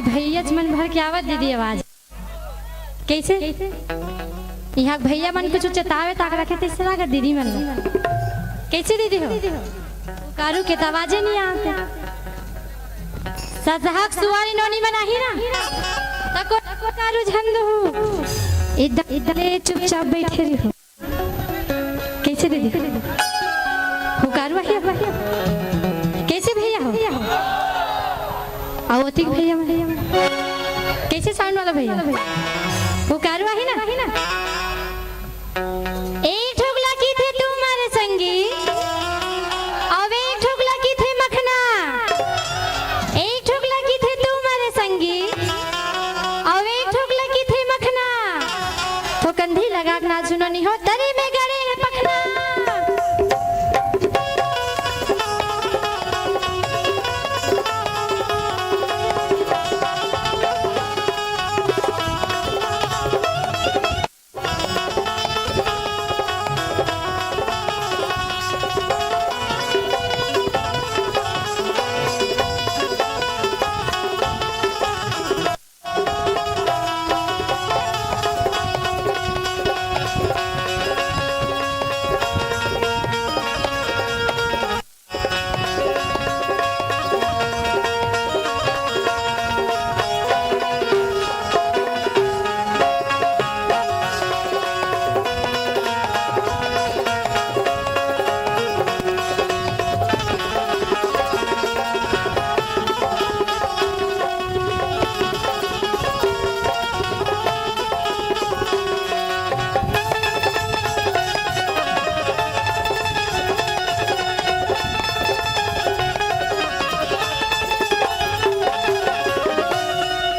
भैयाच मन भर के आवत दीदी आवाज। कइसे? इहाँ भैया मन कुछ चेतावे ताक रखे तइसे लागत दीदी मन ला। कइसे दीदी हो? हुकारू के त आवाजे नइ आत हे। सजहक सुवारी नोनी मन आही ना, तको हुकारू झन दू। इधर, इधर ले चुपचाप बइठे रहो। कइसे दीदी? हुकारू आही? कइसे भैया हो? अउ ओतिक भैया मन? कइसे साउंड वाला भैया? हुकारू आही ना? एक ठोक ला किथे तू मारे संगी, अउ एक ठोक ला किथे मखना। एक ठोक ला किथे तू मारे संगी, अउ एक ठोक ला किथे मखना। तो कंधी लगा के नाचू नोनी हो, तरी में गड़े हे पखना।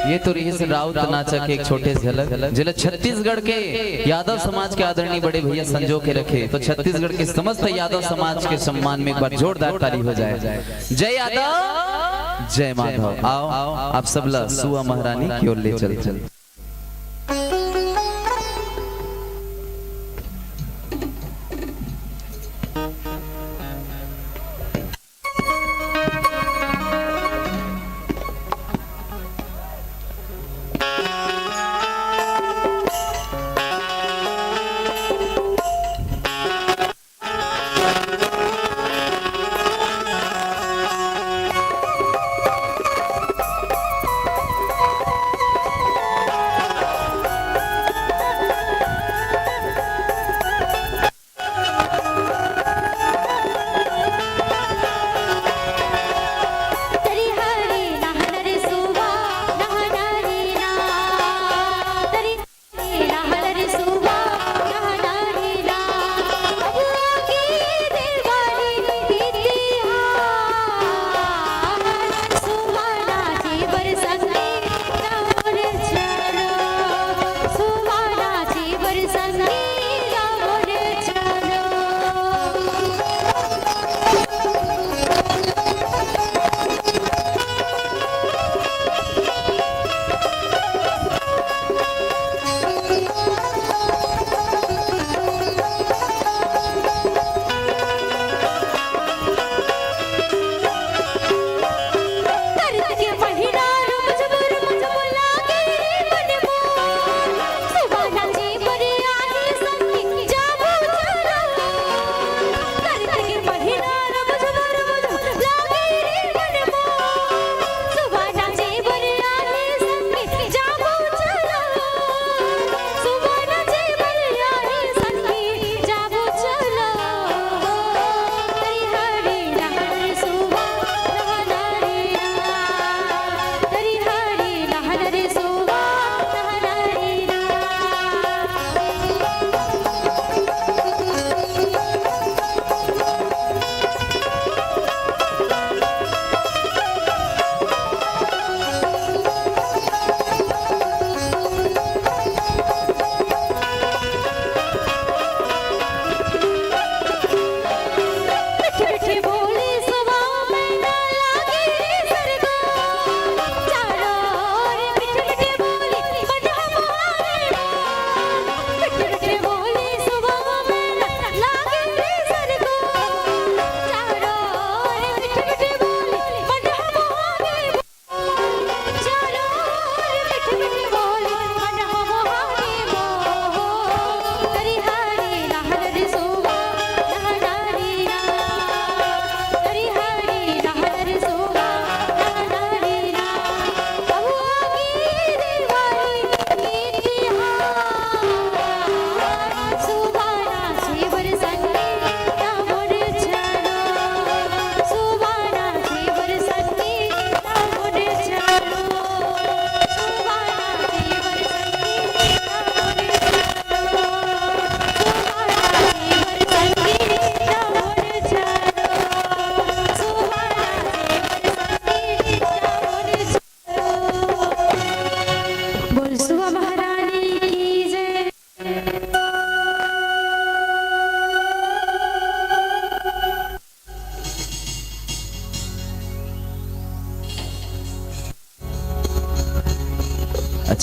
ये तो रहिस राउत नाचा के एक छोटे झलक, जेला छत्तीसगढ़ के यादव समाज के आदरणीय बड़े भैया संजो के रखे। तो छत्तीसगढ़ के समस्त यादव समाज के सम्मान में एक बार जोरदार ताली हो जाए। जय यादव, जय माधव। आओ, आप सब ला सुआ महारानी की ओर ले चलते हैं।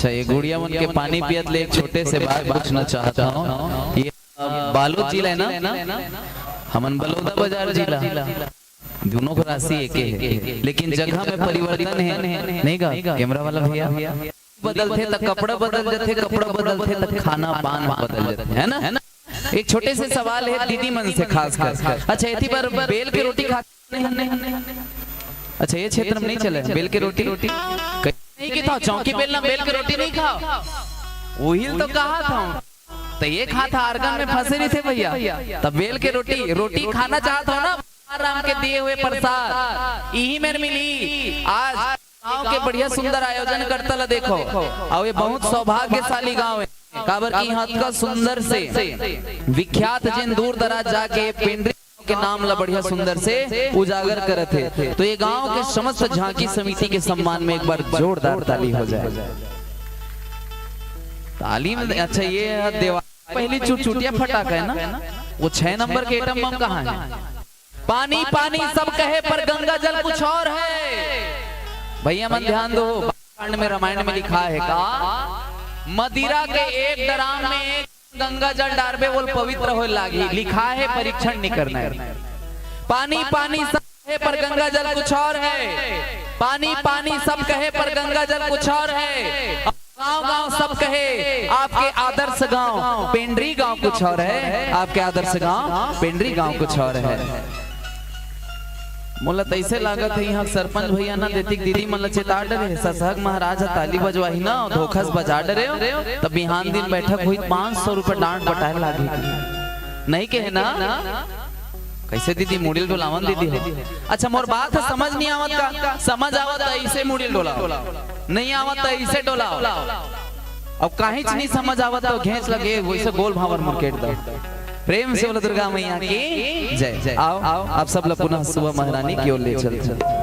अच्छा, ये गुड़िया मन के पानी पियत ले एक छोटे से बात पूछना चाहता हूँ। ये बालोद जिला है ना, हमन बलौदा बाजार जिला, दोनों को राशि एक है, लेकिन जगह में परिवर्तन है। नहीं गा, कैमरा वाला भैया, बदलथे त कपड़ा बदल जथे, कपड़ा बदलथे त खाना पान बदल जथे, है ना? एक छोटे से सवाल है दीदी मन से खास कर। अच्छा, एती बार बेल के रोटी खा, अच्छा, ये क्षेत्र में नहीं चले बेल के रोटी। नहीं कि था चौकी बेल ना, बेल के रोटी नहीं खाओ, वही तो कहा था। तो ये खा था आर्गन में फंसे नहीं थे भैया। तब बेल के रोटी, रोटी खाना चाहता हो ना, राम के दिए हुए प्रसाद यही मेर मिली। आज गांव के बढ़िया सुंदर आयोजन करता ला देखो, और ये बहुत सौभाग्यशाली गांव है, काबर की यहाँ अतका सुंदर से विख्यात जिन दूर दराज जाके पेंड्री के नाम ला बढ़िया सुंदर से उजागर करत हे। तो ये गांव के समस्त झांकी समिति के सम्मान में एक बार जोरदार ताली हो जाए। ताली में, अच्छा, ये है देवा, पहली चुटचुटिया फटाका है ना, वो छह नंबर के एटम बम कहाँ है? पानी पानी सब कहे पर गंगा जल कुछ और है। भैया मन ध्यान दो, कांड में, रामायण में लिखा है का, मदिरा के एक ड्राम में एक गंगा जल डारबे, बोल पवित्र होए लागी। लिखा है, परीक्षण नहीं करना है। पानी पानी सब कहे पर गंगा जल कुछ और है। पानी पानी सब कहे पर गंगा जल कुछ और है। गांव गांव सब कहे आपके आदर्श गांव पेंड्री गांव कुछ और है। आपके आदर्श गांव पेंड्री गांव कुछ और है। मोला तैसे लागत है, यहाँ सरपंच भैया ना देतिक दीदी मन ला चेता डरे, ससहक महाराज ह ताली बजवाही ना, धोखस बजा डरे हो, तब बिहान दिन बैठक हुई, पाँच सौ रुपये डांट बटाए लागे। नहीं कहे ना? कैसे दीदी, मुड़िल डोलावन दीदी हो? अच्छा, मोर बात ह समझ नहीं आवत का? समझ आवत त ऐसे मुड़िल डोलाओ, नहीं आवत त ऐसे डोलाओ। अब काहीच नहीं समझ आवत तो घेंच लगे वैसे गोल भांवर मुरकेट दो। प्रेम से बोलो दुर्गा मैया की जय। आओ, आओ, आप सब ला पुनः सुबह महारानी की ओर ले चलते हैं।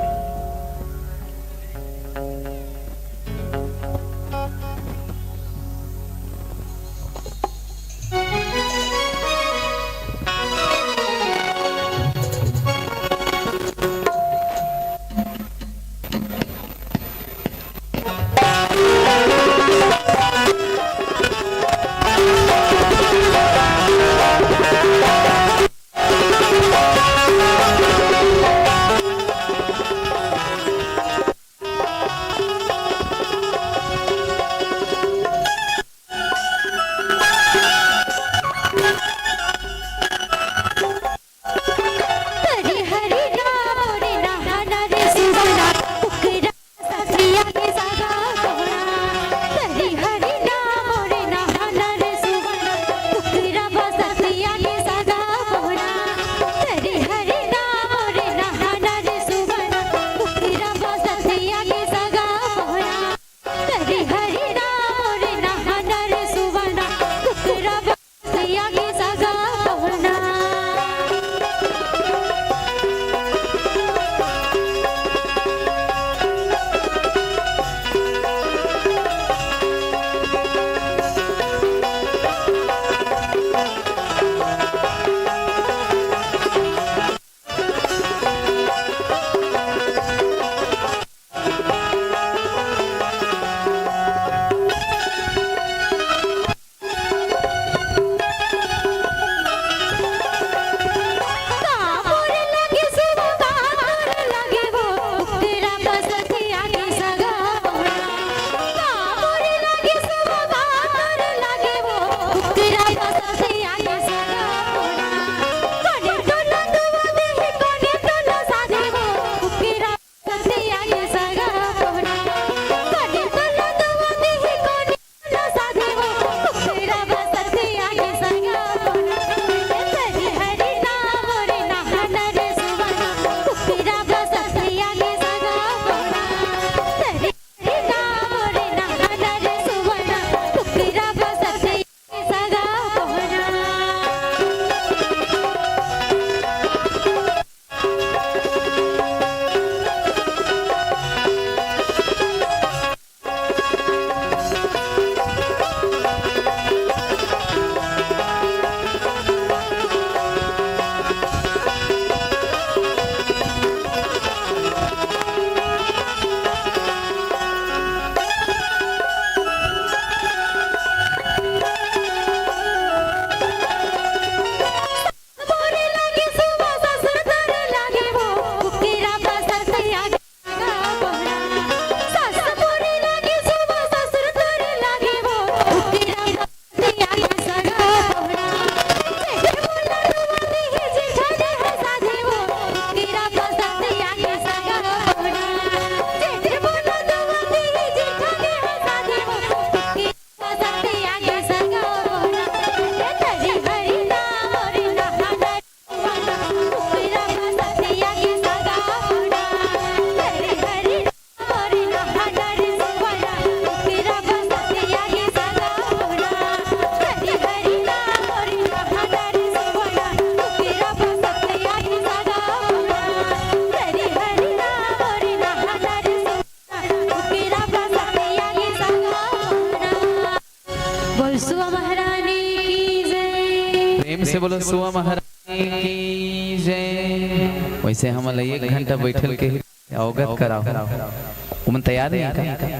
प्रेम से बोलो सुआ महारानी की जय। वैसे हमन ला एक घंटा बैठल के अवगत कराओ। ओमन तैयार नहीं का?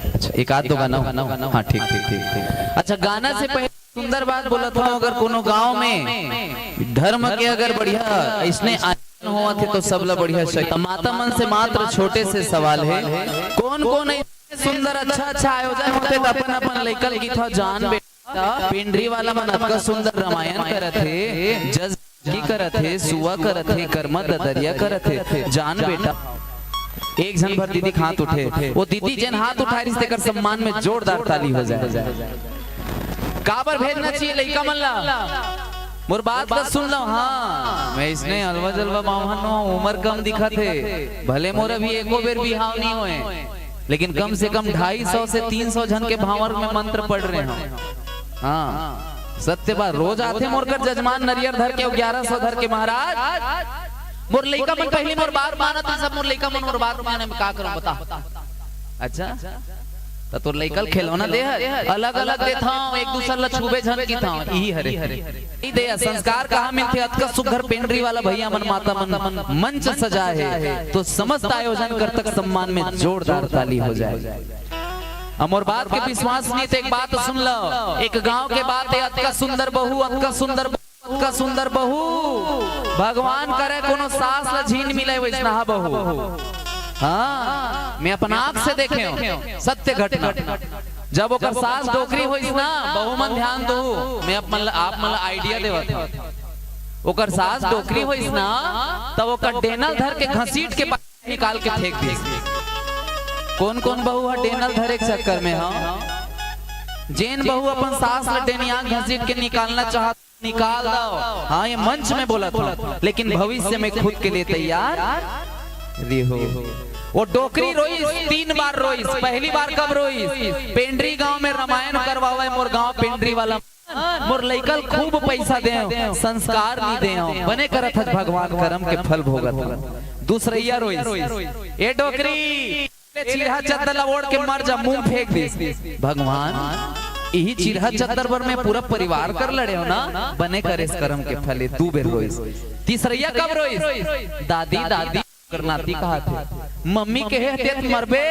अच्छा, एक आध दो गाना। हाँ, ठीक, ठीक, ठीक, ठीक। अच्छा, गाना से पहले सुंदर बात बोलत हूँ, अगर कोनो गांव में धर्म के अगर बढ़िया इसने आयोजन होवत हे तो सबला बढ़िया सही। तो माता मन से मात्र छोटे से सवाल है, कौन कौन ऐसे सुंदर अच्छा अच्छा आयोजन होते तो अपन अपन लइका लइकी था जान बेटा, पेंडरी वाला मन अतका सुंदर रामायण करत हे, जस की करत हे, सुआ करत हे, कर्मा ददरिया करत हे, जान बेटा। एक झन भर दीदी के हाथ उठे, वो दीदी जेन हाथ उठाय रिहिस तेकर सम्मान में जोरदार ताली हो जाए। काबर भेजना चाहिए लइका मन ला? मोर बात ला सुन लो। हाँ, मैं इसने अलवा जलवा बाम्हन नो, उमर कम दिखत हे, भले मोर अभी एको बेर बिहाव नहीं होए, लेकिन कम से कम ढाई सौ से तीन सौ झन के भांवर में मंत्र पढ़ रहे हूँ। हाँ, सत्य बात। रोज आथे मोर कर जजमान नरियर धर के, ग्यारह सौ धर के, महाराज, मोर लइका मन पहली मोर बात मानत हे, सब मोर लइका मन मोर बात माने, मैं का करूं बता। अच्छा, त तोर लइका ल खिलौना दे हर, अलग अलग देथंव, एक दूसर ला छूबे झन किथंव, इही हरे। ई दे, संस्कार कहाँ मिलथे? अतका सुघर पेंडरी वाला भैया मन, माता मन मंच सजाए हे, तो समस्त आयोजन कर्ता के सम्मान में जोरदार ताली हो जाए। अब मोर बात के विश्वास नहीं तो एक बात सुन लो, एक गांव के बात है, अतका सुंदर बहू, अतका सुंदर बहू, अतका सुंदर बहू, भगवान करे कोनो सास ला झिन मिले वैसनहा बहू। हाँ, मैं अपन आँख से देखे हूँ, सत्य घटना। जब ओकर सास डोकरी होइस ना, बहू मन ध्यान दो, मैं आप मन ला, आप मन ला idea देवत हूँ। ओकर सास डोकरी होइस ना, तब ओकर डेनल धर के घसीट के निकाल के फेंक दिस। कौन कौन बहू ह डेनल धरे के चक्कर में ह? जेन बहू अपन सास ल डेनिया घसीट के निकालना चाहत, निकाल दो। हाँ, ये मंच में बोलत हूँ, लेकिन भविष्य में खुद के लिए तैयार रिहो। वो डोकरी रोइस, तीन बार रोइस। पहली बार कब रोइस? पेंडरी गांव में रामायण करवावे मोर गांव पेंडरी वाला। मोर लइका ल खूब पैसा देंव, संस्कार नी देंव, बने करत हस भगवान, करम के फल भोगत हस। दूसरइया रोइस, ए डोकरी, ले चिरहा चद्दर ला ओढ़ के मर जा, मुंह फेंक दिस। भगवान, इही चिरहा चद्दर बर मैं पूरा परिवार कर लड़े हूँ ना, बने करेस करम के फल, ए दू बेर रोइस। तीसरइया कब रोइस? दादी, दादी, कर नाती कहाथे, मम्मी कहे हते त मरबे,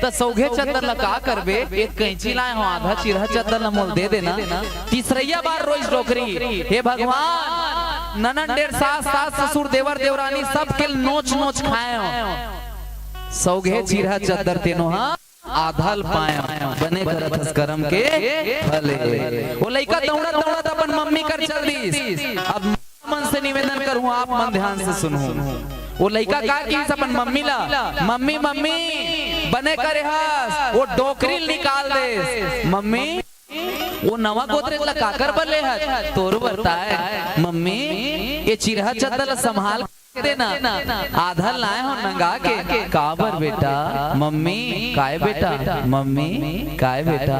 त सौघे चद्दर ला का करबे? एक कैंची लाए हो, आधा चिरहा चद्दर ला मोल दे देना। तीसरइया बार रोइस डोकरी, हे भगवान, ननन डेर सास, सास ससुर, देवर देवरानी सबके नोच नोच खाए हो। सौघे चिरहा चद्दर तेनो हा आधा ल पाए हो, बने करत हस करम के फले। वो लइका दौड़त दौड़त अपन मम्मी कर चल दिस। अब मन से निवेदन करूँ, आप मन ध्यान से सुनहू। वो लइका का किहिस अपन मम्मी ला, मम्मी, मम्मी, बने करे हस, वो डोकरी ल निकाल देस। मम्मी, वो नवा गोदरेज ला काकर बर ले हस? तोर बर ताय। मम्मी, ये चिरहा चद्दर ला संभाल के देना, आधा लाए हो नंगा के। काबर बेटा? मम्मी, काय बेटा? मम्मी, काय बेटा?